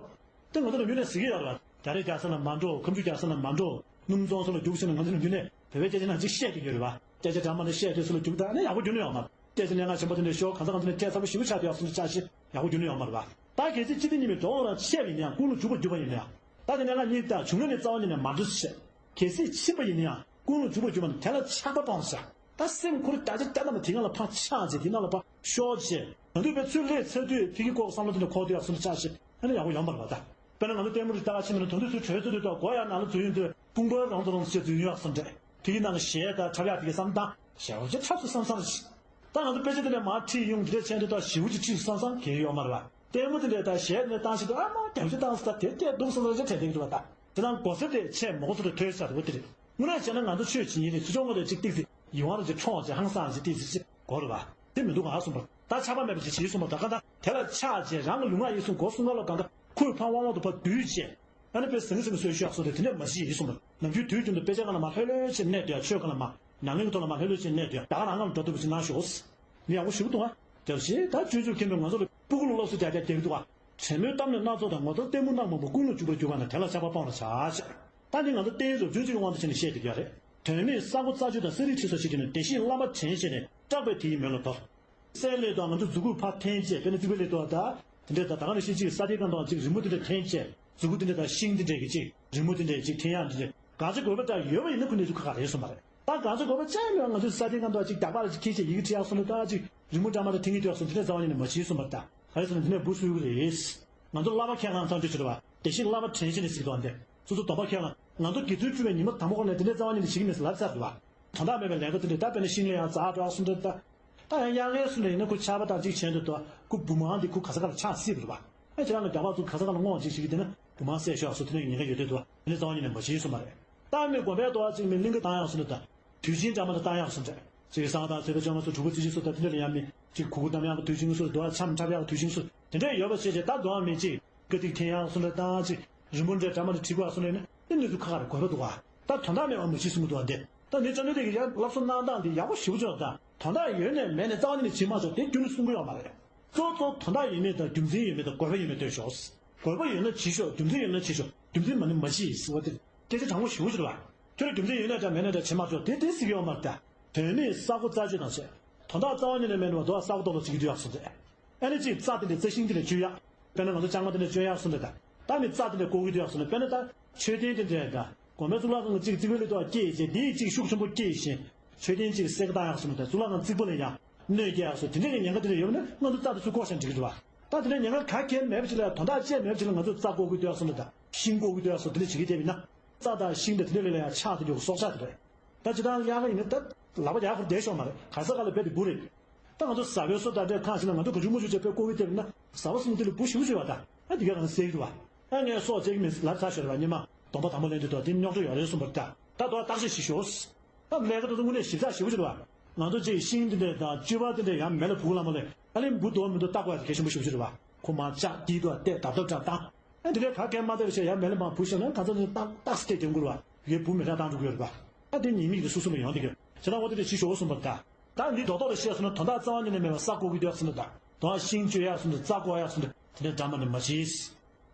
དེ་ང་ཚོ་ལ་ཡུན་ནས་ཟེར་གྱི་ཡོད་རེད། རྒྱ་རས་རྒྱག་ས་ལ་མ་འགྲོ། ཁ་མཆུ་རྒྱག་ས་ལ་མ་འགྲོ། སྣུམ་བཙོང་ས་ལ་རྒྱུགས་ཟེར་ན། ང་ཚོ་ནམ་རྒྱུན་ནས་བོད་པའི་སྐད་ཆ་ནང་ཅིག་བཤད་ཀྱི་ཡོད་རེད་བ། སྐད་ཆ་འདྲ་མ་འདྲ་བཤད་དུས་སུ་ལ་རྒྱུགས་དང་ནི་ཡག་པོ་རྒྱུགས་ནི་ཡོད་མ་རེད། སྐད་ཆ་གནད་འགག་ཆེན་པོ་དེ་འདྲ་ཤོར་གང་ས་གང་ས་ནས་ཐད་ཚ་པོ་ཞེ་པོ་ཆགས་དུས་སུ་ལ་ཅག་ཤི་ཡག་པོ་རྒྱུགས་ནི་ཡོད་མ་རེད་བ། ད་གལ་སྲིད་སྤྱི་བདེ་ཉི་མའི་འགྲོ་ལུགས་རང་ཆད་པ་ཡིན་ན་ཡང་ཀུན་སློང་འཇུག་པ་འགྱུར་བ་ཡིན་ན་ཡང་། ད་དེ་གནད་འགག་གཉིས། ད་བྱུང་ན་ནི་རྩ་བ་ཉིད་ནས་མ་འགྲོ་ཟེར། གལ་སྲིད་ཕྱིན་པ་ཡིན་ན་ཡང་ཀུན་སློང་འཇུག་པ་འགྱུར་བ་ནི་དེ་ལ་ཆགས་པ་སྤངས་ཟེར། ད་སེམས་ཁུར་རྒྱ་ཆེ་རྒྱ་དམ་དེ་སྒང་ལ་ཕར་ཆགས་བྱས། དེ་ནང་ལ་ཕར་ཤོར་བྱས། ང་ཚོས་བའི་ཚུར་སླེབས་ཚར་དུས་ཕ་གི་ལྐོག་བསམ་བློ་དེ་འདྲ་འཁོར་དུས་ཡག་སོང་ན་ཆགས་ཤི་ཨ་ནི་ཡག་པོ་ཡོང་བ་རེད་བ། ད་དཔེར་ན་ང་ཚོ་ལྟད་མོ་རེ་ལྟ་ག་ཕྱིན་པ་ན་དོན་དུ་ཚུར་བྲོས་ཚར་དུས་ད་སྒོ་ཡར་ནང་ལ་འཛུལ་ཡོང་དུས་དཔུང་པ་རང་དུ་རང་བྱས་འཛུལ་ཡོང་ཡག་སོང་འདྲ། ཕ་གི་ནང་གཞས་དང་འཁྲབ་ཡག་དེ་ག་བསམ་བཏང་ཞེ་པོ་ཅིག་འཁྲབ་སོང་བསམ་བསམ་ཞིག་ད་ང་ཚོ་དཔེ་ཆ་དེ་ནས་མར་ཁྲིད་ཡོང་དེ་འདྲ་བྱས་འདུག་ད་ཞེ་པོ་ཅིག་ཁྲིད་སོང་བསམ་གང་ཡང་ཡོད་མ་རེད་བ། ལྟད་མོ་དེ་འདྲ་ད་གཞས་དེ་འདྲ་བཏང་ཞིག་འདུག་ཨ་མ་རྒྱབ་ཤིག་བཏང་སོང་། ད་དེ་སྐད་སྡུག་སོང་ཙང་ཅིག་དྲན་བསྡད་ཀྱི་འདུག་བ། ད་དེ་དང་མགོ་སེར་དེ་ཆེས་མོ་གོ་ཚོ་དེ་ཐོས་ས་རེད་བ། དེ་རེད། དངོས་གནས་བྱས་ན་ང་ཚོ་ཆོས་བྱེད་མཁན་རེད། ཆོས་ཕྱོགས་ངོས་ནས་ཅིག་ཏིག་ཙི་ཡིད་དབང་རང་ཅིག་འཕྲོག་བྱས་ཧང་སངས་བྱས་ཏིག་ཙི་ཅིག་གོ་རེད་བ། དེ་མི་འདུག་ག་གསུངས་པ། ད་ཆགས་པ་མེད་པ་ཅིག་བྱེད་གསུངས་པ། ད་ག་ད་དེ་ལ་ཆགས་བྱས་རང་གི་ལུས་ངག་ཡིད་གསུམ་སྒོ་གསུམ་ཀ་ལོག་གང་ལྟར་ཁོའི་ཕར་དབང་ལོག་ཏུ་ཕར་བསྡུས་བྱས། ཨ་ནི་དཔེ་ཟང་ཟིང་གི་སོ་ཤོག་སོ་དེ་དེ་འདྲས་མ་བྱེད་ཡིན་གསུངས་པ། ནམ་རྒྱུན་དུས་རྒྱུན་དུ་དཔེ་ཆ་སྒང་ལ་མར་ལྷོད་ལྷོད་བྱས་གནས་སྡོད་ཡ། ཆོས་སྒང་ལ་མར་ནང་ལས་ཀྱི་ཐོག་ལ་མར་ལྷོད་ལྷོད་བྱས་གནས་སྡོད་ཡ། རྒྱ་གར་རང་ལ་འགྲོ་ཐུབ་པ་ཅིག་གནང་ཤོག། མི་ཡག་པོ་ཞེ་པོ་འདུག་ཨ། དེ་བཞིན་ད་སྤྱོད་འཇུག་མཁན་པོས་ང་ཚོ་ལ་སྤུ་གུ་ལ་སློབ་གསོ་རྒྱག་རྒྱག་རྒྱག་གི་འདུག་ཨ། དྲན་མོས་གཏམ་ནི་སྣ་ཚོགས་དང་། ངོ་མཚར་ལྟད་མོ་སྣ་མང་པོ། ཀུན་སློང་འཇུག་པར་འགྱུར་བ་ན། དེ་ལ་ཆགས་པ་སྤངས་ལ་བྱ་ཞེས། ད་འདི་ང་ཚོ་བསྟན་རབ་བྱུང་ཚིག་གི་དབང་དུ་བྱས་ནས་བཤད་བསྡད་ཀྱི་ཡོད་རེད། དོན་མེད་ས་སྒོ་རྩ་གཅོད་དང་ས་རིས་ཁྲིད་སོགས་བྱེད་རྒྱུ་ནི། བདེ་གཤེགས་བླ་མ་དྲན་བྱས་ནས། སྐྲག་པས་དེ་ཡི་མོད་ལ་དོར། གསེར་ལས་དང་ང་ཚོ་མཛུ་གུ་ཕར་འཐེན་བྱས། དཔེར་ན་རྩིག་པ་ལས་དང་ད་དེ་འདྲས་དང་། ད་ག་ནང་བཞིན་ཅིག་ས་དེ་གང་དང་ཅིག་རི་མོ་དེ་འདྲ་འཐེན་བྱས། མཛུ་གུ་དེ་འདྲས་དང་ཤིང་དེ་འདྲས་ཀྱི་ཅིག་རི་མོ་དེ་འདྲས་ཅིག་འཐེན་ཡག་དེ་འདྲས་གང་ཅི་དགོས་པ་འདྲ་ཡོད་པ་ཡིན་ན་ཁོ་གནས་ཚུལ་ཁག་ཁག་རེད་གསུངས་པ་རེད། ད་གང་ཅི་དགོས་པ་ཅང་མེད་པ་ང་ཚོས་ས་དེ་གང་དང་ཅིག་རྒྱག་པ་ར་ཅིག་འཁྱེར་བྱས་ཡི་གེ་བྲིས་ཡག་སོང་ན། ད་ཅིག་རི་མོ་འདྲ་མ་འདྲ་འཐེན་གྱི་འདུག་སོང་། དེ་འདྲས་རྩ་བ་ཉིད་ནས་མ་བྱེད་གསུངས་པ་རེད། ད་ག་རེ་ཟེར་ན་དེ་འདྲས་འབུ་སུ་ཡུག་རེད། ང་ཚོ་བསླབ་པ་ཁས་བླངས་ཚར་དུས་ཚོད་རེད་བ། བདེ་གཤེགས་བླ་མ་དྲན་བྱས་ནས་ཟེར་གྱི་འདུག་ཨ། འདི་སོ་སོ་སྡོམ་པ་ཁས་བླངས། ང་ཚོ་དགེ་ཚུལ་སྤྱོད་པའི་ཉི་མ་དང་པོ་ཁོ་ནས་དེ་འདྲས་རྩ་བ་ཉིད་ནས་བྱེད་ཀྱི་མེད་ཟེར་ལབ་ཚར་འདུག་བ། དོན་དག་མེད་པའི་ལས་ཀ་དེ་འདྲས། ད་དཔེར་ན་ཤིང་ལ་ཡང་ཛ་དྲག་སོང་འདྲ། ད་ད་ཡང་གཡག་གཡོན་སོང་འདྲ་ཡིན་ན་ཁོ་ཆར་པ་དང་ཅིག་བྱས་འདུག་དོ། ཁོ་བུ་མང་འདི་ཁོ་ག་ས་ག་ལ་ཆགས་སྲིད་པ་རེད་བ། ཨ་ཁྱེད་རང་གི་རྒྱག་པ་ཚོ་ག་ས་ག་ལ་སྔོག་ཅིག་བྱེད་ཀྱི་དེ་ན་བུ་མང་བསད་ཤོག་སོགས་དེ་འདྲས་ཉེན་ཁ་ཡོད་དུས་འདུག་བ། དེ་འདྲས་རྩ་བ་ཉིད་ནས་མ་བྱེད་གསུངས་པ་རེད། ད་མི་དགོན་པའི་དོ་བ་ཅིག་མི་གླིང་ག་བཏང་ཡག་སོང་འདྲ། ད་དུས་ཆེན་འདྲ་མ་འདྲ་བཏང་ཡག་སོང་འདྲ། ཅིག་གསང་བ་དང་ཚེས་པ་བཅོ་ལྔ་སོགས་དྲུག་པ་རྩི་ཤིང་སོགས་ད་དེ་འདྲས་ལ་ཡང་མི་ཅིག་གུར་གུར་བསྡམ་ཡག་གི་དུས་ཆེན་སོགས་དོ་བ་འཆམ་འཁྲབ་ཡག་གི་དུས་ཆེན་སོགས་དེ་འདྲས་ཡོད་པ་བྱས་བྱས། ད་དོ་བ་མི་ཅིག་ཀ་ཏིག་འཐེན་ཡག་སོང་འདྲ་དང་། ཅིག་རི་མོ་འདྲ་འདྲ་མ་འདྲ་བྲིས་དགོས་སོང་འདྲ་ཡིན་ན་དེ་གནས་ཚུལ་ཁག་ཁག་རེད། དགོས་པ་འདུག་ག། ད་དོན་དག་མེད་པ་མ་བྱེད་གསུང་གི་འདུག་བ། འདི་ད་ནི་ཅོ་ནེ་དེ་གི་ཡར་སློབ་གསོ་གནང་སྟངས་འདི་ཡག་པོ་ཞེ་པོ་ཅིག་ཡོད། ད་དོན་དག་ཡོད་ནས་མེད་ནས་རྩ་བ་ཉིད་ནས་བྱེད་མ་ཆོག་དེ་རྒྱུན་ནས་གསུང་གི་ཡོད་མ་རེད། གཙོ་གཙོ་དོན་དག་ཡོད་མེད་དང་རྒྱུ་མཚན་ཡོད་མེད་དང་དགོས་པ་ཡོད་མེད་ལྟོས་ཤོག། དགོས་པ་ཡོད་ན་བྱེད་ཤོག། རྒྱུ་མཚན་ཡོད་ན་བྱེད་ཤོག། རྒྱུ་མཚན་མ་ནི་མ་བྱེད་ཟེར་བ་དེ་སྐད་ཆ་དྲང་པོ་ཞེ་པོ་ཅིག་རེད་བ། ཁྱོད་རང་རྒྱུ་མཚན་ཡོད་ནས་འདྲ་མེད་ནས་འདྲ་བྱེད་མ་ཆོག་དེ་དེ་ཟེར་གི་ཡོད་མ་རེད། ད་དོན་མེད་ས་སྒོ་རྩ་གཅོད་དང་བྱས། དོན་དག་རྩ་བ་ཉིད་ནས་མེད་ནས་མ་གཏོགས་ས་སྒོ་ཏོག་ཏོག་བྱེད་ཀྱི་འདུག་ཡག་སོང་ཟེར། ཨ་ནི་གཅིག་རྩྭ་དེ་འདྲ་རྩྭ་ཤིང་དེ་འདྲ་གཅོད་ཡག། དཔེར་ན་ང་ཚོ་ལྕང་མ་དེ་འདྲ་གཅོད་ཡག་སོང་འདྲ། ད་ད་ནི་རྩྭ་དེ་འདྲ་བཀོག་གི་འདུག་ཡག་སོང་འདྲ། དཔེར་ན་ད་མཆོད་རྟེན་དེ་འདྲ་ད་དགོན་པའི་གཙུག་ལག་ཁང་གི་གཅིག་རྩིག་པའི་ལས་ཐོག་སྐྱེས་བྱས་དེའི་གཅིག་ཤུགས་ཆེན་པོ་སྐྱེས་བྱས་མཆོད་རྟེན་གཅིག་སེ་ག་བཏང་ཡག་སོང་འདྲ། གཙུག་ལག་ཁང་རྩིག་པ་ལ་ཡང་གནོད་སྐྱེལ་ཡག་སོང་། དེ་འདྲ་གི་ཉེན་ཁ་དེ་འདྲ་ཡོད་ན་ང་ཚོ་རྩྭ་དེ་ཚོ་བཀོག་བཞག་འགྲིག་གི་རེད་བ། ད་དེ་འདྲ་ཉེན་ཁ་ག་གེ་མེད་པ་ཅིག་ལ་དོན་དག་ཅི་མེད་པ་ཅིག་ལ་ང་ཚོ་རྩྭ་བཀོག་གི་འདུག་ཡག་སོང་འདྲ། ད་ཤིང་བཀོག་གི་འདུག་ཡག་སོང་། དེ་འདྲ་བྱེད་ཀྱི་བསྡད་པ་ཡིན་ན་རྩྭ་དང་ཤིང་དང་དེ་འདྲ་ལ་ཡང་ཆགས་དེ་འདྲ་སྲོག་ཆགས་དེ་འདྲ། ད་ཅི་ལྟར་དབྱར་ཁ་ཡིན་ན་ད་ལག་པ་རྒྱག་ཁུར་བསྡད་ཤོག་མ་རེད། ག་ས་ག་ལ་རྦད་དེ་སྦུག་རེད། ད་ང་ཚོ་ཟ་བའི་བཟོ་ལྟ་འདྲ་ཁང་ཞིག་ལ་ང་ཚོ་ག་ཅུ་མ་ཅུ་བྱས་པས་བཀོག་གི་བསྡད་པ་ན་ཟ་བ་སོང་དེ་ལ་འབུ་ཞེ་པོ་ཅིག་ཡོད་པ། ད་ཨ་འདི་ག་རང་ཟེར་གི་འདུག་བ། ཨ་ངས་སྲོག་བཅད་ཀྱི་མིན་ལབ་ཚར་ཤོར་བ། སྔོན་མ་སྡོམ་པ་དང་པོ་ལེན་དུས་ཐོག་དེ་རྙོག་དྲ་ཡོད་རེད་གསུངས་པ་རེད། ད་ད་དོ་བརྟག་དཔྱད་ཞིག་ཤོག། ད་ལས་ཀ་དེ་ཚོ་དངོས་གནས་ཞིབ་ཚགས་ཞེ་པོ་ཅིག་འདུག་བ། ང་ཚོ་ཅིག་ཤིང་དེ་འདྲ་དང་གཅོད་པ་དེ་འདྲ་ཡང་མེ་ལ་བུ་གུ་ལ་མ་ལས་ཨ་ལེ་འབུ་དོ་མི་འདུག་བལྟ་དགོས་ཡ་དེ་གལ་ཆེན་པོ་ཞེ་པོ་ཅིག་རེད་བ། ཁོ་མར་ལྕགས་དཀྱིལ་དུ་བལྟས་རྡབ་རྡབ་རྡབ་བཏང་། ཨ་འདི་འདྲའི་ག་གེ་མ་བལྟས་པ་བྱས་ཡང་མེ་ལ་མར་བུ་བཞག་ན་གང་ཚ་ཚ་ཏག་ཏག་སེ་བལྟས་དེ་འགུལ་བ་ཡོད། འབུ་མེ་སྲེག་བཏང་འགྲོ་གི་ཡོད་རེད་བ། ཨ་དེ་ཉེས་དམིགས་དེ་སོ་སོ་ལ་ཡོང་བསྡད་ཀྱི་ཡོད། བྱས་ཙང་འོ་དེ་འདྲ་ཞིག་ཤོག་གསུངས་པ་རེད། ད་ད་འདི་རྡོག་རྡོག་ལ་བཤད་སོང་ན་དོན་དག་རྩ་བ་ཉིད་ནས་མེད་པ་ས་བཀོག་གི་འདུག་ཟེར་ན། ད་དོན་དག་ཤིང་གཅོད་ཡག་སོང་འདུག་རྩྭ་བཀོག་ཡག་སོང་འདུག་དེ་འདྲ་འདྲ་མ་འདྲ་མ་བྱེད།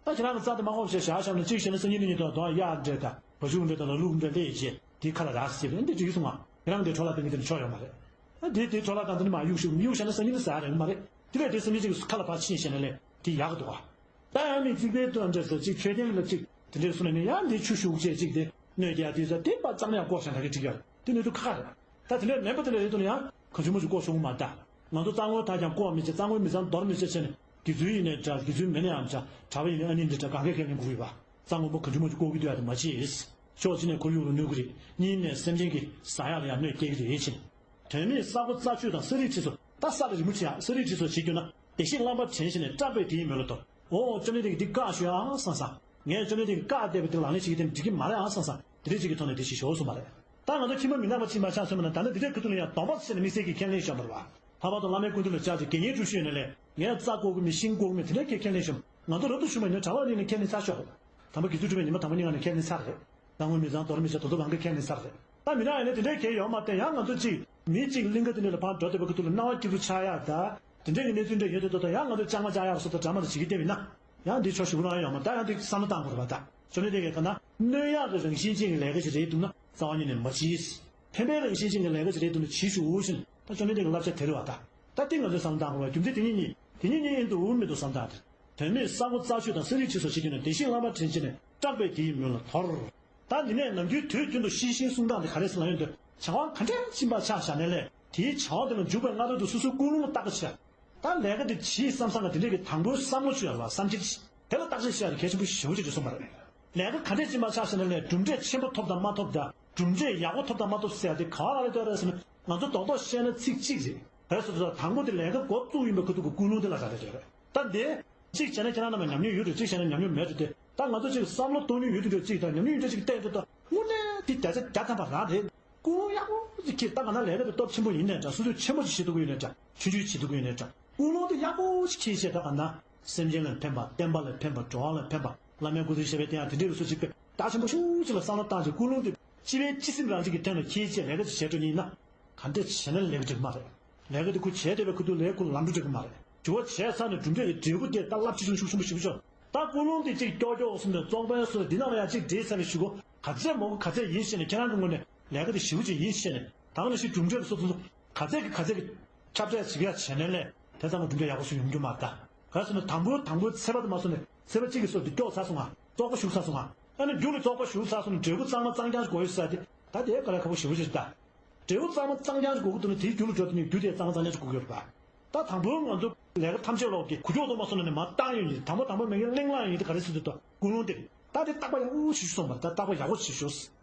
ད་ཁྱེད་རང་གི་རྩྭ་དེ་མ་བཀོག་བྱས་བཞག་བཞག་ན་གཅིག་བྱས་ན་སང་ཉིན་གནངས་ཉིན་དང་དོན་དག་གཡག་འདྲ་དང་བ་ཕྱུགས་འདྲ་དང་ལ་ལུག་འདྲ་སླེབས་བྱས་དེ་ཁ་ལ་རག་ཟེར་བས་འདི་འགྲིག་སོང་ང་། ཁྱེད་རང་གི་འཕྲོ་བརླག་གཏོང་གི་དེ་ནི་ཆོག་ཡོད་མ་རེད། ཨ་དེ་དེ་འཕྲོ་བརླག་གཏོང་དེ་ནི་མ་གཡུག་ཤོག་མི་གཡུག་བཞག་ན་སང་ཉིན་དེ་ཟ་ཡག་རེད་མ་རེད། དེ་ལས་དེ་སང་ཉིན་གཅིག་ཁ་ལ་ཕར་ཕྱིན་བྱས་ན་ལས་དེ་ཡག་གི་འདུག་ག་ད་ཡང་མི་རྩིག་པའི་དོན་འདྲ་ཟེར་ཅིག་མཆོད་རྟེན་ལ་ཅིག་དེ་འདྲའི་སོང་ནས་ནི་ཡང་འདི་ཆུ་ཤུགས་ཆེ་ཅིག་དེ་གནོད་སྐྱེལ་དུས་ཙང་དེ་པ་གཙང་ཡང་བཀོག་བཞག་ན་གི་འགྲིག་ཡོད་རེད། དེ་གནོད་དུ་ཁག་ཁག་རེད། ད་དེ་འདྲའི་མེད་པ་དེ་འདྲ་རེད་འདུག་ན་ཡང་གང་བྱུང་མང་བྱུང་བཀོག་ཆོག་གི་མ་རེད། ད་ང་ཚོ་རྩྭ་སྔོན་ཐག་ཀྱང་བཀོག་མི་བྱེད། རྩྭ་སྔོན་མི་ཚང་འདོར་མི་བྱེད་བྱས་ནས་དགེ་ཚུལ་ཡིན་ནའི་འདྲ་དགེ་ཚུལ་མིན་ན་ཡང་འདྲ་གྲྭ་པ་ཡིན་ནའི་ཨ་ནི་འདི་འདྲ་གང་གས་ཁས་ལེན་དགོས་ཀྱི་ཡོད་པ། རྩྭ་སྔོན་པོ་གང་བྱུང་མང་བྱུང་བཀོག་གི་འདུག་ཡ་དེ་མ་བྱེད། ཕྱོགས་གཅིག་ནས་ཁོར་ཡུག་ལ་གནོད་ཀྱི་རེད། གཉིས་ནས་སེམས་ཅན་གྱི་ཟ་ཡག་ལ་ཡང་གནོད་སྐྱེལ་གྱི་རེད་ཕྱིན། དོན་མེད་ས་སྒོ་རྩ་གཅོད་དང་ས་རིས་ཁྲི་ཚོ། ད་ས་ལ་རི་མོ་བྱེད་ཡག་ས་རིས་ཁྲི་ཚོ་བྱེད་རྒྱུ་ན་བདེ་གཤེགས་བླ་མ་དྲན་བྱས་ནས་སྐྲག་པས་དེའི་མོད་ལ་དོར། འོ་ཅོ་ནེ་དེ་གི་འདི་བཀག་ཤོག་ཨང་བསམ་བསམ། ངས་ཅོ་ནེ་དེ་གི་བཀག་བསྡད་པ་དེ་ལག་ལེན་བྱེད་ཀྱི་དེ་འགྲིག་གི་མ་རེད་ཨང་བསམ་བསམ། དེ་འདྲས་ཅིག་གི་ཐོག་ནས་དེ་ཞིག་ཞོག་གསུངས་པ་རེད། ད་ང་ཚོ་ཁྱིམ་པ་མི་ནག་པ་ཅིག་མ་ཆགས་ཚོད་མ་ན་ད་ནི་དེ་འདྲས་ཁུ་ཐུག་ལ་ཡང་སྡོམ་པ་བྱས་ནས་དམིགས་བསལ་གྱི་ཁས་ལེན་ཞོག་མ་རེད་བ། ལྷག་པར་དུ་བླ་མའི་སྐུ་མདུན་ལ་བཅར་ཅིག་དགེ་བསྙེན་སྒྲུབ་ཞུས་ནས་ལས་ངས་རྩྭ་བཀོག་གི་མེད་ཤིང་བཀོག་གི་མེད་དེ་འདྲས་ཁས་ཁས་ལེན་ཞོག་ང་ཚོ་རབ་ཏུ་བྱུང་བའི་ནི་གྲྭ་པ་གཉིས་ནས་ཁས་ལེན་ཚར་ཤོག་དམ་པ་དགེ་ཚུལ་སྒྲུབ་པའི་ཉི་མ་དང་པོ་གཉིས་ཀ་ནས་ཁས་ལེན་ཚར་རེད། ད་ངོ་མི་ཚང་དོར་མི་བྱ་དོ་དོ་གང་ག་ཁས་ལེན་ཚར་རེད། ད་མི་ནག་ཡིན་ན་དེ་འདྲའི་གལ་ཡོད་མ་ཐལ། ཡང་ང་ཚོ་གཅིག་མི་གཅིག་གླིང་ག་དེ་འདྲ་ལ་ཕར་འགྲོ་བསྡད་པའི་ཁུ་ཐུག་ལ་སྣང་བ་སྐྱིད་པོ་ཆགས་ཡག་ད་དེ་འདྲའི་གི་གནས་ཚུལ་འདྲ་ཡོད་དེ་དོ་ད་ཡང་ང་ཚོ་ལྕང་མ་བཅག་ཡག་སོགས་ད་འདྲ་མ་འདྲ་བྱེད་ཀྱི་བསྡད་པ་ཡིན་ན་ཡང་འདི་ཕྱོགས་ཞེ་པོ་རང་ཡོད་མ། ད་ཡང་འདི་བསམ་བློ་བཏང་དགོས་རེད་པ། ད་ བཅོམ་ལྡན་འདས་ཀྱིས་གང་ལྟར་གནོད་ཡག་གི་རང་བཞིན་ཅན་གྱི་ལས་ཀ་ཞིག་རེད་འདུག་ན་རྩ་བ་ཉིད་ནས་མ་བྱེད། ཕན་པའི་རང་བཞིན་ཅན་གྱི་ལས་ཀ་ཞིག་རེད་འདུག་ན་བྱེད་ཤོག་ཟེར་ནས་ད་བཅོམ་ལྡན་འདས་ཀྱི་བསླབ་བྱ་དེ་རེད་བ། ད་ད་ལྟ་ང་ཚོས་བསམ་བློ་བཏང་དགོས་པ་རྒྱུ་མཚན་དེ་ཉིད་གཉིས། དེ་ཉིད་གཉིས་ཡིན་དུ་མེད་དོ་བསམ་བཏང་སྟེ། དོན་མེད་ས་སྒོ་རྩ་ཆོད་དང་ས་རིས་ཆེ་སོགས་བྱེད་རྒྱུ་ནི་བདེ་གཤེགས་བླ་མ་དྲིན་ཆེ་ནས་སྐྲག་པས་དེ་ཡི་མོད་ལ་དོར། ད་འདི་ནས་ནམ་རྒྱུན་དུས་རྒྱུན་དུ་ཤི་ཤིང་གསུང་སྟངས་དེ་ག་རེ་ཟེར་ལབ་ཡོང་དུས་བྱ་བ་ག་འདྲས་ཕྱིན་པ་ཆ་བཞག་ནས་ལས་དེའི་བྱ་བ་དེ་ལ་འཇུག་པའི་སྔ་རོལ་དུ་སོ་སོའི་ཀུན་སློང་ལ་བརྟག་པ་བྱས། ད་ལས་ཀ་དེ་བྱེད་བསམ་བསམ་ལ་དེ་འདྲས་ཀྱི་དང་པོའི་བསམ་བློ་བཅོས་ཡ་ལ་བསམ་འཆར་དེ་ལ་བརྟག་དཔྱད་བྱེད་ཡ་དེ་གལ་ཆེན་པོ་ཞེ་པོ་ཅིག་རེད་གསུངས་པ་རེད། ལས་ཀ་ག་འདྲས་ཕྱིན་པ་ཆ་བཞག་ནས་ལས་གྲུབ་འབྲས་ཆེན་པོ་ཐོབ་དང་མ་ཐོབ་དང་གྲུབ་འབྲས་ཡག་པོ་ཐོབ་དང་མ་ཐོབ་ཟེར་ཡ་དེ་ག་བ་ལ་ལས་ཐོག་རེད་ཟེར་ན་ང་ཚོ་རྡོག་རྡོག་བཤད་ན་ཚིག་གཅིག་རེད། ག་རེ་ཟེར་དུས་དང་པོ་དེ་ལས་ཀ་འགོ་བཙུགས་ཡིན་པའི་ཁ་ཐུག་གི་ཀུན་སློང་དེ་ལ་རག་ལས་ཡོད་རེད། ད་འདི། གཅིག་བྱས་ན་ཁྱེད་རང་རྣམས་ཉམས་མྱོང་ཡོད་འགྲོ། གཅིག་བྱས་ན་ཉམས་མྱོང་མེད་འགྲོ། དེ་ད་ང་ཚོ་གཅིག་བསམ་བློ་གཏོང་མྱོང་ཡོད་འགྲོ། གཅིག་དང་ཉམས་མྱོང་ཡོད་འགྲོ། གཅིག་ད་དངོས་གནས་དེ་བརྒྱ་ཆ་བརྒྱ་ཐམ་པ་རང་རེད། ཀུན་སློང་ཡག་པོ་ཅིག་འཁྱེར། ད་ག་ན་ལས་ཀ་དེ་སྟོབས་ཆེན་པོ་ཡིན་ནའི་འདྲ། སོ་སོས་ཆེན་པོ་ཅིག་བྱེད་ཐུབ་ཀྱི་ཡོད་ནའི་འདྲ། ཆུང་ཆུང་བྱེད་ཐུབ་ཀྱི་ཡོད་ནའི་འདྲ། ཀུན་སློང་དེ་ཡག་པོ་ཅིག་འཁྱེར་བྱས། ད་ག་ན་སེམས་ཅན་ལ་ཕན་པ། བསྟན་པ་ལ་ཕན་པ། འགྲོ་བ་ལ་ཕན་པ། བླ་མའི་སྐུ་ཚེ་ཞབས་པད་བརྟན་ཡག་དེ་འདྲའི་ལུགས་སྲོལ་ཅིག་དཔེ་རྒྱ་ཆེན་པོ་ཤུགས་ཅིག་ལ་བསམ་བློ་བཏང་བྱས་ཀུན་སློང་དེ་སྤྱི་པའི་སྤྱི་སེམས་རང་བཞིན་གྱི་སྟེང་ལ་འཁྱེར་བྱས་ལས་ཀ་ཅིག་བྱེད་འགྲོ་ཡིན་ན། ག་འདྲས་བྱས་ན་ལས་ཀ་འགྲིག་གི་མ་རེད། ལས་ཀ་དེ་ཁོ་བྱས་བསྡད་པའི་ཁ་ཐུག་ལས་ཁོ་ལམ་འགྲོ་འགྲིག་གི་མ་རེད། དྲི་བ་བྱས་ཚར་ནས་གྲུབ་འབྲས་ཀྱི་འབྲས་བུ་དེ་ད་རླབས་ཆེ་ཆུང་ཆུང་ཆུང་པོ་ཞེ་པོ་ཅིག་ད་ཀུན་སློང་དེ་གཅིག་ཀྱོག་ཀྱོག་གསུམ་ནས་བཙོག་པའི་སོ་འདི་ནང་ལ་ཡང་གཅིག་འདྲེས་ཚར་བའི་གཞུག་གུ་ག་ཚད་མང་པོ་ག་ཚད་ཡིན་ཤེས་ནས་ཁྱེད་རང་གི་ངོས་ནས་ལས་ཀ་དེ་ཞེ་པོ་ཅིག་ཡིན་ཤེས་ནས་ད་ག་ནང་བཞིན་གྲུབ་འབྲས་ཀྱི་སོ་སོ་ག་ཚད་ཀྱི་ག་ཚད་ཀྱི་ཁྱབ་བསྒྲགས་བྱེད་ཡ་བྱས་ནས་ལས་དེ་ཚང་མ་གྲུབ་འབྲས་ཡག་པོ་ཞིག་ཡོང་རྒྱུ་མ་རེད་ད། ག་རེ་ཟེར་ན་དང་པོ་དང་པོའི་ཚེས་པ་དེ་མ་སོང་ནས་ཚེས་པ་གཅིག་གི་སོ་དེ་ཀྱོག་ཚར་སོང་ང་། བཙོག་པ་ཞུགས་ཚར་སོང་ང་། ཨ་ནི་རྒྱུ་ལ་བཙོག་པ་ཞུགས་ཚར་སོང་ནས་འབྲས་བུ་གཙང་མ་གཙང་རྐྱང་ཞིག་དགོས་ཡོད་ས་དེ་ད་དེ་དཀའ་ལས་ཁག་པོ་ཞེ་པོ་ཅིག་རེད་ད། འབྲས་བུ་གཙང་མ་གཙང་རྐྱང་ཞིག་དགོས་ཀྱི་འདུག་ན་དེའི་རྒྱུ་ལ་འགྲོ་དུས་ནས་རྒྱུ་དེ་གཙང་མ་གཙང་རྐྱང་ཞིག་དགོས་ཀྱི་ཡོད་རེད་པ། ད་དང་པོ་ང་ཚོ་ལས་ཀ་ཐམས་ཅད་ལོག་གི་ཁུ་ཁྱོག་ཏུ་མ་སོང་ནས་མར་བཏང་ཡོང་ཡིན། དང་པོ་དང་པོ་མེད་མཁན་གླེང་བསླངས་ཡོང་ཡིན་དེ་ག་རེ་ཟེར་དུས་ད་ཀུན་སློང་དེ་ད་དེ་བརྟག་པ་ཡག་པོ་ཞིག་ཞུ་སོང་བ་རེད། ད་བརྟག་པ་ཡག་པོ་ཞིག་ཞུ།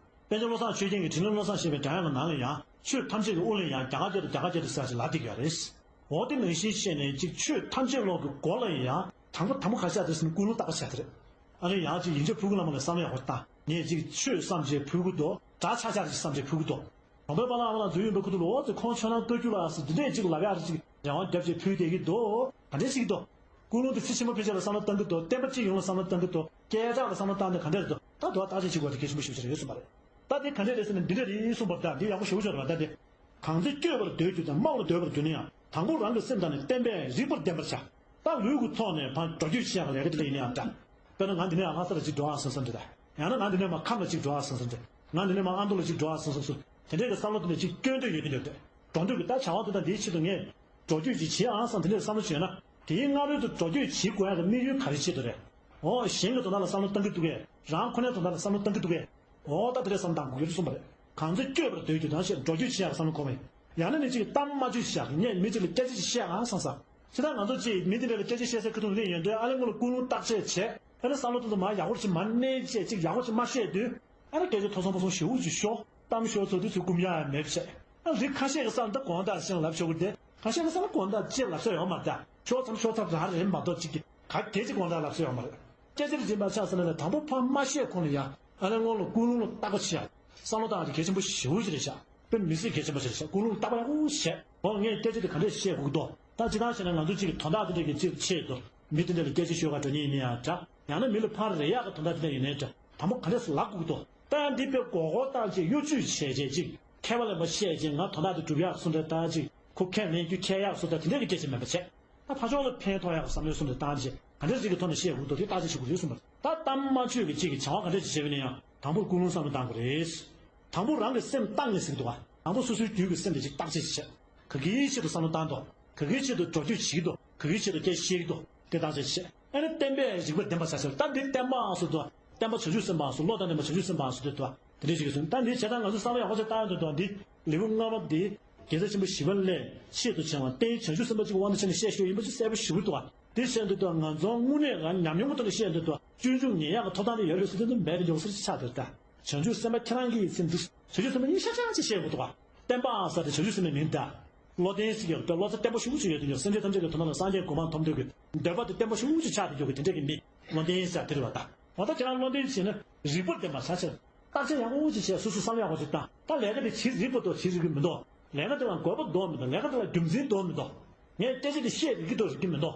པཎ་ཆེན་བློ་བཟང་ཆོས་རྒྱན་གྱི་དྲིན་ལན་བློ་བཟང་ཞེས་པའི་སྒྲ་དབྱངས་ཀྱི་ནང་ལ་ཡང་ཆོས་ཐམས་ཅད་ཀྱི་དབུ་ལ་ཡང་རྒྱ་གར་སྐད་དུ་རྒྱ་གར་སྐད་དུ་ཟེར་ཞིག་ལབ་བསྡད་ཀྱི་ཡོད་རེད། འོ་དེ་ནང་བཞིན་བཤད་ནས་གཅིག་ཆོས་ཐམས་ཅད་ཀློང་གི་སྒོ་ལ་ཡང་དང་པོ་དང་པོ་ག་ཤ་དེ་ཟིན་ཀུན་སློང་བརྟག་པ་བྱ་དེ་རེད། ཨ་ནི་ཡང་གཅིག་ཡིན་གཅིག་ཕུལ་གི་ལ་མ་ལ་བསམ་ཡག་པོ་བཏང་ངས་གཅིག་ཆོས་བསམ་བྱས་ཕུལ་གི་འདུག་འདྲ་ཆགས་ཆགས་ཀྱི་བསམ་བྱས་ཕུལ་གི་འདུག་གྲོང་པའི་པཱ་ལགས་ཨ་མ་ལགས་འཛུལ་ཡོང་པའི་ཁུ་ཐུག་ལ་འོ་ཙི་ཁོང་ཆོས་ནང་ལྟ་རྒྱུ་ལ་ཟེར་འདི་འདྲས་གཅིག་ལབ་ཡག་རེ་གཅིག་རང་དབང་རྒྱབ་བྱས་ཕུལ་བསྡད་ཀྱི་འདུག་ག་འདྲས་ཞིག་འདུག་ཀུན་སློང་དེ་ཚེ་ཆེན་པོ་ཕལ་ཆེར་ལ་བསམ་བློ་གཏང་གི་འདུག་བསྟན་པ་སྤྱི་ཡོངས་ལ་བསམ་བློ་གཏང་གི་འདུག་སྐད་གྲགས་ལ་བསམ་བློ་བཏང་ནས་ག་འདྲས་རེད་འདུག་ད་དུ་བ་བརྟག་དཔྱད་བྱེད་དགོས་དེ་གལ་ཆེན་པོ་ཞེ་པོ་ཅིག་རེད་གསུངས་པ་རེད། ད་དེ་ག་འདྲས་རེད་ཟེར་ན་འདི་འདྲ་རེད་གསུངས་པ་རེད། ད་འདི་ཡག་པོ་ཞེ་པོ་ཅིག་རེད་པ། ད་དེ་གང་ཚེ་བསྐྱོད་པར་འདོད་རྒྱུ་དང་སྨྲ་བར་འདོད་པར་འདོད་ན་ཡང་དང་པོ་རང་གི་སེམས་དང་ནི་བསྟན་པས་རིག་པར་ལྡན་པར་བྱ། ད་ལུས་ཀྱི་ཐོག་ནས་ཕར་འགྲོ་སྐྱོད་བྱེད་ཡག་ལས་ཀ་དེ་ལ་ཡིན་ན་ཡང་འདྲ། དཔེར་ན་ང་འདི་ནས་ཡང་ལྷ་ས་ལ་ཅིག་འགྲོ་ཨ་བསམ་བསམ་འདྲ། ཡང་ན་ང་འདི་ནས་མར་ཁམས་ལ་ཅིག་འགྲོ་ཨ་བསམ་བསམ་འདྲ། ང་འདི་ནས་མར་ཨ་མདོ་ལ་ཅིག་འགྲོ་ཨ་བསམ་བསམ་སོགས་དེ་འདྲའི་གི་བསམ་བློ་དེ་འདྲ་ཅིག་སྐྱོན་འདོད་ཡོད་དེ་འདྲ་འདུག་འགྲོ་འདོད་ཀྱི་ད་བྱ་བ་དེ་དང་དེའི་ཆེད་དུ་ངས་འགྲོ་སྐྱོད་ཅིག་བྱེད་ཨང་བསམ་དེ་འདྲའི་བསམ་བློ་བྱས་ན་དེའི་སྔ་རོལ་དུ་འགྲོ་སྐྱོད་བྱེད་དགོས་ཡག་གི་དམིགས་ཡུལ་ག་རེ་ཆེད་དུ་རེད། འོ་གཞན་གྱི་དོན་དག་ལ་བསམ་བློ་གཏང་གི་འདུག་གས། རང་ཁོ་ནའི་དོན་དག་ལ་བསམ་བློ་གཏང་གི་འདུག་གས། འོ་ད་དེ་འདྲའི་བསམ་བློ་གཏང་དགོས་ཀྱི་རེད་གསུངས་པ་རེད། གང་ཚེ་བསྐྱོད་པར་འདོད་རྒྱུ་དང་ཞེས་འགྲོ་སྐྱོད་བྱེད་ཡག་བསམ་བློ་འཁོར་བས། ཡང་ན་ནི་གཅིག་གཏམ་སྨྲ་བརྗོད་བྱེད་ཡག་ངས་མི་གཅིག་ལ་སྐད་ཆ་ཅིག་བཤད་ཨང་བསམ་ས། ཇི་ལྟར་ང་ཚོ་གཅིག་མི་དེ་འདྲ་ལ་སྐད་ཆ་བཤད་སའི་ཁ་ཐུག་སླེབས་ཡོང་དུས་ཨ་ལས་སྔོན་ལ་ཀུན་སློང་བརྟག་དཔྱད་བྱས་ཨ་ནི་བསམ་བློ་དེ་ཚོ་མར་ཡག་པོ་ཅིག་མར་གནས་བྱས་ཅིག་ཡག་པོ་ཅིག་མ་བཤད་དུས། ཨ་ནི་སྐད་ཆ་ཐོ་སོང་པོ་སོང་ཞེ་པོ་ཅིག་ཤོར། གཏམ་ཤོར་ཚོ་དུས་ཚོད་སྐུམ་ཡག་ཡང་མེད་བྱས། ཨ་རི་ཁ་ཤས་ཀྱི་སང་ད་དགོང་དག་ཤང་ལབ་ཆོག་གི་རེད། ཁ་ཤས་ཀྱི་སང་དགོང་དག་ཅེས་ལབ་ས་ཡོད་མ་རེད། ཤོར་ཙམ་ཤོར་ཚར་ར་རེད་མ་གཏོགས་ཅིག་གི་ག་གེ་ཅིག་དགོང་དག་ལབ་ས་ཡོད་མ་རེད། སྐད་ཆ་རེ་འཛིན་པ་ཆགས་ཟེར་ན་ལས་དང་པོ་ཕར་མ་བཤད་གོང་ལ་ཡ་ཨ་ནི་སྔོན་ལ་ཀུན་སློང་ལ་བརྟག་པ་བྱེད་ཡ། བསམ་བློ་བཏང་ཡ་དེ་གལ་ཆེན་པོ་ཞེ་པོ་ཅིག་རེད་ཤག་དཔེ་མི་སྲིད་གལ་ཆེན་པོ་ཞིག་རེད་ཤག་ཀུན་སློང་བརྟག་པ་ཡག་པོ་བྱས། འོ་ངས་སྐད་ཆ་དེ་ག་འདྲས་བཤད་དགོས་ཀྱི་འདུག་ད་ཅི་ལྟར་བྱས་ན་ང་ཚོ་གཅིག་གི་དོན་དག་དེ་འདྲས་ཀྱི་གཅིག་ཆེད་དུ་མི་དེ་འདྲས་ལ་སྐད་ཆ་ཤོད་ག་འགྲོ་མཁན་ཡིན་ན་ཡང་འདྲ། ཡང་ན་མི་ལ་ཕར་རེ་ཡག་གི་དོན་དག་དེ་འདྲ་ཡིན་ནའི་འདྲ། དང་པོ་ག་འདྲས་སུ་ལབ་དགོས་ཀྱི་འདུག་ད་ཡང་འདི་དཔེ་མགོ་སྐོར་བཏང་བྱས་གཡོ་ཇུས་བྱས་བྱས་ཅིག་མཁས་པ་ལ་མ་བཤད་ཅིག་ང་དོན་དག་དེ་སྒྲུབ་ཡག་སུ་འདྲ་ད་ཅིག་ཁོ་ཁས་ལེན་རྒྱུ་ཁྱད་ཡག་སུ་འདྲ་དེ་འདྲས་ཀྱི་སྐད་ཆ་མེད་པ་བྱས། ད་ཕར་ཕྱོགས་ལ་ཕན་ཐོགས་ཡག་གི་བསམ་བློའི་སུ་འདྲ་བཏང་བྱས་ག་འདྲས་ཅིག་གི་ཐོག་ནས་བཤད་དགོས་ཀྱི་འདུག་དེ་བརྟག་དཔྱད་བྱེད་དགོས་རེད་གསུངས་པ་རེད། ད་གཏམ་སྨྲ་བརྗོད་ཀྱི་ཅིག་གི་བྱ་བ་ག་འདྲས་ཅིག་བྱས་པ་ཡིན་ན་ཡང་དང་པོར་ཀུན་སློང་བསམ་བློ་བཏང་དགོས་རེད། དང་པོ་རང་གི་སེམས་བཏང་ངེས་ཟེར་གྱི་འདུག་ག་དང་པོ་སོ་སོའི་རྒྱུད་ཀྱི་སེམས་དེ་ཅིག་བརྟག་དཔྱད་ཅིག་བྱས། ག་གིའི་ཆེད་དུ་བསམ་བློ་བཏང་འདུག་ག་གིའི་ཆེད་དུ་འགྲོ་སྐྱོད་བྱེད་ཀྱི་འདུག་ག་གིའི་ཆེད་དུ་སྐད་བཤད་ཀྱི་འདུག་དེ་བརྟག་དཔྱད་བྱས། ཨ་ནི་བསྟན་པས་རིག་པར་ལྡན་པར་བྱ་ཟེར་ད་འདི་བསྟན་པའང་སུ་འདུག་བསྟན་པ་བྱང་ཆུབ་སེམས་དཔའང་སུ་བློ་དང་ལྡན་པ་བྱང་ཆུབ་སེམས་དཔའང་སུ་འདུག་དེ་འདྲ་ཞིག་གི་སུ་ད་འདི་བྱས་ཙང་ང་ཚོ་བསམ་བློ་ཡག་པོ་ཞིག་བཏང་ཡོང་དུས་འདུག་འདི་ལེའུ་ལྔ་པ་འདི་དགེ་རྩ་ཆེན་པོ་བཞི་པ་ལས་ཆེད་དུ་བྱ་བ་རྟེན་བྱང་ཆུབ་སེམས་དཔའ་གཅིག་དབང་དུ་བྱས་ནས་བཤད་ཤོག་ཡིན་པ་ཅིག་གསལ་པོ་ཞེ་པོ་འདུག་དེ་བཤད་འདུག་ད་ང་ཚོ་དངོས་གནས་ང་ཉམས་མྱོང་གི་ཐོག་ནས་བཤད་འདུག་ད་སྤྱོད་འཇུག་ཉན་ཡག་གི་ཐོབ་ཐང་དེ་ཡོད་རེད་ཟེར་དུས་འདི་མེད་པའི་མགྱོགས་སེ་ཆགས་འདུག་ད་བྱང་ཆུབ་སེམས་དཔའ་ཁྱེད་རང་གི་ཡིད་ཚིམ་འདུག་བྱང་ཆུབ་སེམས་དཔའ་གཉིས་ཤ་ཆགས་ཅིག་བཤད་དགོས་འདུག་བསྟན་པ་ཟེར་དེ་བྱང་ཆུབ་སེམས་དཔའི་མིང་ད། བློ་ལྡན་ཟེར་གྱི་ཡོད་པའི་བློ་རྩ་བརྟན་པོ་ཞེ་པོ་ཅིག་ཡོད་དེ་ཡོད་སེམས་ཅན་ཐམས་ཅད་ཀྱི་དོན་དག་ལ་སངས་རྒྱས་གོ་འཕང་ཐོབ་འདོད་ཀྱི་འདོད་པ་དེ་བརྟན་པོ་ཞེ་པོ་ཅིག་ཆགས་དེ་ཡོད་ཀྱི་དེ་འདྲ་གི་མི་བློ་ལྡན་ཟེར་དེ་རེད་བ་ད། འོ་ད་ཁྱེད་རང་བློ་ལྡན་ཟེར་ན་རིག་པར་ལྡན་པ་ཆ་ཆེར་བརྟག་དཔྱད་ཡག་པོ་ཅིག་བྱས་སོ་སོ་བསམ་ཡག་པོ་ཅིག་བཏང་ད་ལས་ཀ་དེ་བྱེད་རིག་པ་འདུག་བྱེད་རིག་གི་མི་འདུག་ལས་ཀ་དེ་ལ་དགོས་པ་འདུག་མི་འདུག་ལས་ཀ་དེ་ལ་རྒྱུ་མཚན་འདུག་མི་འདུག་ངས་སྐད་ཆ་དེ་བཤད་རིག་གི་འདུག་རིག་གི་མི་འདུག་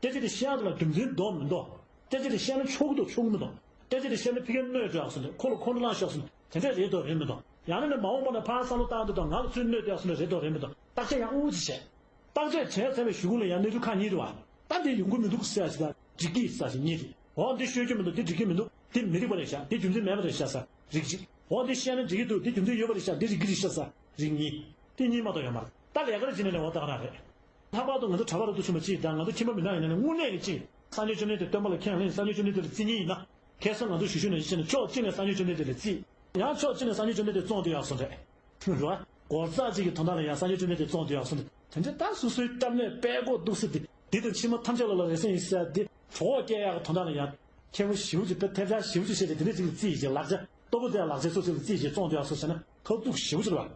སྐད་ཆ་དེ་བཤད་ཡག་དེ་ལ་རྒྱུ་མཚན་འདུག་མི་འདུག་སྐད་ཆ་དེ་བཤད་ན་ཆོག་གི་འདུག་ཆོག་གི་མི་འདུག་སྐད་ཆ་དེ་བཤད་ན་ཕ་གིར་གནོད་འགྲོ་ཡག་སོང་དེ་ཁོ་ལ་ཁོང་ཁྲོ་ལངས་ཤོག་སོང་དེ་འདྲས་རེད་འདུག་རེད་མི་འདུག་ཡང་ན་ནི་མ་འོངས་པ་ན་ཕར་བསམ་བློ་བཏང་དུས་དང་ང་ལ་སུས་གནོད་འགྲོ་ཡག་སོང་དེ་རེད་འདུག་རེད་མི་འདུག་བརྟག་དཔྱད་ཡག་པོ་ཅིག་བྱས། བརྟག་དཔྱད་བྱས་ཚར་བའི་གཞུག་གུ་ལ་ཡང་གནས་ཚུལ་ཁག་གཉིས་རེད་བ། ད་འདི་ཡོང་གི་མི་འདུག་ཟེར་ཡག་ཅིག་དང་འགྲིག་གི་ཟེར་ཡག་ཅིག་གཉིས་རེད། འོ་འདི་ཤོད་རྒྱུ་མི་འདུག་འདི་འགྲིག་གི་མི་འདུག་འདི་མི་འགྲིག་པ་རེད་ཤག་འདི་རྒྱུ་མཚན་མེད་པ་རེད་ཤག་ཟེར་རིགས་གཅིག་འོ་འདི་བཤད་ན་འགྲིག་གི་འདུག་འདི་རྒྱུ་མཚན་ཡོད་པ་རེད་ཤག་འདི་རིག་གི་རེད་ཤག་ཟེར་རིགས་གཉིས། འདི་གཉིས་མ་གཏོགས་ཡོད་མ་རེད། ད་ལས་ཀ་རེ་བྱེད་ནས་ལས་འོ་ད་ག་རང་རེད། ལྷག་པར་དུ་ང་ཚོ་གྲྭ་པ་ར་ཏུ་ཆུང་མ་གཅིག་དང་ང་ཚོ་ཁྱིམ་པ་མི་ནག་ཡིན་ན་ནི་དངོས་གནས་ཀྱི་གཅིག་སངས་རྒྱས་བཅོམ་ལྡན་འདས་སྟོན་པ་ལ་ཁས་ལེན། སངས་རྒྱས་བཅོམ་ལྡན་འདས་ལ་བརྩི་མཁན་ཡིན་ན། ཁ་སང་ང་ཚོ་ཞུ་ཞུ་ནས་བཤད་ན་ཕྱོགས་གཅིག་ནས་སངས་རྒྱས་བཅོམ་ལྡན་འདས་ལ་བརྩི། ཡང་ཕྱོགས་གཅིག་ནས་སངས་རྒྱས་བཅོམ་ལྡན་འདས་བཙོང་དུ་ཡག་སོང་རེད། རེད་བ། སྒོར་རྩ་གཅིག་གི་དོན་དག་ལ་ཡང་སངས་རྒྱས་བཅོམ་ལྡན་འདས་བཙོང་དུ་ཡག་སོང་རེད། དེ་འདྲ་ད་སོ་སོའི་སྐྱབས་གནས་དཔལ་མགོན་གདུགས་སྲས་དེ་འདི་དང་ཕྱི་མ་ཐམས་ཅད་ལ་ལ་རེ་སེང་ཡིན་ཟེར་དེ་གྲོགས་སྐྱེལ་ཡག་གི་དོན་དག་ལ་ཡང་ཁྱེད་པོ་ཞིབ་ཅིག་དཔེ་ཐེབས་ཆག་ཞིབ་ཅིག་བཤད་དེ་དེ་འདྲ་ཅིག་ལ་རྩིས་བྱས་ལག་ཆ་ལྟོ་གོས་དེ་ལག་ཆ་སོ་སོ་ལ་རྩིས་བྱས་བཙོང་དུ་ཡག་སོང་ཟེར་ན་ཐབས་སྡུག་ཞེ་པོ་ཅིག་རེད་བ།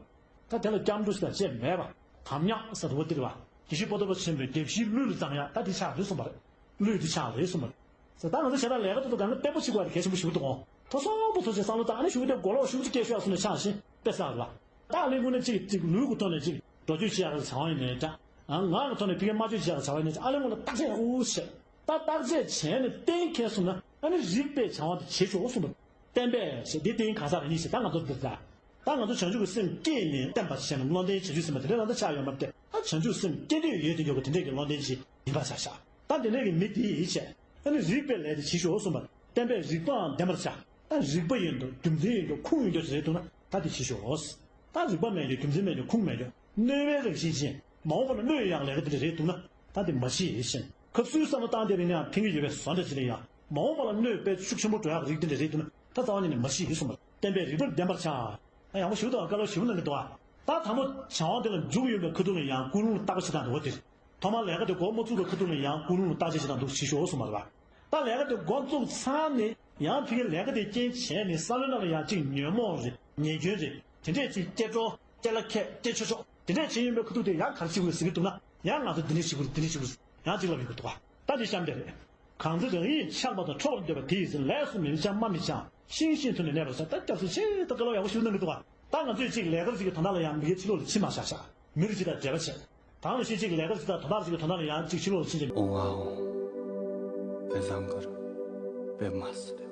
ད་དེ་ལ་སྐྱབས་འགྲོ་ཞིག་དང་བཅས་མེད་པ། དམ་ཉག་ཟེར་བ་འདི་རེད་བ། དགེ་བཤེས་པོ་ཏོ་པ་ཆེན་པོས་དགེ་བཤེས་གླུད་ལ་བརྩམས་ཡག་ད་འདི་ཆགས་རེད་གསུངས་པ་རེད། གླུད་འདི་ཆགས་རེད་གསུངས་པ་རེད། ཟེར་ད་ང་ཚོ་བྱས་ན་ལས་ཀ་ཏོག་ཏོག་གང་ག་བརྟན་པོ་བྱེད་དགོས་རེད། གལ་ཆེན་པོ་ཞེ་པོ་འདུག་གོ། ཐོ་སོང་པོ་ཐོ་ཆེ་བསམ་བློ་བཏང་ཨ་ནི་ཞུ་གི་དེ་གོ་ལོག་ཞུ་གི་སྐད་ཤོད་ཡག་སོང་ནས་ཆགས་ཤིང་དཔེ་བསགས་རེད་བ། ད་ཨ་ལས་ངོ་ནས་གཅིག་གཅིག་ལུས་ཀྱི་ཐོག་ནས་གཅིག་འགྲོ་སྐྱོད་བྱེད་ཡག་གི་བྱ་བ་ཡིན་ནའི་འདྲ། ཨ་ངག་གི་ཐོག་ནས་ཕ་གིར་སྨྲ་བརྗོད་བྱེད་ཡག་གི་བྱ་བ་ཡིན་ནའི་འདྲ། ཨ་ལས་ངོ་ལ་བརྟག་དཔྱད་ཨུ་བྱས། ད་བརྟག་དཔྱད་བྱས་ནས་གཏན་འཁེལ་སོང་ན་ཨ་ནི་རིགས་པས་བྱ་བ་དེ་བྱེད་ཆོག་གསུངས་པ། བསྟན་པས་ཞེས་འདི་བསྟན་གང་ཟག་རང་ཉིད་ཞེས་ད་ང་ཚོ་འདིར་ད། ད་ང་ཚོ་བྱང་ཆུབ་ཀྱི་སེམས་བསྐྱེད་ནས་བསྟན་པ་བྱས་ན་བློ་ལྡན་བྱང་ཆུབ་སེམས་དཔའ་དེ་འདྲ་ལ་ད་ཆགས་ཡོད་མ་རེད་དེ། ད་བྱང་ཆུབ་སེམས་བསྐྱེད་འདོད་ཡོད་དེ་ཡོད་པ་དེ་འདྲས་ཀྱི་བློ་ལྡན་ཅིག་ཡིན་པར་བྱ་ཤག་ད་དེ་འདྲས་ཀྱི་མི་དེ་ཡིས་བྱས་ཨ་ནི་རིགས་པས་ལས་དེ་བྱེད་ཆོག་གསུངས་པ། བསྟན་པས་རིགས་པའང་ལྡན་པར་བྱ། ད་རིགས་པ་ཡིན་འདུག་རྒྱུ་མཚན་ཡིན་འདུག་ཁུངས་ཡིན་འདུག་ཟེར་འདུག་ན་ད་དེ་བྱེད་ཆོག་ད་རིགས་པ་མེད་ཀྱང་རྒྱུ་མཚན་མེད་ཀྱང་ཁུངས་མེད་ཀྱང་གནོད་པའི་རང་བཞིན་ཅན་མ་འོངས་པ་ལ་གནོད་ཡག་ལས་ཀ་དེ་འདྲ་རེད་འདུག་ན་ད་དེ་མ་བྱེད་ཞེས། སྐབས་སུའི་བསམ་བློ་བཏང་བསྡད་པའི་ནའང་ཕན་གྱི་ཡོད་པའི་བཟོ་འདྲ་ཅིག་ལ་ཡང་མ་འོངས་པ་ལ་གནོད་དཔེ་ཤུགས་ཆེན་པོ་འགྲོ་ཡག་རིགས་དེ་འདྲ་རེད་འདུག་ན་ད་རྩ་བ་ཉིད་ནས་མ་བྱེད་ཞེས་གསུངས་པ། བསྟན་པས་རིགས་པ་ལྡན་པར་བྱ། ད་ཡག་པོ་ཞུ་དང་བཀའ་སློབ་ཞུ་ན་མི་འདུག་ཨ། ད་དང་པོ་བྱ་བ་དེ་ལ་འཇུག་ཡོད་པའི་ཁ་ཐུག་ལ་ཡང་ཀུན་སློང་ལ་བརྟག་པ་བྱེད་སྟངས་འདུག་བ་དེ། ཐོག་མར་ལས་ཀ་དེ་འགོ་མ་བཙུགས་པའི་ཁ་ཐུག་ལ་ཡང་ཀུན་སློང་ལ་བརྟག་དཔྱད་བྱེད་སྟངས་འདུག་ཞེས་ཤོག་གསུངས་པ་རེད་བ། ད་ལས་ཀ་དེ་འགོ་བཙུགས་ཚར་ནས་ཡང་ཕ་གིར་ལས་ཀ་དེ་རྐྱེན་བྱས་ནས་བསམ་བློའི་ནང་ལ་ཡང་གཅིག་ཉོན་མོངས་རེད། ཉེས་སྐྱོན་རེད། དེ་འདྲས་ཅིག་སྐྱེ་འགྲོ་སྐྱེ་ལ་ཁད་སྐྱེ་ཆོག་ཆོག་དེ་འདྲས་བྱས་ཡོང་པའི་ཁ་ཐུག་དེ་ཡང་ག་རེ་བྱེད་དགོས་ཟེར་གྱི་འདུག་ན་ཡང་ང་ཚོ་འདི་འདྲས་བྱེད་དགོས་རེད། འདི་འདྲས་བྱེད་དགོས་རེད། ཡང་གཅིག་ལབ་ཡོང་གི་འདུག་བ། ད་འདི་གཤམ་དེ་རེད། གང་ཚེ་རང་ཡིན་ཆགས་པ་དང་འཕྲོག་པར་འདོད་པ་དེ་ཡི་ཚེ་ལས་སུ་མི་འབྱུང་སྨྲ་མི་འབྱུང་། ཤིང་བཞིན་དུ་ནི་གནས་པར་བྱ། ད་སྐྱབས་སུ་མཆི། ད་བཀའ་སློབ་ཡག་པོ་ཞིག་གནང་གི་འདུག་བ། ད་ང་ཚོས་ཅིག་ལས་ཀ་ཅིག་གི་དོན་དག་ལ་ཡང་མི་སྒེར་ཕྱི་ལོགས་ལ་ཕྱིན་མ་བཞག་བཞག་མི་རིགས་ཅིག་དང་འབྲེལ་བ་བྱས། ད་ང་ཚོས་ཅིག་ལས་ཀ་ཅིག་དང་དོན་དག་ཅིག་གི་དོན་དག་ལ་ཡང་ཅིག་ཕྱི་ལོགས་ལ་ཕྱིན་ཅིག་ཨོང་ཨ་ཨོང་། པད་བཟང་གར། པད་མ་སི་ཏྲ།